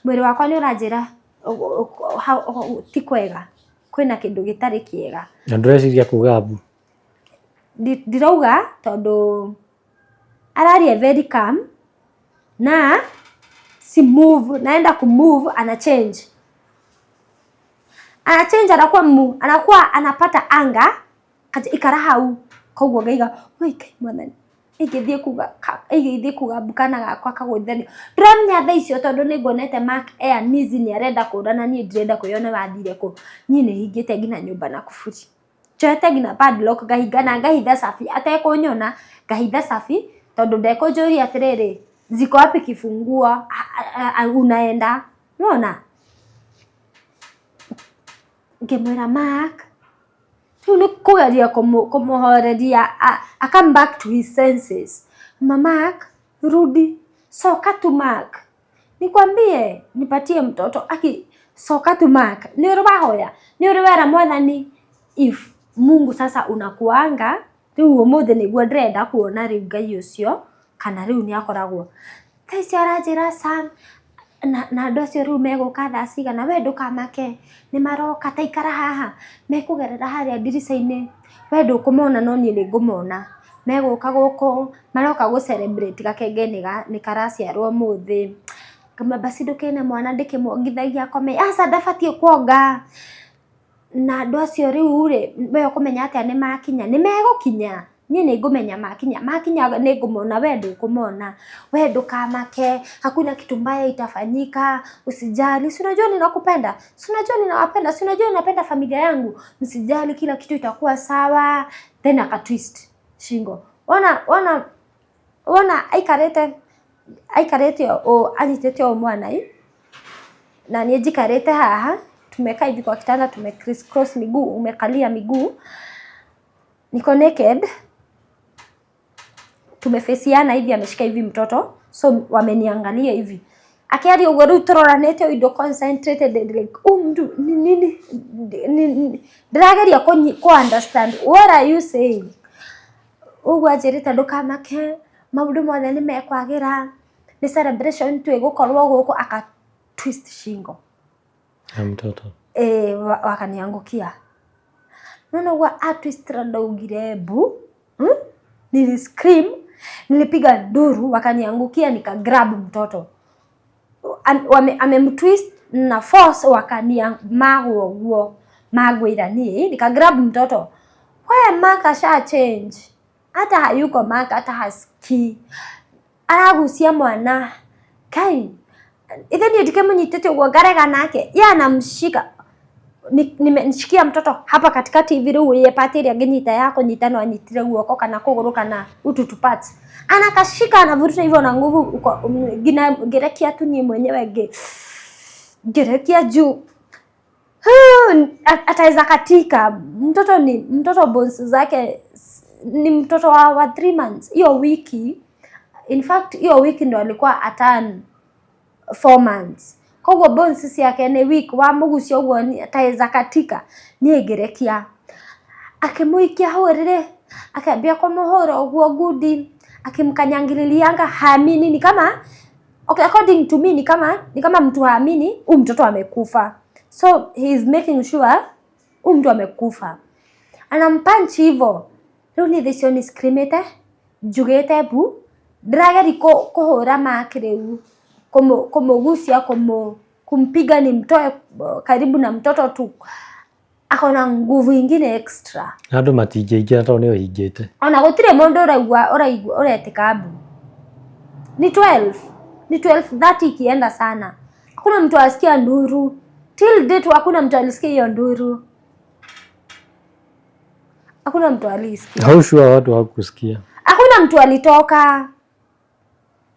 mwĩrĩ wakwa nĩ ũranjĩra ti kwega, kwĩna kĩndũ gĩtarĩ kĩega. Na ndũreciria kuga mbu? Ndirauga tondũ araria very calm na si move, naenda kumove, ana change, ana change, anakuwa anakuwa anapata anga ikara hau. Koguo ngaiga, "Oi Ngai mwathani, ingĩthiĩ kuga mbu kana gakwa kagũithanio." Ndĩramenya thaa icio tondũ nĩ nguonete Mark e uneasy, nĩ arenda kũra na niĩ ndirenda kwĩyona wathire kũ. Niĩ nĩ hingĩte nginya nyũmba na kuburi, njoete nginya padlock, ngahinga na ngahitha cabi atekũnyona, ngahitha cabi tondũ ndekũnjũria atĩrĩrĩ, "Ziko wapi kifunguo?" Unaenda unaona. Ngĩmwĩra, "Mark," rĩu nĩ kũgeria kũmũhoreria a come back to his senses. "Ma Mark, rudi, soka tu Mark, nikwambie nipatie mtoto aki, soka tu Mark, nĩ ũrĩ wahoya, nĩ ũrĩ wera mwathani if Mungu sasa unakuanga rĩu ũmũthĩ nĩguo ndĩrenda kuona rĩu Ngai ũcio kana rĩu nĩ akoragwo thaa ici." Aranjĩra, "Sam, na andũ acio rĩu megũka thaa cigana? We ndũkamake, nĩ maroka, ta ikara haha, mekũgerera harĩa ndirica-inĩ, we ndũkũmona no niĩ nĩ ngũmona. Megũka gũkũ, maroka gũ celebrate gakenge nĩ karaciarwo ũmũthĩ." Ngamba, "Basi ndũkene mwana ndĩkĩmuongithagia akome." "Aca, ndabatiĩ kuonga. Na andũ acio rĩu rĩ, we ũkũmenya atĩa nĩ makinya?" "Nĩ megũkinya, niĩ nĩ ngũmenya makinya, makinya nĩ ngũmona, we ndũkũmona. We ndũkamake, hakuna kitu mbaya itafanyika, usijali, si unajua ninakupenda, si unajua ninawapenda, si unajua ninapenda familia yangu, msijali, kila kitu itakuwa sawa." Then akatwist shingo. Ona ona ona aikarĩte aikarĩte o anyitĩte o mwana ĩ, na niĩ njikarĩte haha, tumekaa hivi kwa kitanda, tume criss cross miguu, umekalia miguu, niko naked, tumefesiana hivi, ameshika hivi mtoto, so wameniangalia hivi akiaria ũguo. Rĩu tũroranĩte indo concentrated, like, oh, mtu ni nini? Ndĩrageria kũ understand what are you saying. Ũguo anjĩrĩte, "Ndũkamake, maũndũ mothe nĩ mekwagĩra, nĩ celebration twĩgũkorwo gũkũ." Aka twist shingo ya mtoto. E, wakaniangukia. Naona ũguo atwistira, ndaugire mbu, Niliscream, nilipiga nduru, wakaniangukia, nika grab mtoto. Amemtwist na force, wakania magwo ũguo magwĩra niĩ, nika grab mtoto. We Mark asha change, hata hayuko Mark, hata hasikii, aragucia mwana. Kai ithe niĩ ndikĩmũnyitĩte ũguo ngarega nake, ye anamshika. Nimeshikia mtoto hapa katikati hivi. Rĩu ye part ĩrĩa angĩnyita ya kũnyita no anyitire guoko kana kũgũrũ kana utu tu parts, anakashika, anavuruta hivyo na nguvu uko ngina ngerekia tu niĩ mwenyewe ngerekia juu. Ataweza katika. Mtoto ni mtoto, bones zake ni mtoto wa 3 months hiyo wiki. In fact, hiyo wiki ndo alikuwa atan 4 months, koguo bones ciake nĩ weak. Wamũgucia ũguo ataweza katika. Niĩ ngĩrekia, akĩmũikia hau rĩrĩ, akĩambia kũmũhũra ũguo ngundi, akimkanyangililianga. Haamini, ni kama, okay, according to me, ni kama mtu haamini huyu mtoto amekufa, so he is making sure huyu mtu amekufa. Anampunch hivyo. Rĩu niĩ thaa icio nĩ screamĩte, njugĩte mbu, ndĩrageri kũhũra Mark rĩu, kũmũgucia, kumpiga nimtoe karibu na mtoto tu, akona nguvu ingine extra. Andũ matingĩingĩra tondũ nĩ ũhingĩte. Ona gũtirĩ mũndũ ũraigua ũretĩka mbu. Ni 12, ni 12:30 ikienda sana. Hakuna mtu asikia nduru. Till date hakuna mtu alisikia hiyo nduru, hakuna mtu alisikia. How sure watu hawakusikia? Hakuna mtu alitoka.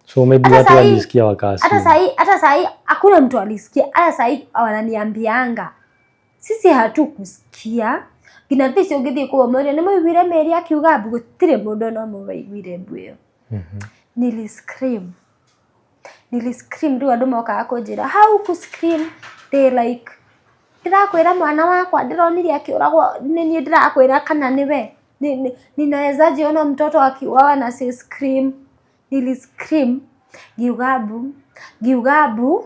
So maybe Hata watu walisikia wakaasi. Hata sahi hakuna mtu alisikia. Hata sahi wananiambianga sisi hatukusikia. Nginya thaa icio ũngĩthiĩ kũmũria nĩ mũiguire Mary akiuga mbu, gũtirĩ mũndũ ona ũmwe waiguire mbu ĩyo. Nili scream, nili scream. Rĩu andũ mokaga kũnjĩra how ku scream, they like, ndĩrakwĩra mwana wakwa ndĩronire akĩũragwo, nĩ niĩ ndĩrakwĩra kana nĩwe? Ninawezaje ona mtoto akiuawa na si scream? Nili scream, ngiuga mbu, ngiuga mbu,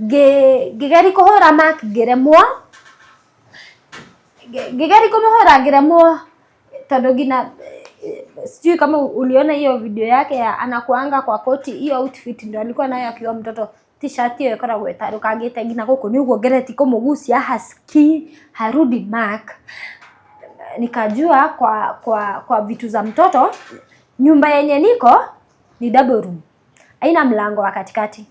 ngĩgeria kũhũra Mark, ngĩremwo. Ngĩgeria kũmũhũra, ngĩremwo, tondũ nginya sijui kama uliona hiyo video yake ya anakuanga kwa koti. Hiyo outfit ndio alikuwa nayo akiwa mtoto, t-shirt hiyo ĩkoragwo ĩtarũkangĩte nginya gũkũ. Nĩ ũguo ngereti kũmũgucia, hasikii, harudi Mark. Nikajua kwa vitu za mtoto, nyumba yenye niko ni double room, haina mlango wa katikati,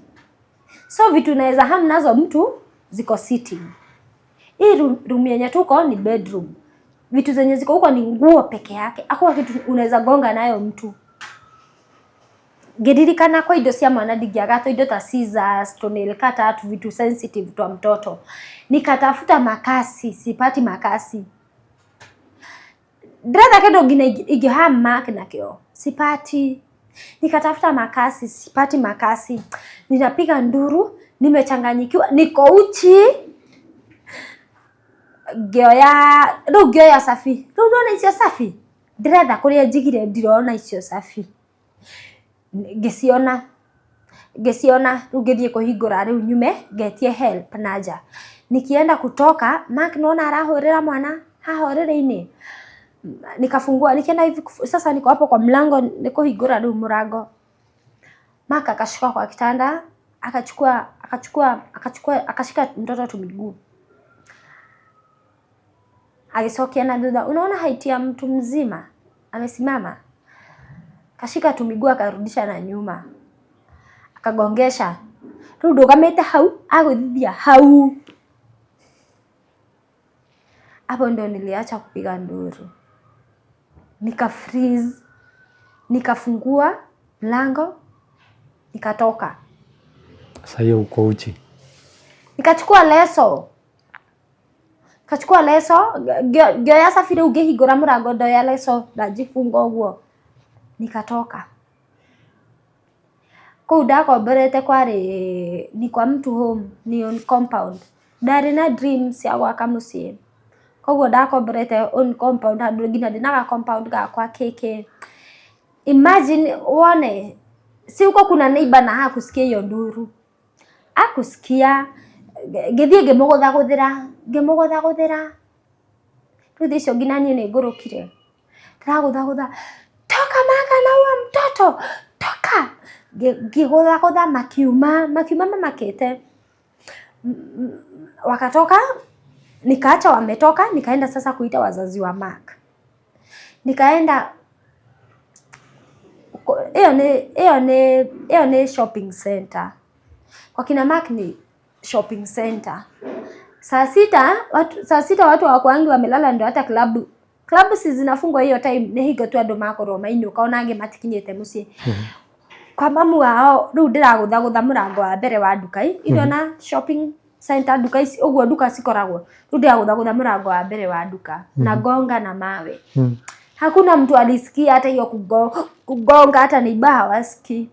so vitu naweza harm nazo mtu ziko sitting. Hii room yenye tuko ni bedroom, vitu zenye ziko huko ni nguo peke yake, hakuna kitu unaweza gonga nayo mtu. Ngĩririkana kwa indo cia mwana ndingĩaga indo ta scissors, toenail cutter, tu vitu sensitive twa mtoto. Nikatafuta makasi, sipati makasi. Ndĩretha kĩndũ nginya ingĩharm Mark nakĩo, sipati. Nikatafuta makasi, sipati makasi. Ninapiga nduru, nimechanganyikiwa, niko uchi. Ngĩoya rĩu, ngĩoya cabi. Rĩu nona icio cabi ndĩretha kũrĩa njigire, ndirona icio cabi. Ngĩciona, ngĩciona. Rĩu ngĩthiĩ kũhingũra, rĩu nyume ngetie help na nja. Nikienda kutoka, Mark naona arahũrĩra mwana haha ũrĩrĩ-inĩ. Nikafungua, nikienda hivi sasa niko hapo kwa mlango nĩ kũhingũra rĩu mũrango, Mark akashuka kwa kitanda, akachukua akashika mtoto tu miguu, agicokia na thutha. Unaona height ya mtu mzima amesimama, kashika tu miguu, akarudisha na nyuma, akagongesha. Rĩu ndũgamĩte hau, agũthithia hau. Hapo ndo niliacha kupiga nduru, nika freeze, nikafungua mlango, nikatoka. Sasa hiyo uko uchi. Nikachukua leso, kachukua leso, ngĩoya cabi. Rĩu ngĩhingũra mũrango, ndoya leso, ndajifunga ũguo, nikatoka. Kũu ndakomborete kwarĩ ni kwa mtu home, ni on compound. Ndarĩ na dream cia gwaka mũciĩ, koguo ndakomborete on compound handũ nginya ndĩna ga compound gakwa kĩkĩ. Imagine wone si huko kuna neighbor na hakusikia hiyo nduru, akusikia. Ngĩthiĩ ngĩmũgũthagũthĩra, ngĩmũgũthagũthĩra. Rĩu thaa icio nginya niĩ nĩ ngũrũkire, ndĩragũthagũtha, "Toka, Mark anaua mtoto, toka!" Ngĩgũthagũtha, makiuma, makiuma mamakĩte, wakatoka. Nikaacha wametoka, nikaenda sasa kuita wazazi wa Mark. Nikaenda ĩyo nĩ shopping center. Kwa kina Mark ni shopping center. Saa sita watu wakwangi wamelala, ndio hata club si zinafungwa hiyo time, nĩ hingo tu andũ makorwo mainũka, ona angĩ matikinyĩte mũciĩ kwa mamu wao. Rĩu ndĩragũthagũtha mũrango wa mbere wa nduka irona shopping center, nduka ici ũguo nduka cikoragwo. Rĩu ndĩragũthagũtha mũrango wa mbere wa nduka na gonga na mawe. Hakuna mtu alisikia hata hiyo kugonga, hata neighbor hawasikii.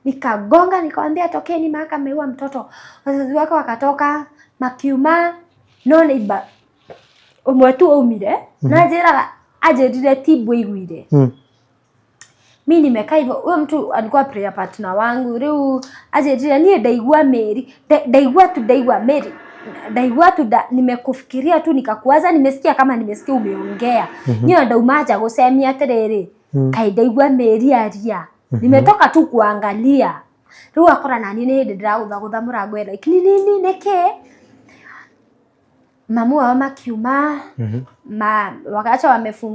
Nikagonga, nikawambia, "Tokeni, Maka ameua mtoto." Wazazi wake wakatoka makiuma, no neighbor ũmwe tu aumire na njĩraga anjĩrire ti mbũ iguire. Mi nimekaa hivyo, huyo mtu alikuwa prayer partner wangu. Rĩu anjĩrire niĩ ndaigua Mary, ndaigua tu, ndaigua Mary, ndaigua tu nimekufikiria tu, nikakuwaza, nimesikia kama nimesikia umeongea. Niyo ndauma nja gũcemia atĩrĩrĩ, kaĩ ndaigua Mary aria, nimetoka tu kuangalia. Rĩu akora nani nĩ hĩndĩ ndĩragũthagũtha mũrango, e like, "Nĩ nini, nĩkĩ?" Mamu wao makiuma, wakaacha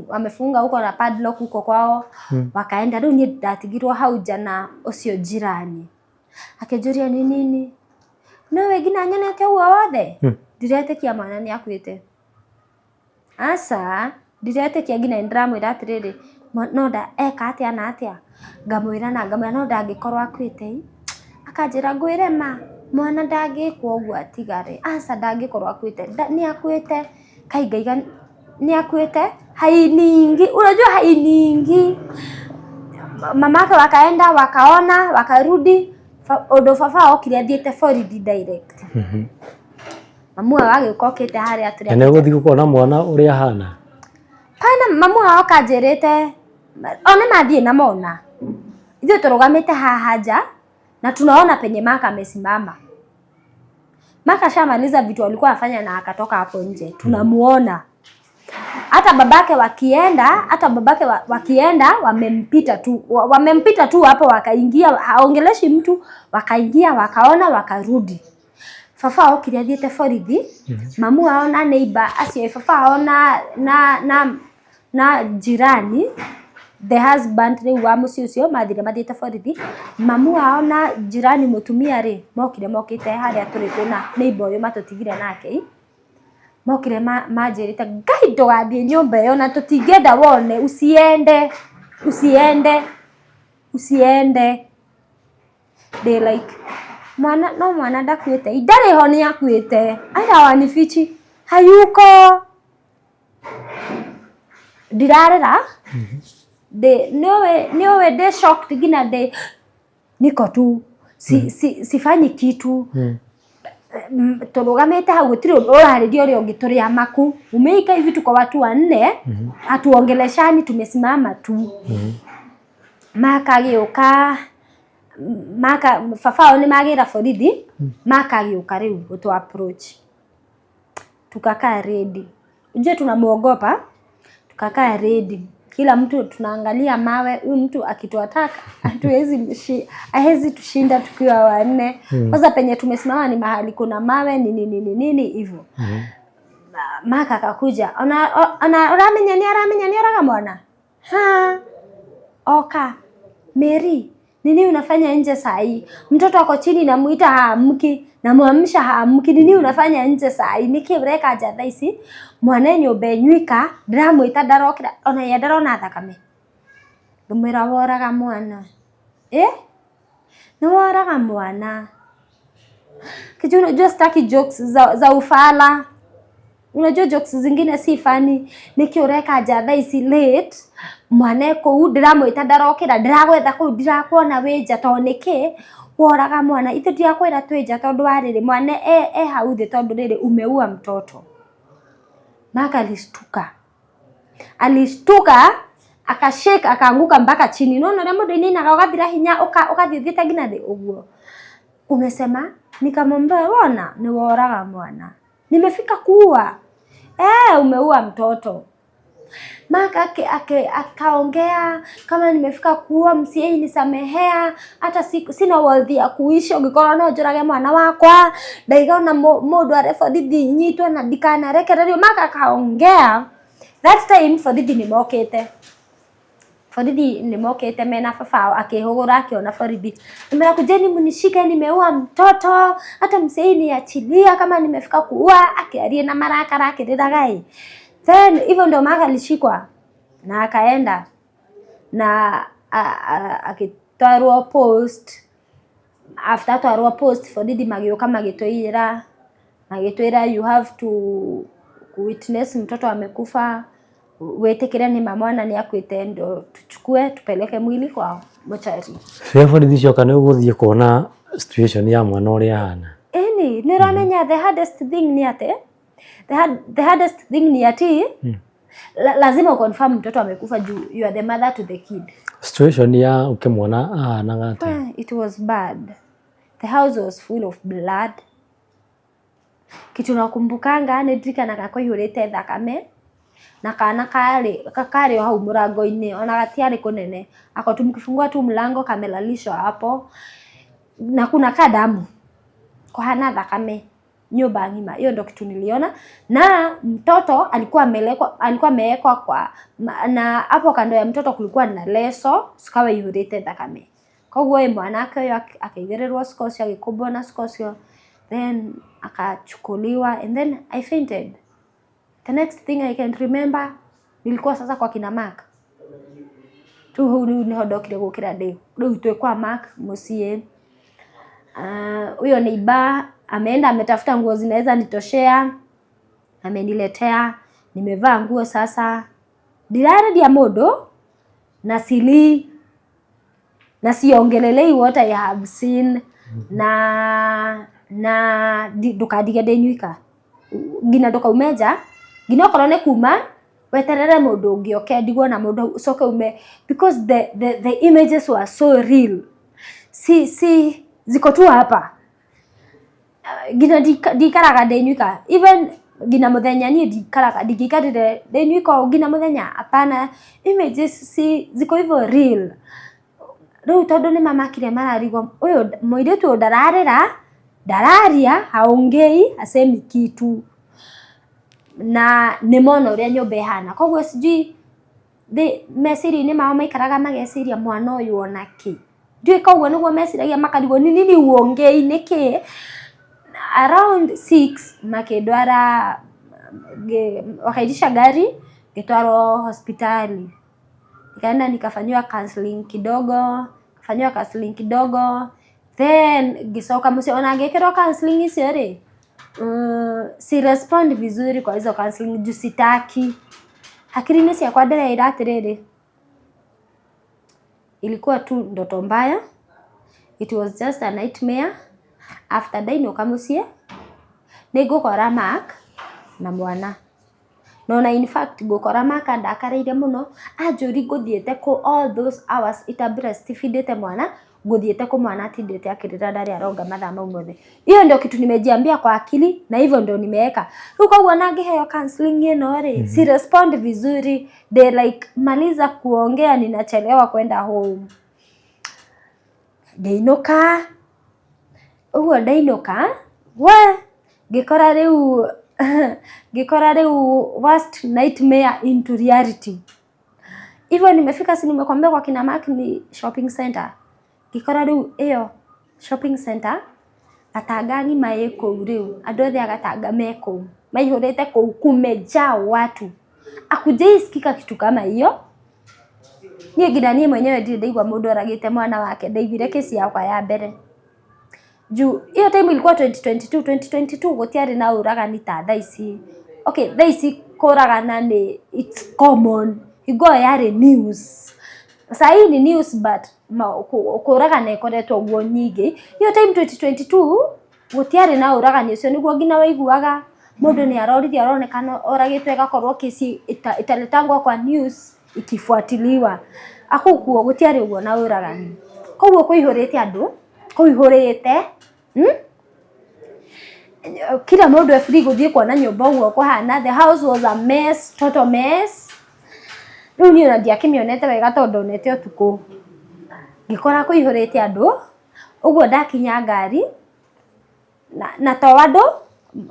wamefunga huko na padlock huko kwao, wakaenda. Rĩu niĩ ndatigirwo hau nja na ũcio jirani akĩnjũria nĩ nini, no we nginya nyonete ũguo wothe. Ndiretĩkia mwana nĩ akuĩte, aca ndiretĩkia. Nginya nĩndĩramwĩra atĩrĩrĩ, no nda eka atĩa na atĩa, ngamwĩra na ngamwĩra no ndangĩkorwo akuĩte ĩ. Akanjĩra, "Ngwĩre ma, mwana ndangĩkwo ũguo atigare, aca ndangĩkorwo akuĩte." Nĩ akuĩte kai, ngaiga nĩ akuĩte hainingi, unajua hainingi. Mamake wakaenda, wakaona, wakarudi. Ũndũ baba okire athiĩte borithi direct. Mamu wao agĩũka okĩte harĩa tũrĩ. Na nĩ ũgũthiĩ gũkona mwana ũrĩa ahana? Pana, mamu wao kanjĩrĩte ona mathiĩ na mona ithuĩ tũrũgamĩte haha nja na tunaona penye Maka amesimama. Maka ashamaliza vitu alikuwa afanya na akatoka hapo nje, tunamuona. Hata babake wakienda, hata babake wakienda wamempita tu, wamempita tu hapo wakaingia, haongeleshi mtu, wakaingia, wakaona, wakarudi. Baba okire athiĩte borithi, mamu ao na neighbor acio, baba ao na jirani, the husband rĩu wa mũciĩ ũcio, mathire mathiĩte borithi. Mamu ao na jirani mũtumia rĩ mokire, mokĩte harĩa tũrĩ kwĩna neighbor ũyũ matũtigire nake ĩ. Mokire manjĩrĩte, "Ngai, ndũgathiĩ nyũmba ĩyo na tũtingĩenda wone, usiende, usiende, usiende." They like, "Mwana no mwana ndakuĩte, ndarĩ ho, nĩ akuĩte, aya wanifichi, hayuko." Ndirarĩra, ndĩ nĩũĩ nĩũĩ ndĩ shocked, nginya ndĩ niko tu sifanyi kitu. Tũrũgamĩte hau, gũtirĩ ũndũ ũrarĩria ũrĩa ũngĩ, tũrĩ amaku umeika hivi, tuko watu wanne, hatuongeleshani, tumesimama tu. Makagĩũka, maka baba ao nĩ magĩra borithi, makagĩũka rĩu gũtũ approach, tukakaa ready. Ujue tunamuogopa, tukakaa ready, kila mtu tunaangalia mawe. Huyu mtu akituataka hawezi tushinda tukiwa wanne. Kwanza penye tumesimama ni mahali kuna mawe, nini nini nini hivyo. Maka akakuja, ona ona ũramenya nĩ aramenya nĩ oraga mwana ha, oka, "Mary, nini unafanya nje saa hii? Mtoto ako chini, namuita haamki, namwamsha haamki. Nini unafanya nje saa hii? Nĩkĩ ũreka nja thaa ici? Mwana nyũmba ĩnyuika, ndĩramwĩta ndarokĩra, ona ye ndarona thakame." Ngĩmwĩra, "Woraga mwana, eh, nĩ woraga mwana." Kitu unajua sitaki jokes za ufala. Unajua jokes zingine si funny. "Nĩkĩ ũreka nja thaa ici late? Mwana e kũu, ndĩramwĩta ndarokĩra, ndĩragwetha kũu, ndirakuona wĩ nja, tondũ nĩkĩ woraga mwana? Ithe ndirakwĩra twĩ nja tondũ wa rĩrĩ, mwana e hau thĩ, tondũ rĩrĩ umeua mtoto." Maka alishtuka, alishtuka, akashake, akaanguka mpaka chini. Unaona ũrĩa mũndũ ainainaga ũgathira hinya, ũgathiĩ ũthiĩte nginya thĩ ũguo. "Umesema?" Nikamwambia, "Wona ni woraga mwana, nimefika kuua, eh, umeua mtoto." Maka akaongea kama nimefika kuua, msiei nisamehea, hata sina wealth ya kuishi, ũngĩkorwo no njũrage mwana wakwa, ndaiga ona mũndũ are borithi nyitwo na ndikanarekererio. Maka akaongea. That time borithi nĩ mokĩte. Borithi nĩ mokĩte mena baba wao, akĩhũgũra akĩona borithi, "Nimera kujeni mnishike, nimeua mtoto, hata msei niachilia kama nimefika kuua." Akĩaria na marakara, akĩrĩraga ĩ. Then hivyo ndio Mark alishikwa na akaenda na akĩtwarwo post. After atwarwo post, borithi magĩũka magĩtwĩra, "You have to witness mtoto amekufa, wĩtĩkĩre nĩ ma mwana nĩ akuĩte, ndo tuchukue tupeleke mwili kwa mochari." Rĩrĩa borithi cioka, nĩ ũgũthiĩ kuona situation ya mwana ũrĩa ahana. Ĩni, nĩ ũramenya the hardest thing ni ate the hardest thing ni ati lazima uconfirm mtoto amekufa juu you are the mother to the kid. Situation ya ũkĩmwona ahanaga atĩa? Eh, it was bad. The house was full of blood. Kitu nakumbukanga, nĩ ndirikanaga kwaihũrĩte thakame na kana karĩ o hau mũrango-inĩ, ona gatiarĩ kũnene ako tu, mkifungua tu mlango kamelalishwa hapo na kuna ka damu, kuhana thakame nyumba ng'ima. Hiyo ndo kitu niliona. Na mtoto alikuwa amelekwa, alikuwa amewekwa kwa na hapo kando ya mtoto kulikuwa na leso cikawa ihũrĩte thakame. Koguo ĩ mwanake ũyũ akĩigĩrĩrwo cuka ũcio, agĩkũmbwo na cuka ũcio, then akachukuliwa, and then I fainted. The next thing I can remember, nilikuwa sasa kwa kina Mark tu. Hau rĩu nĩho ndokire gũkĩra, ndĩ rĩu twĩ kwa Mark mũciĩ. Huyo neighbor ameenda ametafuta nguo zinaweza nitoshea, ameniletea, nimevaa nguo. Sasa ndiraredia mũndũ na sili na siongelelei what I have seen na ndũkandige ndĩ nyika, nginya ndũkaume nja, nginya okorwo nĩ kuma weterere mũndũ ũngĩ oke, ndigwo na mũndũ ũcoke ume, because the images were so real, si ziko tu hapa. Nginya ndikaraga ndĩ nyika, even nginya mũthenya niĩ ndikaraga, ndingĩikarire ndĩ nyika ũũ nginya mũthenya, hapana. Images si ziko hivyo real. Rĩu tondũ nĩ mamakire, mararigwo ũyũ mũirĩtu ũyũ ndararĩra, ndararia, haongei, hasemi kitu, na nĩ mona ũrĩa nyũmba ĩhana. Koguo sijui meciria-inĩ mao maikaraga mageciria mwana ũyũ ona kĩ, ndiũĩ. Koguo nĩguo meciragia, makarigwo ni nini uongei, nĩkĩ. Around 6 makĩndwara, wakaitisha gari, ngĩtwarwo hospitali, nikaenda nikafanyiwa counseling kidogo, fanyiwa counseling kidogo, then ngĩcoka mũciĩ. Ona ngĩkĩrwo counseling icio rĩ, si respond vizuri kwa hizo counseling juu sitaki. Hakiri-inĩ ciakwa ndĩreĩra atĩrĩrĩ, ilikuwa tu ndoto mbaya, it was just a nightmare. After ndainũka mũciĩ nĩ ngũkora Mark na mwana, na ona in fact ngũkora Mark andakarĩire mũno, anjũri ngũthiĩte kũ all those hours ita breastfeedĩte mwana, ngũthiĩte kũ, mwana atindĩte akĩrĩra, ndarĩ aronga mathaa mau mothe. Hiyo ndio kitu nimejiambia kwa akili na hivyo ndio nimeweka rĩu. Koguo na ngĩheo counseling ĩno rĩ, si respond vizuri. They like, "Maliza kuongea, ninachelewa kwenda home." Ngĩinũka ũguo, ndainũka we ngĩkora rĩu worst nightmare into reality. Hivyo nimefika, si nimekwambia kwa kina Mark ni shopping center, ngĩkora rĩu ĩyo shopping center Gatanga ng'ima ĩ kũu. Rĩu andũ othe a Gatanga me kũu, maihũrĩte kũu, kumejaa watu, hakujaisikika kitu kama hiyo. Niĩ nginya niĩ mwenyewe ndirĩ ndaigua mũndũ oragĩte mwana wake. Ndaiguire kesi yakwa ya mbere juu hiyo time ilikuwa 2022. 2022 gũtiarĩ na ũragani ta thaa ici. Okay, thaa ici kũragana nĩ it's common, hingo ĩyo yarĩ news. Saa hii ni news, but kũragana ĩkoretwo ũguo nyingĩ. Hiyo time 2022 gũtiarĩ na ũragani ũcio, nĩguo nginya waiguaga mũndũ nĩ arorire, aronekana oragĩtwo, ĩgakorwo kesi italetangwa kwa news ikifuatiliwa. Akukuo gũtiarĩ ũguo na ũragani. Koguo kũihũrĩte andũ, kũihũrĩte, Kila mũndũ e free gũthiĩ kuona nyũmba ũguo kũhana. The house was a mess, total mess. Rĩu niĩ ona ndiakĩmĩonete wega tondũ ndonete ũtukũ. Ngĩkora kũihũrĩte andũ ũguo, ndakinya ngari na to andũ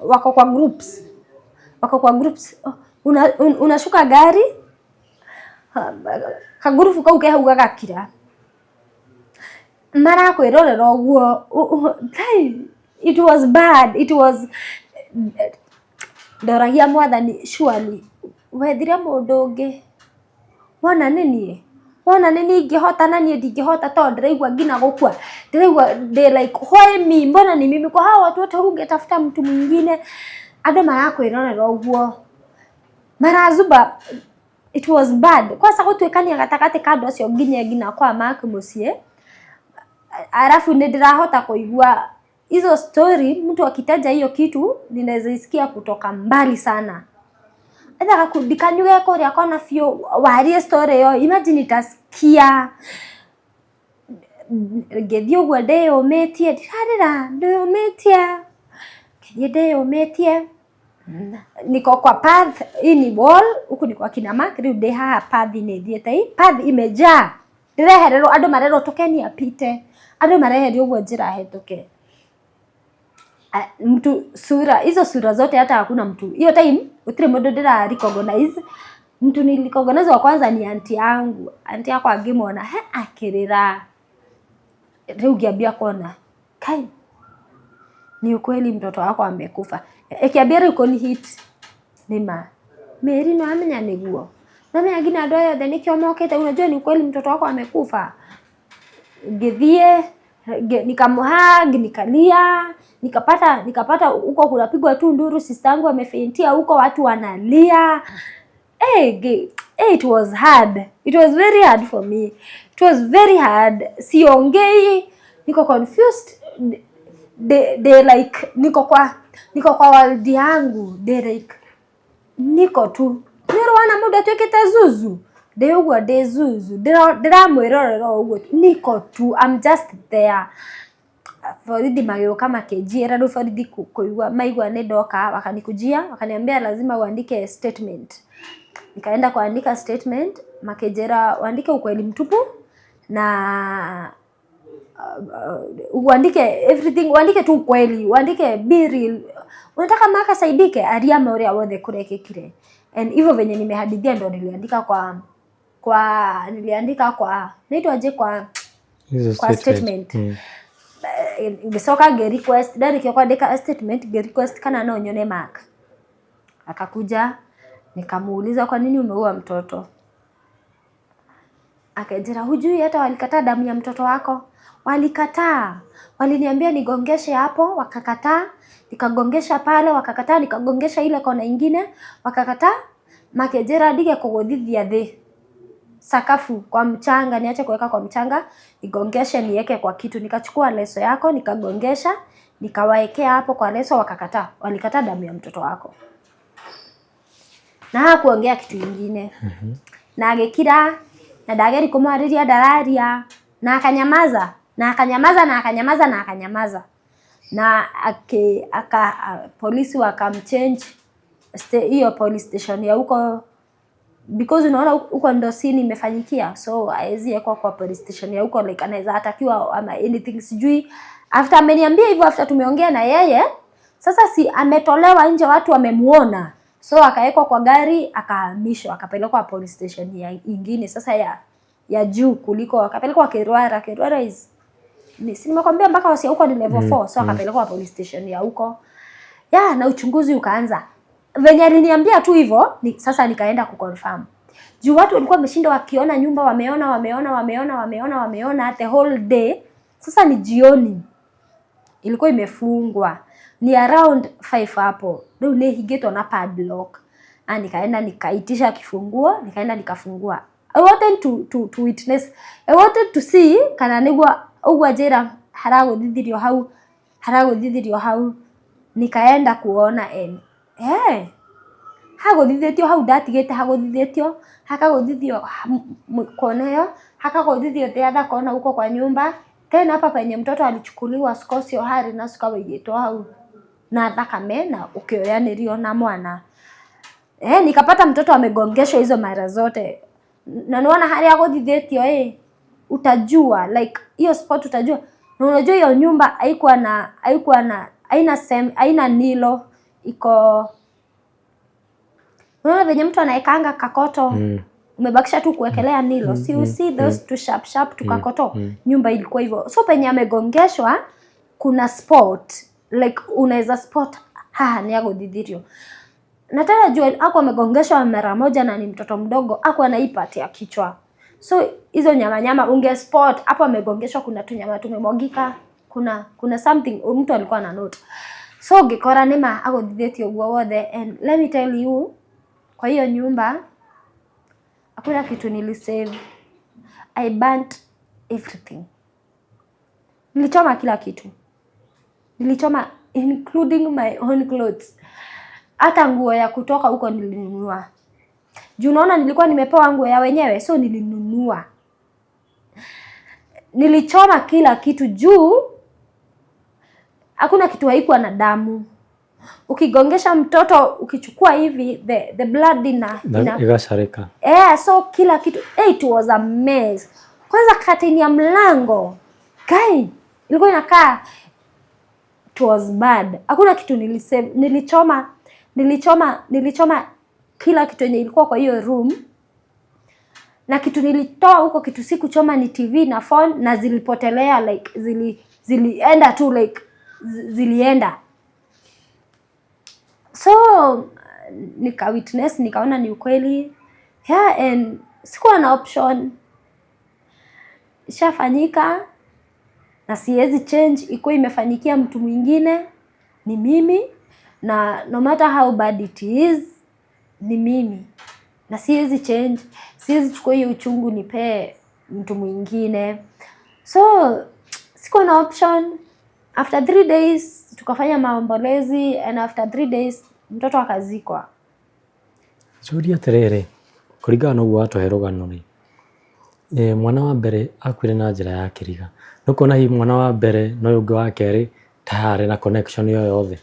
wako kwa groups, wako kwa groups. Unashuka gari. Kagurubu kau ke hau gagakira, marakwĩrorera ũguo. Kai, it was bad. It was, ndoragia Mwathani, surely wethire mũndũ ũngĩ wona nĩ niĩ, wona nĩ niĩ ingĩhota, na niĩ ndingĩhota tondũ ndĩraigua nginya gũkua, ndĩraigua ndĩ like, why me? Mbona ni mimi? Kwa hawa watu wote ungetafuta mtu mwingine. Andũ marakwĩrorera ũguo, marazuba. It was bad. Kwanza gũtuĩkania gatagatĩ ka andũ acio nginya nginya kwa Mark mũciĩ, alafu nĩ ndĩrahota kũigua hizo story. Mtu akitaja hiyo kitu, ninaweza isikia kutoka mbali sana. Etha gakundi kanyu ge kũrĩa kona biũ, warie story ĩyo, imagine itasikia. Ngĩthiĩ ũguo ndĩyũmĩtie, ndirarĩra, ndĩyũmĩtie, ngĩthiĩ ndĩyũmĩtie. Niko kwa path, hii ni wall, huku ni kwa kina Mark. Rĩu ndĩ haha path-inĩ, thiĩte hii path imejaa, ndĩrehererwo andũ, marerwo tũkeni apite, andũ mareherio ũguo njĩra hetũke. Mtu sura, hizo sura zote, hata hakuna mtu hiyo time, gũtirĩ mũndũ ndĩra recognize. Mtu nilirecognize wa kwanza ni auntie yangu. Auntie yakwa angĩmwona he akĩrĩra. Rĩu ngĩambia kuona, kai, ni ukweli mtoto wako amekufa. Ĩkĩambia rĩu kũni-hit nĩma Mary, no amenya nĩguo namenya nginya andũ aya othe nĩkĩo mokĩte. Unajua ni ukweli mtoto wako amekufa. Ngĩthiĩ nikamuhug, nikalia, nikapata huko kunapigwa tu nduru, sister yangu amefaintia huko, watu wanalia. Hey, hey, it was hard. It was very hard for me. It was very hard. Siongei, niko confused. They like niko kwa world yangu. They like niko tu nĩũrona mũndũ atuĩkĩte zuzu, ndĩ ũguo, ndĩ zuzu, ndĩramwĩrorera o ũguo, niko tu, I'm just there. Borithi magĩũka makĩnjĩra, rĩu borithi kũigua maigua nĩ ndoka, wakanikujia, wakaniambia lazima uandike statement. Nikaenda kuandika statement, makĩnjĩra uandike ukweli mtupu na uandike everything, uandike tu ukweli, uandike, be real. Unataka Mark asaidike, aria ũrĩa wothe kũrekĩkire. And hivyo venye nimehadithia ndo niliandika kwa niliandika kwa, naitwaje, kwa Hizo kwa statement. Ngĩcoka ngĩ request, ndarĩkia kwandĩka statement, ngĩ request kana no nyone Mark. Akakuja, nikamuuliza, "Kwa nini umeua mtoto?" Akanjĩra, "Hujui hata walikataa damu ya mtoto wako? Walikataa, waliniambia nigongeshe hapo, wakakataa, nikagongesha pale, wakakataa, nikagongesha ile kona ingine, wakakataa, makĩnjĩra ndige kũgũthithia thĩ sakafu kwa mchanga, niache kuweka kwa mchanga, nigongeshe niweke kwa kitu. Nikachukua leso yako, nikagongesha, nikawaekea hapo kwa leso, wakakataa, walikataa damu ya mtoto wako." Na hakuongea kitu ingine na agĩkira, na ndageri kũmwarĩria, ndararia, na akanyamaza, na akanyamaza, na akanyamaza, na akanyamaza, na ake, aka polisi wakamchange hiyo police station ya huko, because unaona huko ndo scene imefanyikia, so haezi ekwa kwa police station ya huko, like anaweza atakiwa ama anything, sijui. After ameniambia hivyo, after tumeongea na yeye, sasa si ametolewa nje, watu wamemuona, so akawekwa kwa gari, akahamishwa, akapelekwa police station ya ingine sasa ya juu kuliko, akapelekwa Kirwara. Kirwara is ni, si nimekwambia mpaka wasia huko ni level 4, so akapelekwa police station ya huko ya, na uchunguzi ukaanza. Venye aliniambia tu hivyo ni, sasa nikaenda kuconfirm juu watu walikuwa wameshinda wakiona nyumba, wameona, wameona, wameona, wameona, wameona the whole day. Sasa ni jioni, ilikuwa imefungwa, ni around 5 hapo, rĩu nĩ hingĩtwo na padlock. Ah, nikaenda nikaitisha kifunguo, nikaenda nikafungua. I wanted to witness, I wanted to see kana nĩguo ũguo njĩra haragũthithirio hau, haragũthithirio hau. Nikaenda kuona and eh hagũthithĩtio hau ndatigĩte hagũthithĩtio, hakagũthithio kona ĩyo, hakagũthithio the other kona huko kwa nyumba. Tena hapa penye mtoto alichukuliwa, cuka ũcio harĩ na cuka wĩigĩtwo hau na thakame na ũkĩoyanĩrio na mwana. Eh, nikapata mtoto amegongeshwa hizo mara zote, na niona harĩa agũthithĩtio, eh, utajua like hiyo spot utajua. Na unajua hiyo nyumba haikuwa na haina sem, haina nilo iko, unaona venye mtu anaekanga kakoto. Umebakisha tu kuwekelea nilo. Si you see those two sharp sharp tukakoto. Nyumba ilikuwa hivyo. So penye amegongeshwa kuna spot, like unaweza spot haha ni aguthithirio. Na tena juu ako amegongeshwa mara moja na ni mtoto mdogo, ako ana hii part ya kichwa. So hizo nyama nyama unge spot hapo amegongeshwa, kuna tunyama tumemwagika, kuna something mtu alikuwa na note. So ngikora nima aguthithĩtie ũguo wothe, and let me tell you, kwa hiyo nyumba hakuna kitu nilisave. I burnt everything. Nilichoma kila kitu. Nilichoma including my own clothes. Hata nguo ya kutoka huko nilinunua. Juu unaona nilikuwa nimepewa nguo ya wenyewe, so nilinunua. Nilichoma kila kitu juu hakuna kitu haikuwa na damu. Ukigongesha mtoto ukichukua hivi the blood ina Igacarĩka. Eh, so kila kitu it was a mess. Kwanza curtain ya mlango kai ilikuwa inakaa, it was bad. Hakuna kitu nilisave, nilichoma kila kitu yenye ilikuwa kwa hiyo room, na kitu nilitoa huko, kitu sikuchoma ni TV na phone, na zilipotelea like zilienda tu like zilienda. So nika witness, nikaona ni ukweli, yeah, and sikuwa na option, ishafanyika na siwezi change. Ikuwa imefanyikia mtu mwingine, ni mimi, na no matter how bad it is, ni mimi na siwezi change, siwezi chukua hiyo uchungu nipee mtu mwingine. So sikuwa na option. After 3 days tukafanya maombolezi and after 3 days mtoto akazikwa. Njũrie atĩrĩrĩ, kũringana na ũguo watũhe rũgano rĩ, mwana wa mbere akuire na njĩra ya kĩriga. Nĩ ũkuona hihi mwana wa mbere na ũyũ ũngĩ wa kerĩ ta harĩ na connection yoyothe?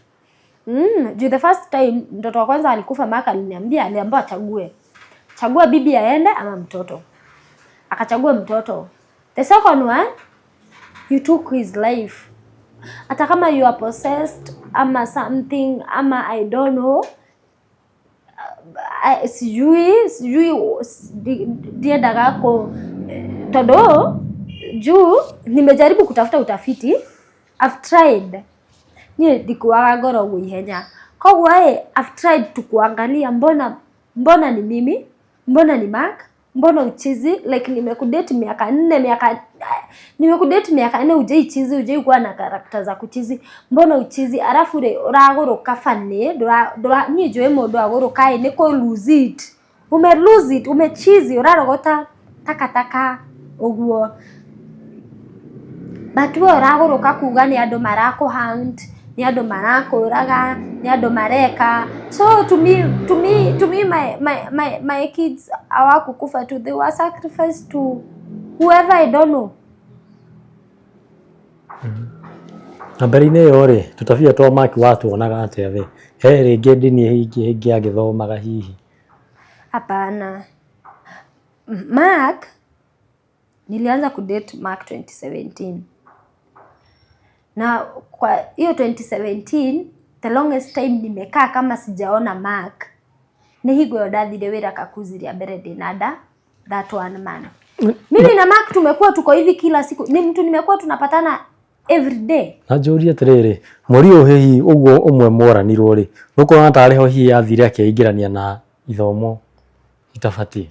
Juu the first time mtoto wa kwanza alikufa, Mark aliniambia, aliambiwa achague. Chagua bibi aende ama mtoto. Akachagua mtoto. The second one, you took his life. Hata kama you are possessed ama something ama I don't know, sijui ndiendaga kũ tondu juu nimejaribu kutafuta utafiti, I've tried, niĩ ndikuaga ngoro ũguo ihenya, koguo ĩ I've tried to kuangalia mbona ni mimi, mbona ni Mark, mbona uchizi? Like nimekudate miaka 4, miaka nimekudate miaka 4, ujai chizi, ujai kuwa na character za kuchizi, mbona uchizi? Arafu rĩ ũragũrũka bani ndũra niĩ njũĩ mũndũ agũrũka ĩ nĩ kũ lose it, ume lose it, umechizi, ũrarogota takataka ũguo, but we ũragũrũka kuga nĩ andũ marakũ hunt, nĩ andũ marakũraga, nĩ andũ mareka. So to me my kids hawakukufa tu, they were sacrificed to whoever, I don't know. Na mbere-inĩ ĩyo rĩ, tũtabia twa Mark watuonaga atĩa we? He rĩngĩ ndini ĩngĩ agĩthomaga hihi? Hapana. Mark, nilianza kudate Mark 2017, na kwa hiyo 2017 the longest time nimekaa kama sijaona Mark nĩ hingo ĩyo ndathire wĩra Kakuzi rĩa mbere ndĩna nda that one man. Mimi na Mark tumekuwa tuko hivi kila siku, ni mtu nimekuwa tunapatana every day. Na njũrie atĩrĩrĩ, mweri ũyũ hihi ũguo ũmwe moranirwo rĩ, nũkuona tarĩ ho hihi athire akeingĩrania na ithomo itabatiĩ?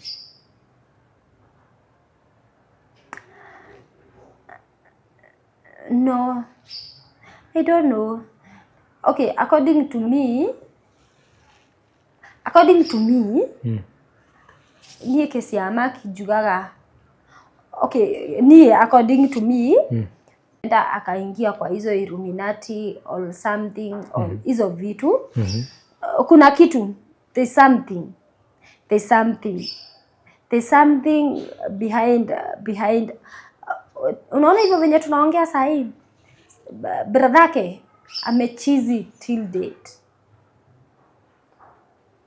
No, I don't know. Okay, according to me, niĩ kesi ya Mark njugaga, okay, niĩ according to me, enda akaingia kwa hizo Illuminati or something or hizo vitu. Kuna kitu, there's something something behind. Unaona hivyo venye tunaongea sahii, brother amechizi till date,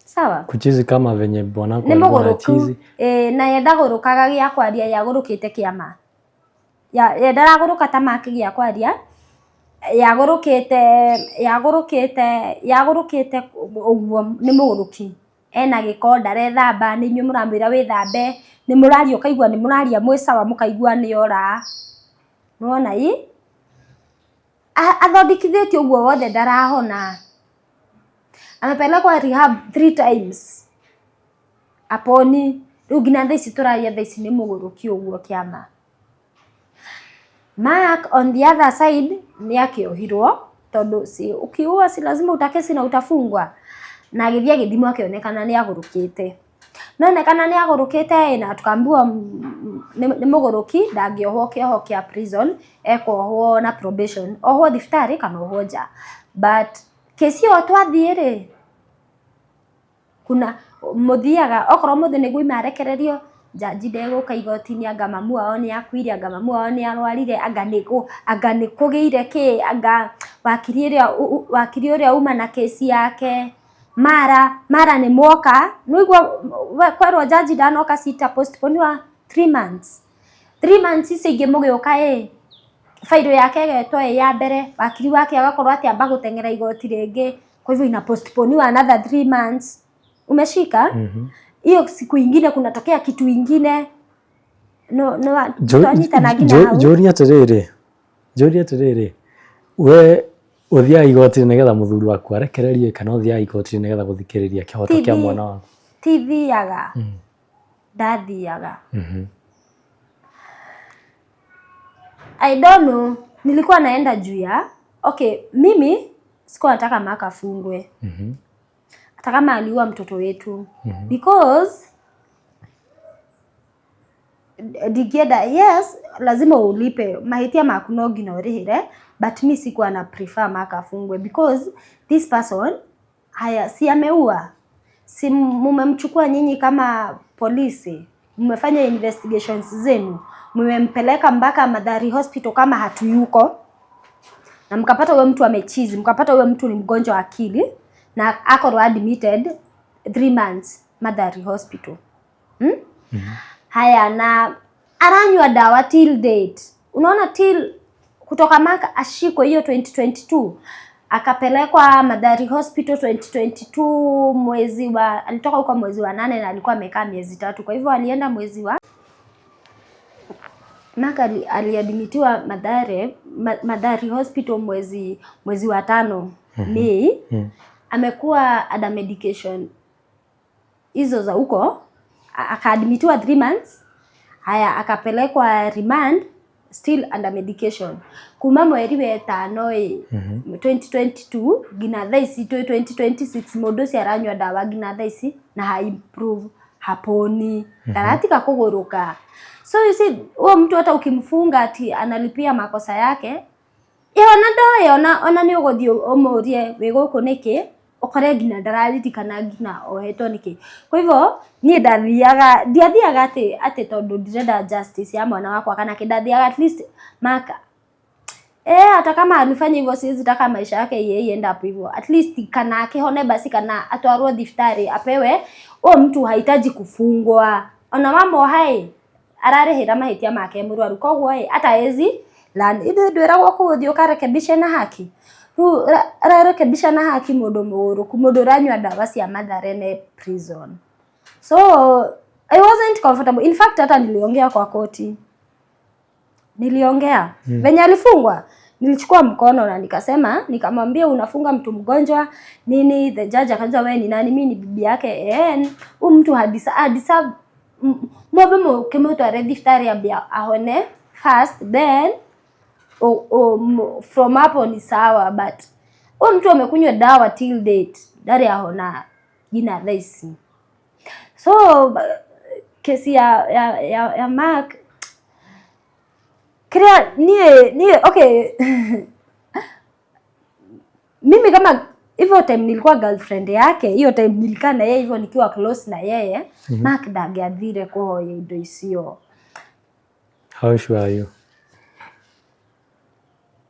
sawa? Kuchizi kama venye bwanako nĩ alikuwa mũgũrũku anachizi. Ĩ, na ye ndagũrũkaga gĩa kwaria, yagũrũkĩte kĩama ya ye ndaragũrũka ta Mark gĩa kwaria, yagũrũkĩte ũguo, nĩ mũgũrũki. Ena gĩko, ndarethamba, nĩ inyuĩ mũramwĩra wĩthambe, nĩ mũraria ũkaigua nĩ mũraria mwĩ sawa, mũkaigua nĩ ora. Nĩwona ĩ? Athondekithĩtio ũguo wothe ndarahona. Amepelekwa rehab three times. Aponi. Rĩu nginya thaa ici tũraria, thaa ici nĩ mũgũrũki ũguo kĩama. Mark on the other side nĩ akĩohirwo, tondũ si ukiua si lazima utakesi na utafungwa. Na agĩthiĩ agĩthimwo, akĩonekana nĩ agũrũkĩte. Nonekana nĩ agũrũkĩte ĩ, na tukaambiwa nĩ mũgũrũki, ndangĩohwo kĩoho kĩa prison, ekuohwo na probation, ohwo thibitarĩ kana ohwo nja. But kesi ĩyo twathiĩ rĩ, kuna mũthiaga okorwo mũthĩ nĩguo ima arekererio, jaji ndegũka igoti-inĩ, anga mamu wao nĩ akuire, anga mamu wao nĩ arwarire, anga nĩ kũgĩire kĩ, anga wakiri ũrĩa uma na kesi yake. Mara mara nĩ mwoka, nĩũigua kwerwo jaji ndanoka, cita postponiwa 3 months. 3 months icio ingĩ mũgĩũka ĩ, fairo yake ĩgetwo ĩ ya mbere, wakiri wake agakorwo atĩ amba gũteng'era igoti rĩngĩ, kwa hivyo ina postponiwa another 3 months. Umeshika? Hiyo siku ingine kunatokea kitu ingine. No no twanyitana nginya hau. Njũrie atĩrĩrĩ, we ũthiaga igoti nĩgetha mũthuri waku arekererie, kana ũthiaga igoti nĩgetha gũthikĩrĩria kĩhoto kĩa mwana waku? Tithiaga, ndathiaga. I don't know, nilikuwa naenda juu ya, okay, mimi sikuwa nataka Mark afungwe hata kama aliua mtoto wetu, because ndingĩenda. Yes, lazima ulipe mahĩtia maku, no nginya ũrĩhĩre, but mi sikuwa na prefer Mark afungwe because this person, haya, si ameua? Si mumemchukua nyinyi kama polisi, mmefanya investigations zenu, mmempeleka mpaka Mathari Hospital kama hatuyuko, na mkapata huyo mtu amechizi, mkapata huyo mtu ni mgonjwa wa akili na akorwo admitted 3 months Mathari Hospital, Haya, na aranywa dawa till date. Unaona, till kutoka Mark ashikwe hiyo 2022, akapelekwa Mathari Hospital 2022 mwezi wa, alitoka huko mwezi wa 8 na alikuwa amekaa miezi 3. Kwa hivyo alienda mwezi wa, Mark aliadmitiwa Mathari Hospital mwezi wa 5, May. Amekuwa under medication hizo za huko, akaadmitiwa 3 months. Haya, akapelekwa remand, still under medication kuma mweri wetano ĩ 2022 nginya thaa ici twĩ 2026. Mũndũ ũcio aranyua ndawa nginya thaa ici na ha improve, haponi, ndaratiga kũgũrũka. So you see, huo mtu hata ukimfunga ati analipia makosa yake, ona ndoĩ, ona nĩ ũgũthiĩ ũmũrie wĩ gũkũ nĩkĩ, ũkore nginya ndararirikana nginya ohetwo nĩkĩ. Kwa hivyo niĩ ndathiaga, ndiathiaga atĩ tondũ ndirenda justice ya mwana wakwa kana kĩ. Ndathiaga at least Mark, hata kama alifanya hivyo, siwezi taka maisha yake yeye end up hivyo. At least kana akihone basi, kana atwarwo thibitarĩ apewe. Huyo mtu hahitaji kufungwa. Ona mamoha ĩ, ararĩhĩra mahĩtia make mũrwaru, koguo ĩ hata ezi learn. Ithuĩ ndwĩragwo kũu ũthiĩ ũkarekebishe na haki. Rĩu ararekebisha na haki mũndũ mũgũrũku, mũndũ ũranyua ndawa cia Mathare ne prison? So I wasn't comfortable. In fact, hata niliongea kwa koti, niliongea venye alifungwa, nilichukua mkono na nikasema, nikamwambia, "Unafunga mtu mgonjwa nini?" The judge akaanza, "Wewe ni nani?" "Mimi ni bibi yake." Huyu mtu hadisa mobe mukimutware thibitarĩ ambe ahone first, then from hapo ni sawa, but huyu mtu amekunywa dawa till date, ndarĩ ahona nginya thaa ici. So kesi ya Mark, kĩrĩa niĩ, okay, mimi kama hivyo time nilikuwa girlfriend yake, hiyo time nilikaa na yeye hivyo nikiwa close na yeye, Mark ndangĩathire kũhoya indo icio. How sure are you?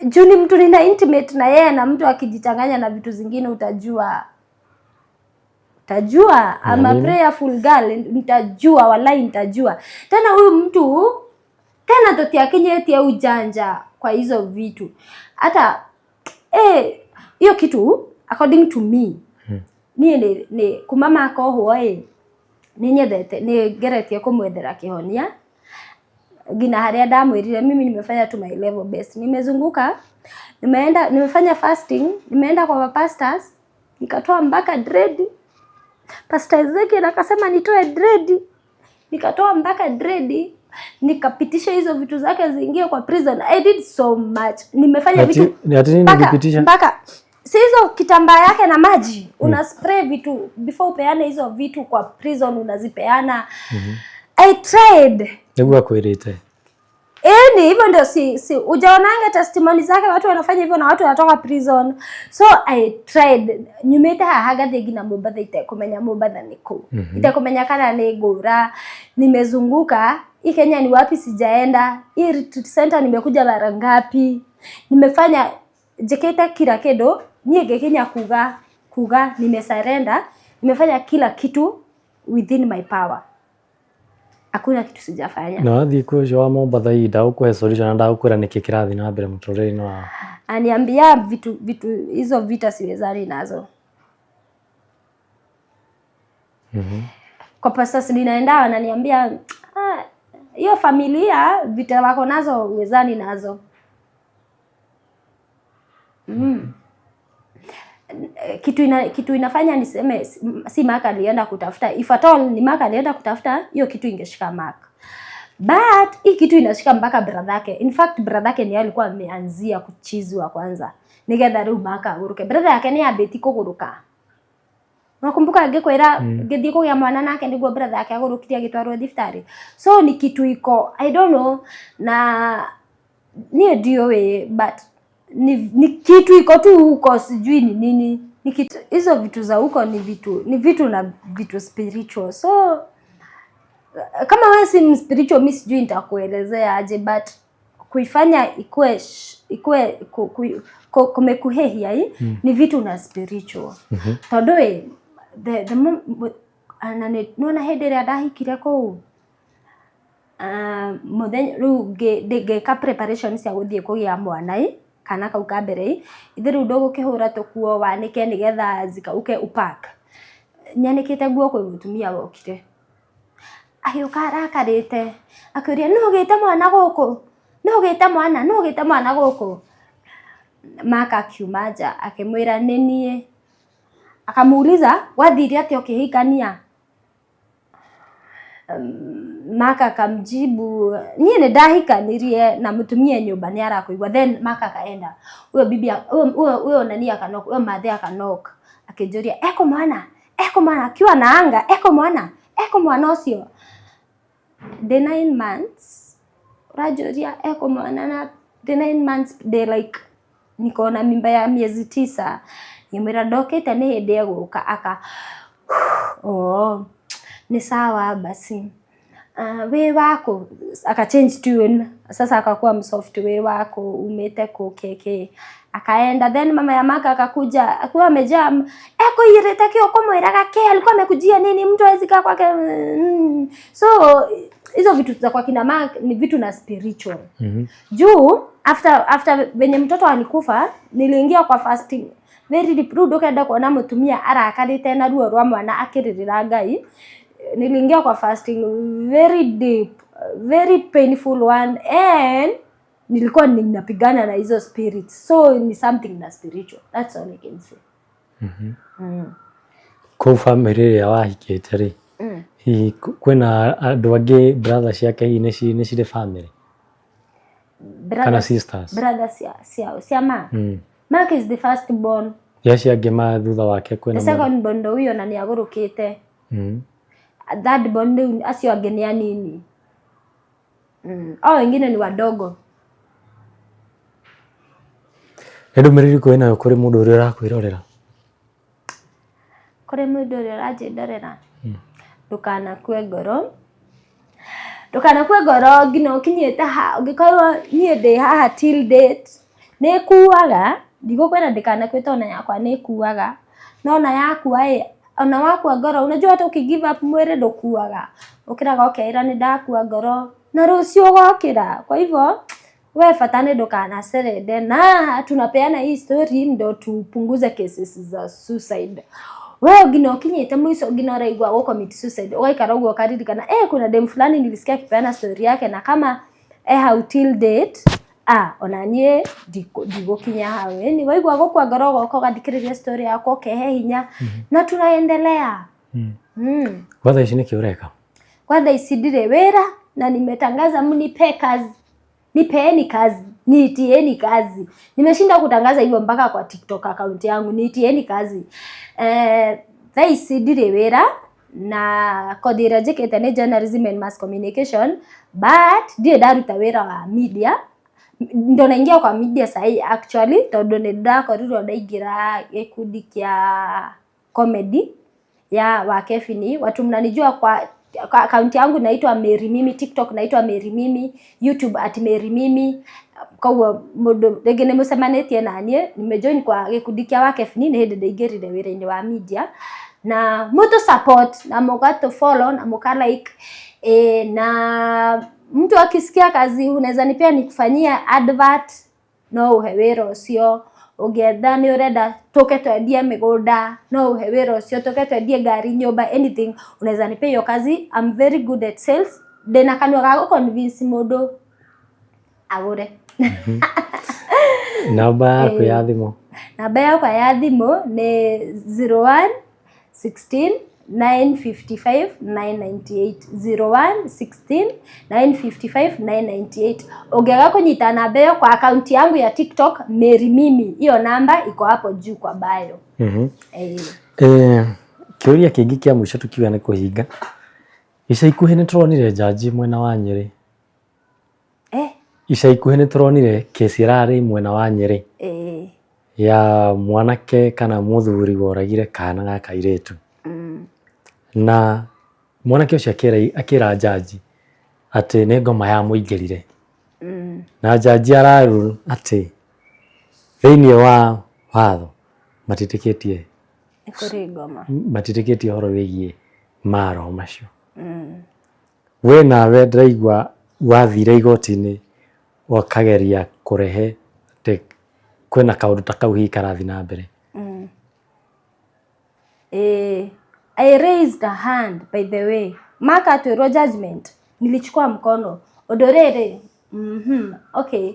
Juu ni mtu nina intimate na yeye, na mtu akijichanganya na vitu zingine utajua, utajua. I'm a nini? Prayerful girl, nitajua, walai nitajua. Tena huyu mtu tena tutiakinyetie ujanja kwa hizo vitu. Hata hiyo kitu, according to me. Niĩ nĩ kuma makohwo ĩ, nĩ nyendete, nĩ ngeretie kũmwethera kĩhonia nginya harĩa ndamwĩrire mimi nimefanya to my level best. Nimezunguka, nimeenda, nimefanya fasting, nimeenda kwa pastors, nikatoa mpaka dread. Pastor Ezekiel akasema nitoe dread, nikatoa mpaka dread, nikapitisha hizo vitu zake ziingie kwa prison. I did so much. Nimefanya vitu Ati nini mpaka ulipitisha? Mpaka si hizo kitambaa yake na maji, una spray vitu before upeane hizo vitu kwa prison, unazipeana. I tried. Nĩguo akwĩrĩte. Ni hivyo ndio, si ujaonanga testimony zake, watu wanafanya hivyo na watu wanatoka prison. So I tried. Nyumĩte haha ngathiĩ nginya Mombatha itekũmenya Mombatha nĩ kũ, itekũmenya kana nĩ ngũra. Nimezunguka hii Kenya, ni wapi sijaenda? Hii retreat center nimekuja mara ngapi? Nimefanya, njĩkĩte kila kĩndũ. Niĩ ngĩkinya kuga nimesurrender, nimefanya kila kitu within my power, hakuna kitu sijafanya. Na wathiĩ kwĩ ũcio wa Mombatha, hihi ndagũkũhe solution na ndagũkwĩra nĩkĩ kĩrathiĩ na mbere mũtũrĩre-inĩ wao? Aniambia vitu hizo vita siwezani nazo. Kwa pastors ninaenda, wananiambia, "Ah, hiyo familia vita wako nazo uwezani nazo." Kitu inafanya niseme si Mark alienda kutafuta, if at all ni Mark alienda kutafuta hiyo kitu, ingeshika Mark, but hii kitu inashika mpaka brother yake. In fact, brother yake ndiye alikuwa ameanzia kuchizwa kwanza nigetha riu Mark aguruke. Brother yake ni ambĩti kũgũrũka. Unakumbuka ngĩkwĩra ngĩthiĩ kũgĩa mwana nake nĩguo brother yake agũrũkire agĩtwarwo thibitarĩ? So ni kitu iko, I don't know, na niĩ ndiũĩ, but ni kitu iko tu huko, sijui ni nini. Ni kitu, hizo vitu za huko ni vitu na vitu spiritual. So kama wewe si spiritual, mi sijui nitakuelezea aje, but kuifanya ikue kumekuhehia hii ni vitu na spiritual, tondu ĩ the na nĩ nĩwona hĩndĩ ĩrĩa ndahikire kũu, mũthenya rĩu ngĩka preparation cia gũthiĩ kũgĩa mwana ĩ, kana kau ka mbere ĩ, ithe rĩu ndũgũkĩhũra tũkuo wanĩke nĩgetha zikauke upack. Nyanĩkĩte nguo, kwĩ mũtumia wokire, agĩũka arakarĩte, akĩũria, "Nũ ũgĩte mwana gũkũ? Nũ ũgĩte mwana? Nũ ũgĩte mwana gũkũ?" Maka akiuma nja, akĩmwĩra, "Nĩ niĩ." Akamuuliza, "Gwathire atĩa ũkĩhikania?" Maka akamjibu, "Niĩ nĩ ndahikanirie na mũtumia nyũmba nĩ arakũigua." Then Maka akaenda, huyo bibi huyo nani akaknock, huyo mathe akaknock, akĩnjũria, "Eko mwana? Eko mwana?" Akiwa na anga, "Eko mwana? Eko mwana ũcio?" Ndĩ 9 months, ũranjũria eko mwana na ndĩ 9 months, ndĩ like niko na mimba ya miezi 9. Ngĩmwĩra, "Ndokĩte, nĩ hĩndĩ egũka." Aka, "Oh, ni sawa basi. Wĩ wako?" Aka change tune sasa, akakuwa msoft, "Wĩ wako? Umĩte kũ keke?" Akaenda. Then mama ya Maka akakuja akiwa amejam, "Eko irĩte kĩ ũkũmwĩraga kĩ? Alikuwa amekujia nini? Mtu hawezi kaa kwake." So hizo vitu za kwa kina Mark ni vitu na spiritual. Juu after venye mtoto alikufa, niliingia kwa fasting very deep. Rĩu ndũkenda kuona mũtumia arakarĩte na ruo rwa mwana akĩrĩrĩra Ngai. Niliingia kwa fasting very deep, very painful one, and nilikuwa ninapigana na hizo spirits. So ni something na spiritual, that's all I can say. Kũu bamĩrĩ ĩrĩa wahikĩte rĩ, hihi kwĩna andũ angĩ, brother ciake hihi nĩ cirĩ family kana sisters? Brother cia Mark? Mm. Mark is the first born. Ya acio angĩ ma thutha wake kwĩna The second born ndo huyo, na nĩ agũrũkĩte. Third born rĩu, acio angĩ nĩ anini. Hao wengine ni wadogo. Nĩ ndũmĩrĩri ĩrĩkũ wĩnayo kũrĩ mũndũ ũrĩa ũrakwĩrorera? Kũrĩ mũndũ ũrĩa ũranjĩndorera, ndũkanakue ngoro, ndũkanakue ngoro nginya ũkinyĩte ha ũngĩkorwo niĩ ndĩ haha till date. Nĩ ĩkuaga, ndigũkwĩra ndĩkanakue tondũ ona yakwa nĩ ĩkuaga, no ona yakua ĩ, ona wakua ngoro, unajua hata uki give up mwĩrĩ ndũkuaga, ũkĩraga ũkeĩra nĩ ndakua ngoro na rũciũ ũgokĩra. Kwa hivyo we bata nĩ ndũkanacerende, na tunapeana hii story ndo tupunguze cases za suicide. We nginya ũkinyĩte mũico, nginya ũraigua gũ commit suicide, ũgaikara ũguo ũkaririkana, eh, kuna dem fulani nilisikia akipeana story yake na kama eh hau till date, ah, ona niĩ ndigũkinya hau. Ĩni waigua gũkua ngoro, ũgoka ũgathikĩrĩria story yakwa, ũkehe hinya na tunaendelea. Kwa thaa ici nĩkĩ ũreka? Kwa thaa ici ndirĩ wĩra na nimetangaza mnipe kazi, nipeeni kazi, niitieni kazi. Nimeshinda kutangaza hivyo mpaka kwa TikTok account yangu, niitieni kazi. Thaa ici ndirĩ wĩra na kothi ĩrĩa njĩkĩte nĩ journalism and mass communication, but ndirĩ ndaruta wĩra wa media. Ndo naingia kwa media sahi actually, tondũ nĩ ndakorirwo ndaingĩra gĩkundi kĩa comedy ya Wakefini. Watu mnanijua kwa account yangu naitwa Mary Mimi, TikTok naitwa Mary Mimi, YouTube @MaryMimi. Koguo mũndũ rĩngĩ nĩ mũcemanĩtie naniĩ, nimejoin kwa gĩkundi kĩa Wakefini, nĩ hĩndĩ ndaingĩrire wĩra-inĩ wa media na mũtũ support na mũgatũ follow na mũka like, na mtu akisikia kazi unaweza nipea nikufanyia advert, no uhe wĩra ũcio. Ũngĩenda nĩ ũrenda tũke twendie mĩgũnda, no uhe wĩra ũcio, tũke twendie ngari, nyũmba, anything, unaweza nipea hiyo kazi. I'm very good at sales, ndĩna kanua ga gũ convince mũndũ agũre. Namba yaku ya thimũ? Namba yakwa ya thimũ nĩ 01 16 955 998, 01 16 955 998. Ũngĩaga kũnyita namba ĩyo, kwa akaunti yangu ya TikTok Mary Mimi, hiyo namba iko hapo juu kwa bio. Kĩũria kĩngĩ kĩa mũico tukiuga nĩ kũhinga. Ica ikuhĩ nĩ tũronire jaji mwena wa Nyĩrĩ. Ica ikuhĩ nĩ tũronire kesi ĩrarĩ mwena wa Nyĩrĩ ya mwanake kana mũthuri woragire kana ga kairĩtu. Na mwanake ũcio akĩra jaji atĩ nĩ ngoma yamũingĩrire. Na jaji ararule atĩ thĩinĩ wa watho matiĩtĩkĩtie Nĩ kũrĩ ngoma. Matiĩtĩkĩtie ũhoro wĩgiĩ maroho macio. We nawe ndĩraigua wathire igoti-inĩ ũkageria kũrehe atĩ kwĩna kaũndũ ta kau hihi karathiĩ na mbere. I raised a hand, by the way. Maka atwĩrwo judgment, nilichukua mkono. Ũndũ rĩrĩ, okay.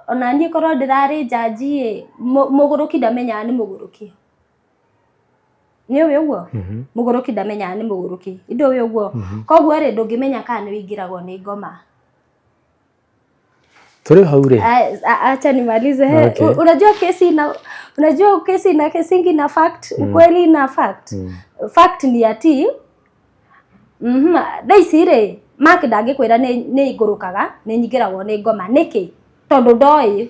Ona niĩ korwo ndĩrarĩ jaji ĩ, mũgũrũki ndamenyaga nĩ mũgũrũki. Nĩ ũĩ ũguo? Mũgũrũki ndamenyaga nĩ mũgũrũki. Ndũĩ ũguo? Koguo rĩ, ndũngĩmenya kana nĩ ũingĩragwo nĩ ngoma. Tũrĩ hau rĩ. Acha nimalize. Okay. Unajua kesi ina kesingi na fact, ukweli na fact. Fact ni ati thaa ici rĩ, Mark ndangĩkwĩra nĩ ngũrũkaga, nĩ nyingĩragwo nĩ ngoma. Nĩkĩ? Tondũ ndoĩ,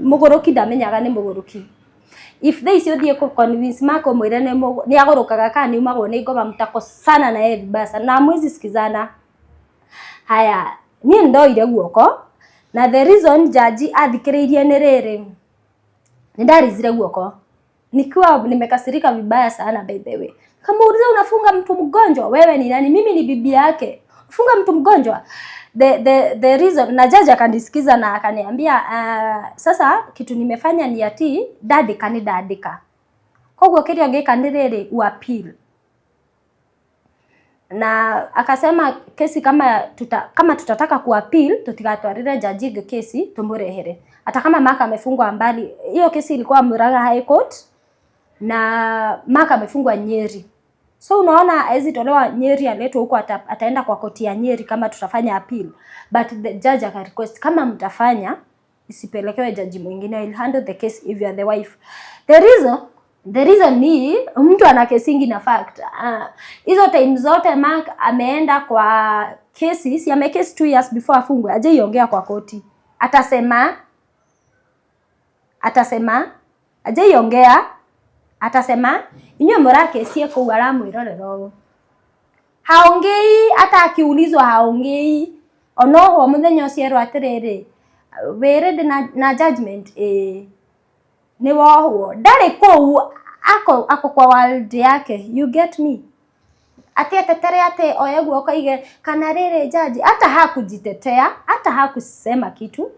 mũgũrũki ndamenyaga nĩ mũgũrũki. If thaa ici ũthiĩ kũ convince Mark ũmwĩre nĩ agũrũkaga kana nĩ umagwo nĩ ngoma, mtakosana na yeye vibaya sana na hamwezi sikizana. Haya, niĩ nĩ ndoire guoko na the reason jaji athikĩrĩirie nĩ rĩrĩ, nĩ ndarizire guoko nikiwa nimekasirika vibaya sana, by the way. Kamuuliza, "Unafunga mtu mgonjwa, wewe ni nani?" Mimi ni bibi yake. Funga mtu mgonjwa. The reason, na judge akanisikiza na akaniambia, sasa kitu nimefanya ni ati ndandĩka nĩ ndandĩka. Koguo kĩrĩa ngĩka nĩ rĩrĩ, uappeal. Na akasema kesi kama tutataka kuappeal, tutigatwarire jaji ĩngĩ kesi tumurehere. Hata kama Mark amefungwa mbali, hiyo kesi ilikuwa Murang'a High Court na Mark amefungwa Nyeri. So unaona hawezi tolewa Nyeri aletwe huko, ataenda kwa koti ya Nyeri kama tutafanya appeal. But the judge aka request kama mtafanya, isipelekewe jaji mwingine, I'll handle the case if you are the wife. The reason ni mtu ana kesingi na fact. Hizo time zote Mark ameenda kwa kesi, si ame case 2 years before afungwe, hajaiongea kwa koti. Atasema hajaiongea, atasema inyuĩ mũrakesie kũu aramwĩrorera ũũ. Haongei, hata akiulizwa haongei. Onohwo mũthenya ũcio erwo atĩrĩrĩ, wĩ ready na judgment, ĩĩ nĩ wohwo, ndarĩ kũu, ako kwa world yake, you get me? Ati atetere ati oye guoko aige kana rĩrĩ jaji, hata hakujitetea, hata hakusema kitu.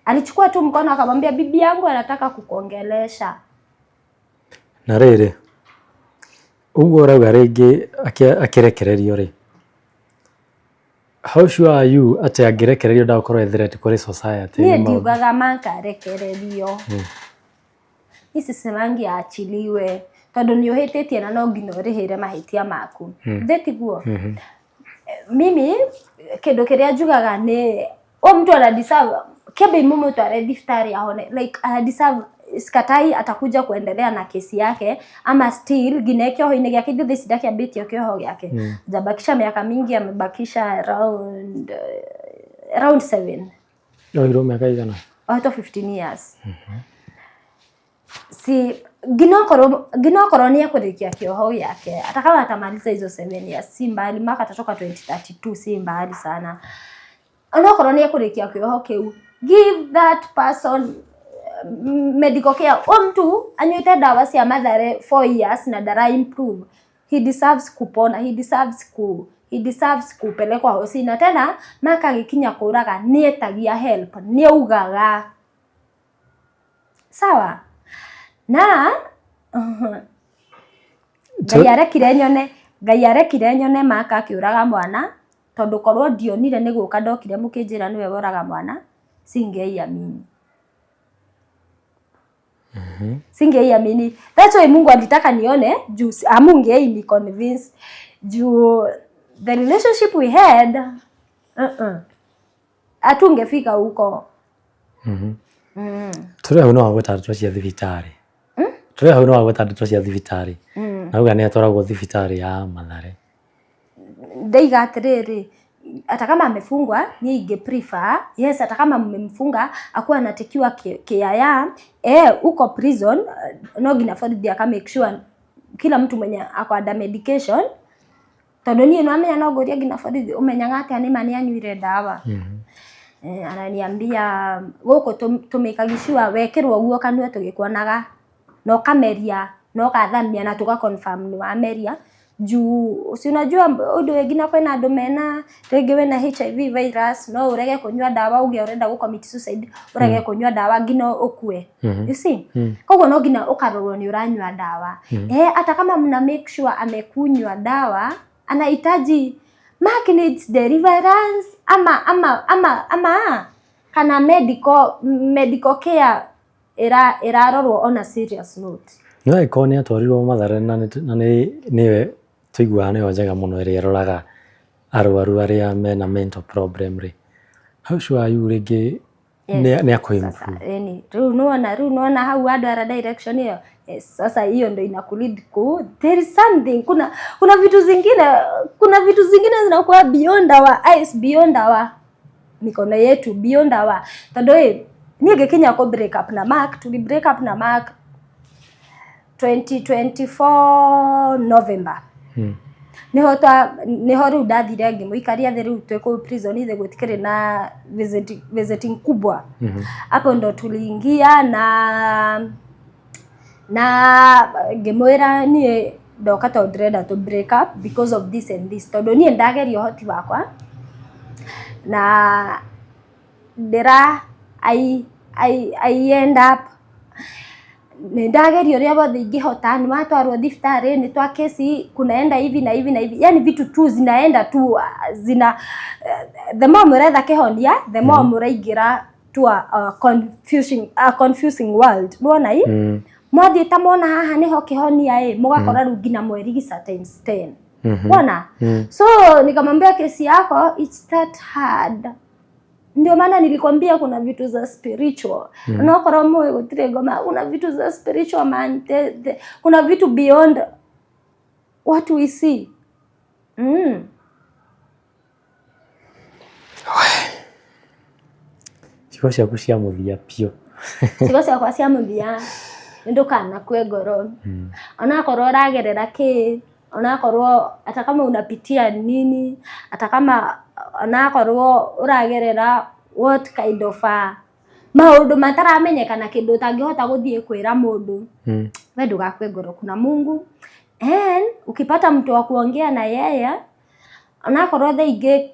Alichukua tu mkono akamwambia, "Bibi yangu anataka kukuongelesha." Na rĩrĩ, Ũguo ũrauga rĩngĩ akĩrekererio rĩ, how sure are you atĩ angĩrekererio ndagũkorwo e threat kũrĩ society? Niĩ ndiugaga makarekererio. Niĩ sisemangi aachiliwe tondũ nĩ ũhĩtĩtie na no nginya ũrĩhĩre mahĩtia maku. Thĩ tiguo? Mimi kĩndũ kĩrĩa njugaga nĩ huyo mtu ana deserve kebe mumutware thibitarĩ ahone, like ana deserve. Sikatai atakuja kuendelea na kesi yake ama still nginya kĩoho-inĩ gĩake, ithuĩ thaici ndakĩambĩtie kĩoho gĩake, hajabakisha miaka mingi, amebakisha around 7. Oirwo mĩaka igana? Ohetwo 15 years. Si ngina okorwo nĩ ekũrĩkia kĩoho gĩake, hata kama atamaliza hizo 7 years, si mbali, maka atatoka 2032, si mbali sana. Onokorwo nĩ ekũrĩkia kĩoho kĩu, give that person medical care. O mtu anyuĩte ndawa cia Mathare 4 years na ndara improve. He deserves kupona, he deserves kupelekwa hosi. Na tena Mark agĩkinya kũraga nĩ etagia help, nĩ augaga sawa na Ngai arekire nyone Mark akĩũraga mwana, tondũ korwo ndionire nĩ gũka ndokire mũkĩnjĩra nĩwe woraga mwana, singeiamini, singeiamini. That's why Mungu alitaka nione juu amungei ni convince juu the relationship we had, hatungefika huko. Tũrĩ hau no wagweta ndeto cia thibitarĩ. Tũrĩ hau no wagweta ndeto cia thibitarĩ. Nauga nĩ atwaragwo thibitarĩ ya Mathare. Ndaiga atĩrĩrĩ, hata kama amefungwa, niĩ inge prefer, yes, hata kama mmemfunga, akuwa anatekiwa kiaya huko prison, no nginya borithi aka make sure kila mtu mwenye ako under medication, tondũ niĩ no amenya no ngũrie nginya borithi, ũmenyaga atĩa nĩma nĩ anyuire ndawa? Ananiambia gũkũ tũmĩkagi sure wekĩrwo ũguo kanua tũgĩkuonaga na ũkameria na ũgathamia na tũga confirm nĩ wameria, juu si unajua ũndũ wĩngĩ na kwĩna andũ mena rĩngĩ wĩna HIV virus, no ũrege kũnyua ndawa, uge ũrenda gũ commit suicide, ũrege kũnyua ndawa nginya ũkue, you see? Koguo no nginya ũkarorwo nĩ ũranyua ndawa. Hata kama mna make sure amekunywa dawa, anahitaji, Mark needs deliverance ama kana medical care ĩrarorwo on a serious note. No angĩkorwo nĩ atwarirwo Mathare na nĩwe tũiguaga nĩyo njega mũno ĩrĩa ĩroraga arwaru arĩa mena mental problem rĩ, how sure are you rĩngĩ nĩ akũ improve? Sasa, yani, rĩu nĩwona hau andũ direction hiyo. Yes, sasa hiyo ndo inakulead ku there is something, kuna vitu zingine zinakuwa beyond our eyes, beyond our mikono yetu, beyond our, tondũ ĩ niĩ ngĩkinya kũ break up na Mark, tuli break up na Mark 2024 November. Niho rĩu ndathire ngĩmũikaria thĩ, rĩu twĩ kũu prison ithe gũtikĩrĩ na visiting kubwa. Hapo ndo tuliingia na ngĩmwĩra niĩ ndoka tondũ ndĩrenda to break up because of this and this, tondũ niĩ ndageria ũhoti wakwa na ndĩra I end up nĩ ndageria ũrĩa wothe ingĩhota, nĩ watwarwo thibitarĩ, nĩ twa kesi kunaenda hivi na hivi na hivi, yani vitu tu zinaenda tu, zina the more mũretha kĩhonia, the more mũraingĩra to a confusing world, nĩwona i mwathiĩ ta mona haha nĩho kĩhonia ĩ mũgakora rĩu nginya mwerigica times 10, wona? So nikamwambia, "Kesi yako, it's that hard. Ndio maana nilikwambia kuna vitu za spiritual." Unakorwo moyo gũtirĩ ngoma, kuna vitu za spiritual, man. Kuna vitu beyond what we see. Ciugo ciaku cia mũthia biũ. Ciugo ciakwa cia mũthia nĩ ndũkanakue ngoro, onakorwo ũragerera kĩ, onakorwo hata kama unapitia nini, hata kama onakorwo ũragerera what kind of a maũndũ mataramenyekana, kĩndũ ũtangĩhota gũthiĩ kwĩra mũndũ, we ndũgakue ngoro. Kuna Mungu, and ukipata mtu wa kuongea na yeye, onakorwo thaa ingĩ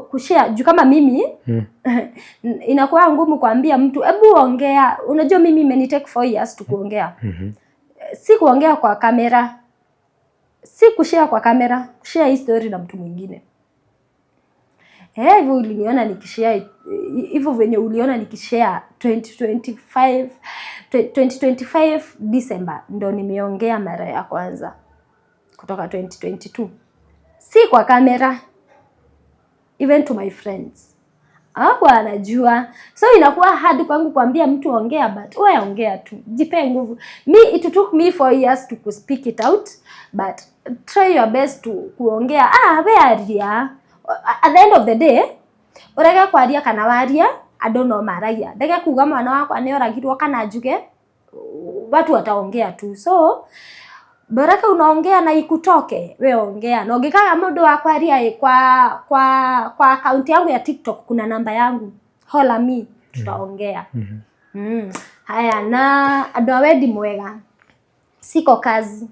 kushare, juu kama mimi inakuwa ngumu kuambia mtu, "Hebu ongea." Unajua mimi imenitake 4 years tu kuongea. Si kuongea kwa kamera. Si kushare kwa kamera, kushare hii story na mtu mwingine. Eh, hivyo uliniona nikishare, hivyo venye uliona nikishare 2025, 2025 December ndo nimeongea mara ya kwanza kutoka 2022. Si kwa kamera, even to my friends hawakuwa anajua, so inakuwa hard kwangu kuambia mtu ongea, but wewe ongea tu, jipe nguvu. Me, it took me 4 years to speak it out, but try your best to kuongea. Ah, we aria. At the end of the day, urege kwaria kana waria, andũ no maragia. Ndege kuga mwana wakwa nĩ oragirwo kana njuge, watu wataongea tu. So baraka unaongea na ikutoke, we ongea. Na ũngĩkaga mũndũ wa kwaria ĩ, kwa akaunti yangu ya TikTok kuna namba yangu, hola me, tutaongea. Haya, na andũ a wendi mwega, siko kazi,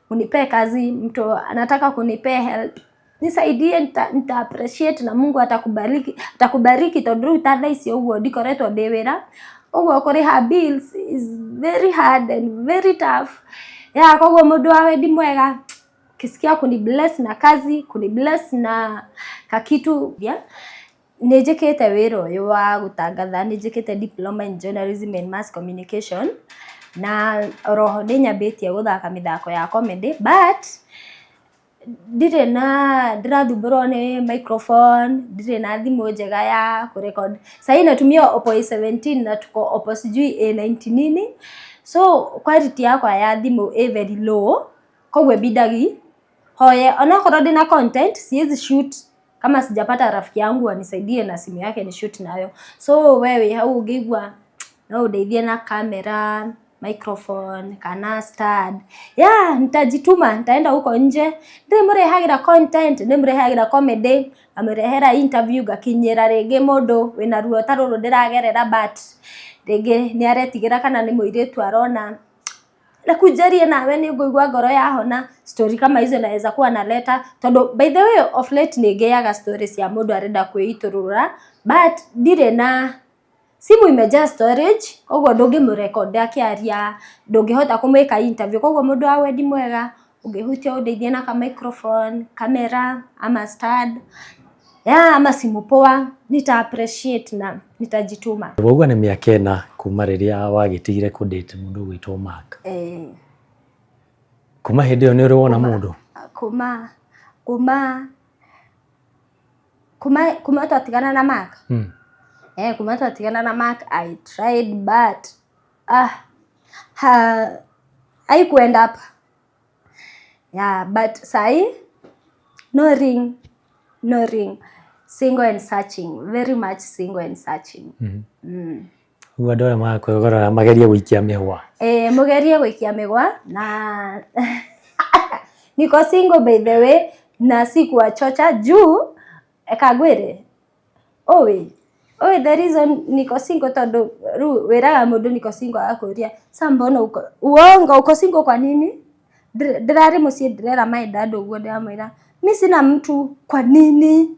unipee kazi. Mtu anataka kunipea help, nisaidie, nita appreciate na Mungu atakubariki, atakubariki, tondu riu ta thaa ici ũguo ndikoretwo ndĩ wĩra, ũguo kũrĩha bills is very hard and very tough. Ya koguo mũndũ wa wendi mwega, ukisikia kuni bless na kazi, kuni bless na kakitu ya nĩ njĩkĩte wĩra ũyũ wa gũtangatha, nĩ njĩkĩte diploma in journalism and mass communication, na oroho nĩ nyambĩtie gũthaka mĩthako ya comedy, but ndirĩ na, ndĩrathumbũrwo nĩ microphone, ndirĩ na thimũ njega ya kũrecord. Sahii natumia Oppo A17 na tuko Oppo sijui A90 nini, so quality yakwa ya thimũ ĩ very low. Koguo ibindagi hoye onakorwo ndĩna content, siwezi shoot kama sijapata rafiki yangu anisaidie na simu yake ni shoot nayo. So wewe hau ũngĩigua no ũndeithie na kamera, microphone kana stand ya, nitajituma, nitaenda huko nje, ndĩmũrehagĩra content, ndĩmũrehagĩra comedy, ngamũrehera interview, ngakinyĩra rĩngĩ mũndũ wĩna ruo ta rũrũ ndĩragerera, but rĩngĩ nĩ aretigĩra kana nĩ mũirĩtu, arona nakunjarie nawe nĩ ngũigua ngoro yahona. Story kama hizo naweza kuwa naleta, tondũ by the way, of late nĩ ngĩaga story cia mũndũ arenda kwĩitũrũra, but ndirĩ na simu, imejaa storage, koguo ndũngĩmũrecord akĩaria, ndũngĩhota kũmwĩka interview. Koguo mũndũ wa wendi mwega, ũngĩhutia ũndeithie na ka microphone, kamera ama stand ya ama simu poa, nita appreciate na nitajituma. Wauga nĩ mĩaka 4 kuma rĩrĩa wagĩtigire kũ date mũndũ ũgwĩtwo Mark. Eh. Kuma hĩndĩ ĩyo nĩ ũrĩ wona mũndũ? Kuma twatigana na Mark. Eh, kuma twatigana na Mark, I tried, but ah, ha, haikuend up. Yeah, but sahi no ring, no ring. Single and searching, very much single and searching. Rĩu andũ arĩa marakwĩrorera magerie gũikia mĩhwa. Eh, mugerie gũikia mĩgwa na niko single, by the way, na si kuwachocha juu eka ngwĩre, ũĩ ũĩ the reason niko single, tondũ rĩu wĩraga mũndũ niko single, agakũria, "Sa mbona uko?" Uongo, uko single kwa nini? Ndĩrarĩ mũciĩ, ndĩrera my dad ũguo, ndĩramwĩra mi sina mtu. Kwa nini?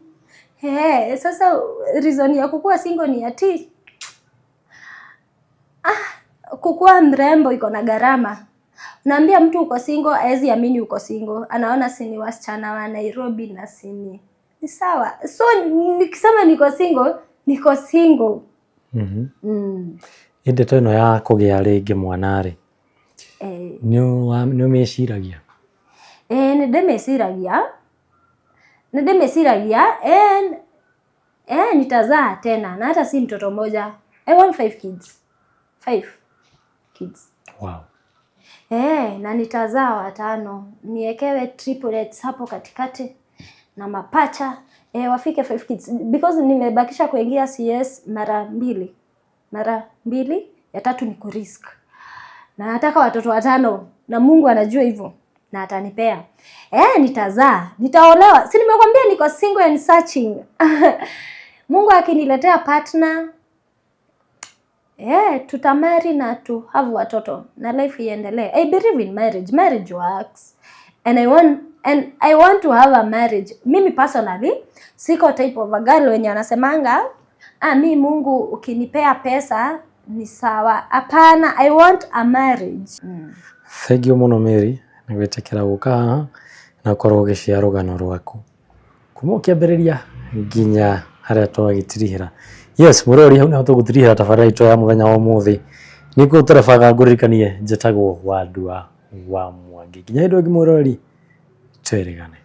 He, sasa reason ya kukuwa single ni ati ah, kukuwa mrembo iko na gharama. Unaambia mtu uko single, haezi amini uko single, anaona si ni wasichana wa Nairobi na sini ni sawa. So nikisema niko single, niko single. Ĩ ndeto ĩno ya kũgĩa rĩngĩ mwana rĩ, Eh, nĩ ũmĩciragia? Eh, nĩ ndĩmĩciragia, nĩ ndĩmĩciragia and eh, nitazaa tena na hata si mtoto mmoja. I want five kids, five kids. Eh, na nitazaa watano, niekewe triplets hapo katikati na mapacha, eh, wafike five kids, because nimebakisha kuingia CS mara mbili, mara mbili, ya tatu ni kurisk, na nataka watoto watano na Mungu anajua hivyo na atanipea. Eh, nitazaa, nitaolewa. Si nimekwambia niko single and searching. Mungu akiniletea partner, eh, tutamarry na tu have watoto na life iendelee. I believe in marriage. Marriage works. And I want to have a marriage. Mimi personally siko type of a girl wenye anasemanga, "Ah, mi Mungu ukinipea pesa ni sawa." Hapana, I want a marriage. Thank you mũno, Mary, nĩ gwĩtĩkĩra gũka haha. Na ũkorwo ũgĩshare rũgano rwaku kuma ũkĩambĩrĩria nginya harĩa twagĩtirihĩra. Yes, mũrori, hau nĩho tũgũtirihĩra tabarĩra itũ ya mũthenya wa ũmũthĩ. Nĩ ngũterebaga ngũririkanie, njĩtagwo Wandua wa Mwangi. Nginya hĩndĩ ĩngĩ, mwĩroreri, twĩrĩgane.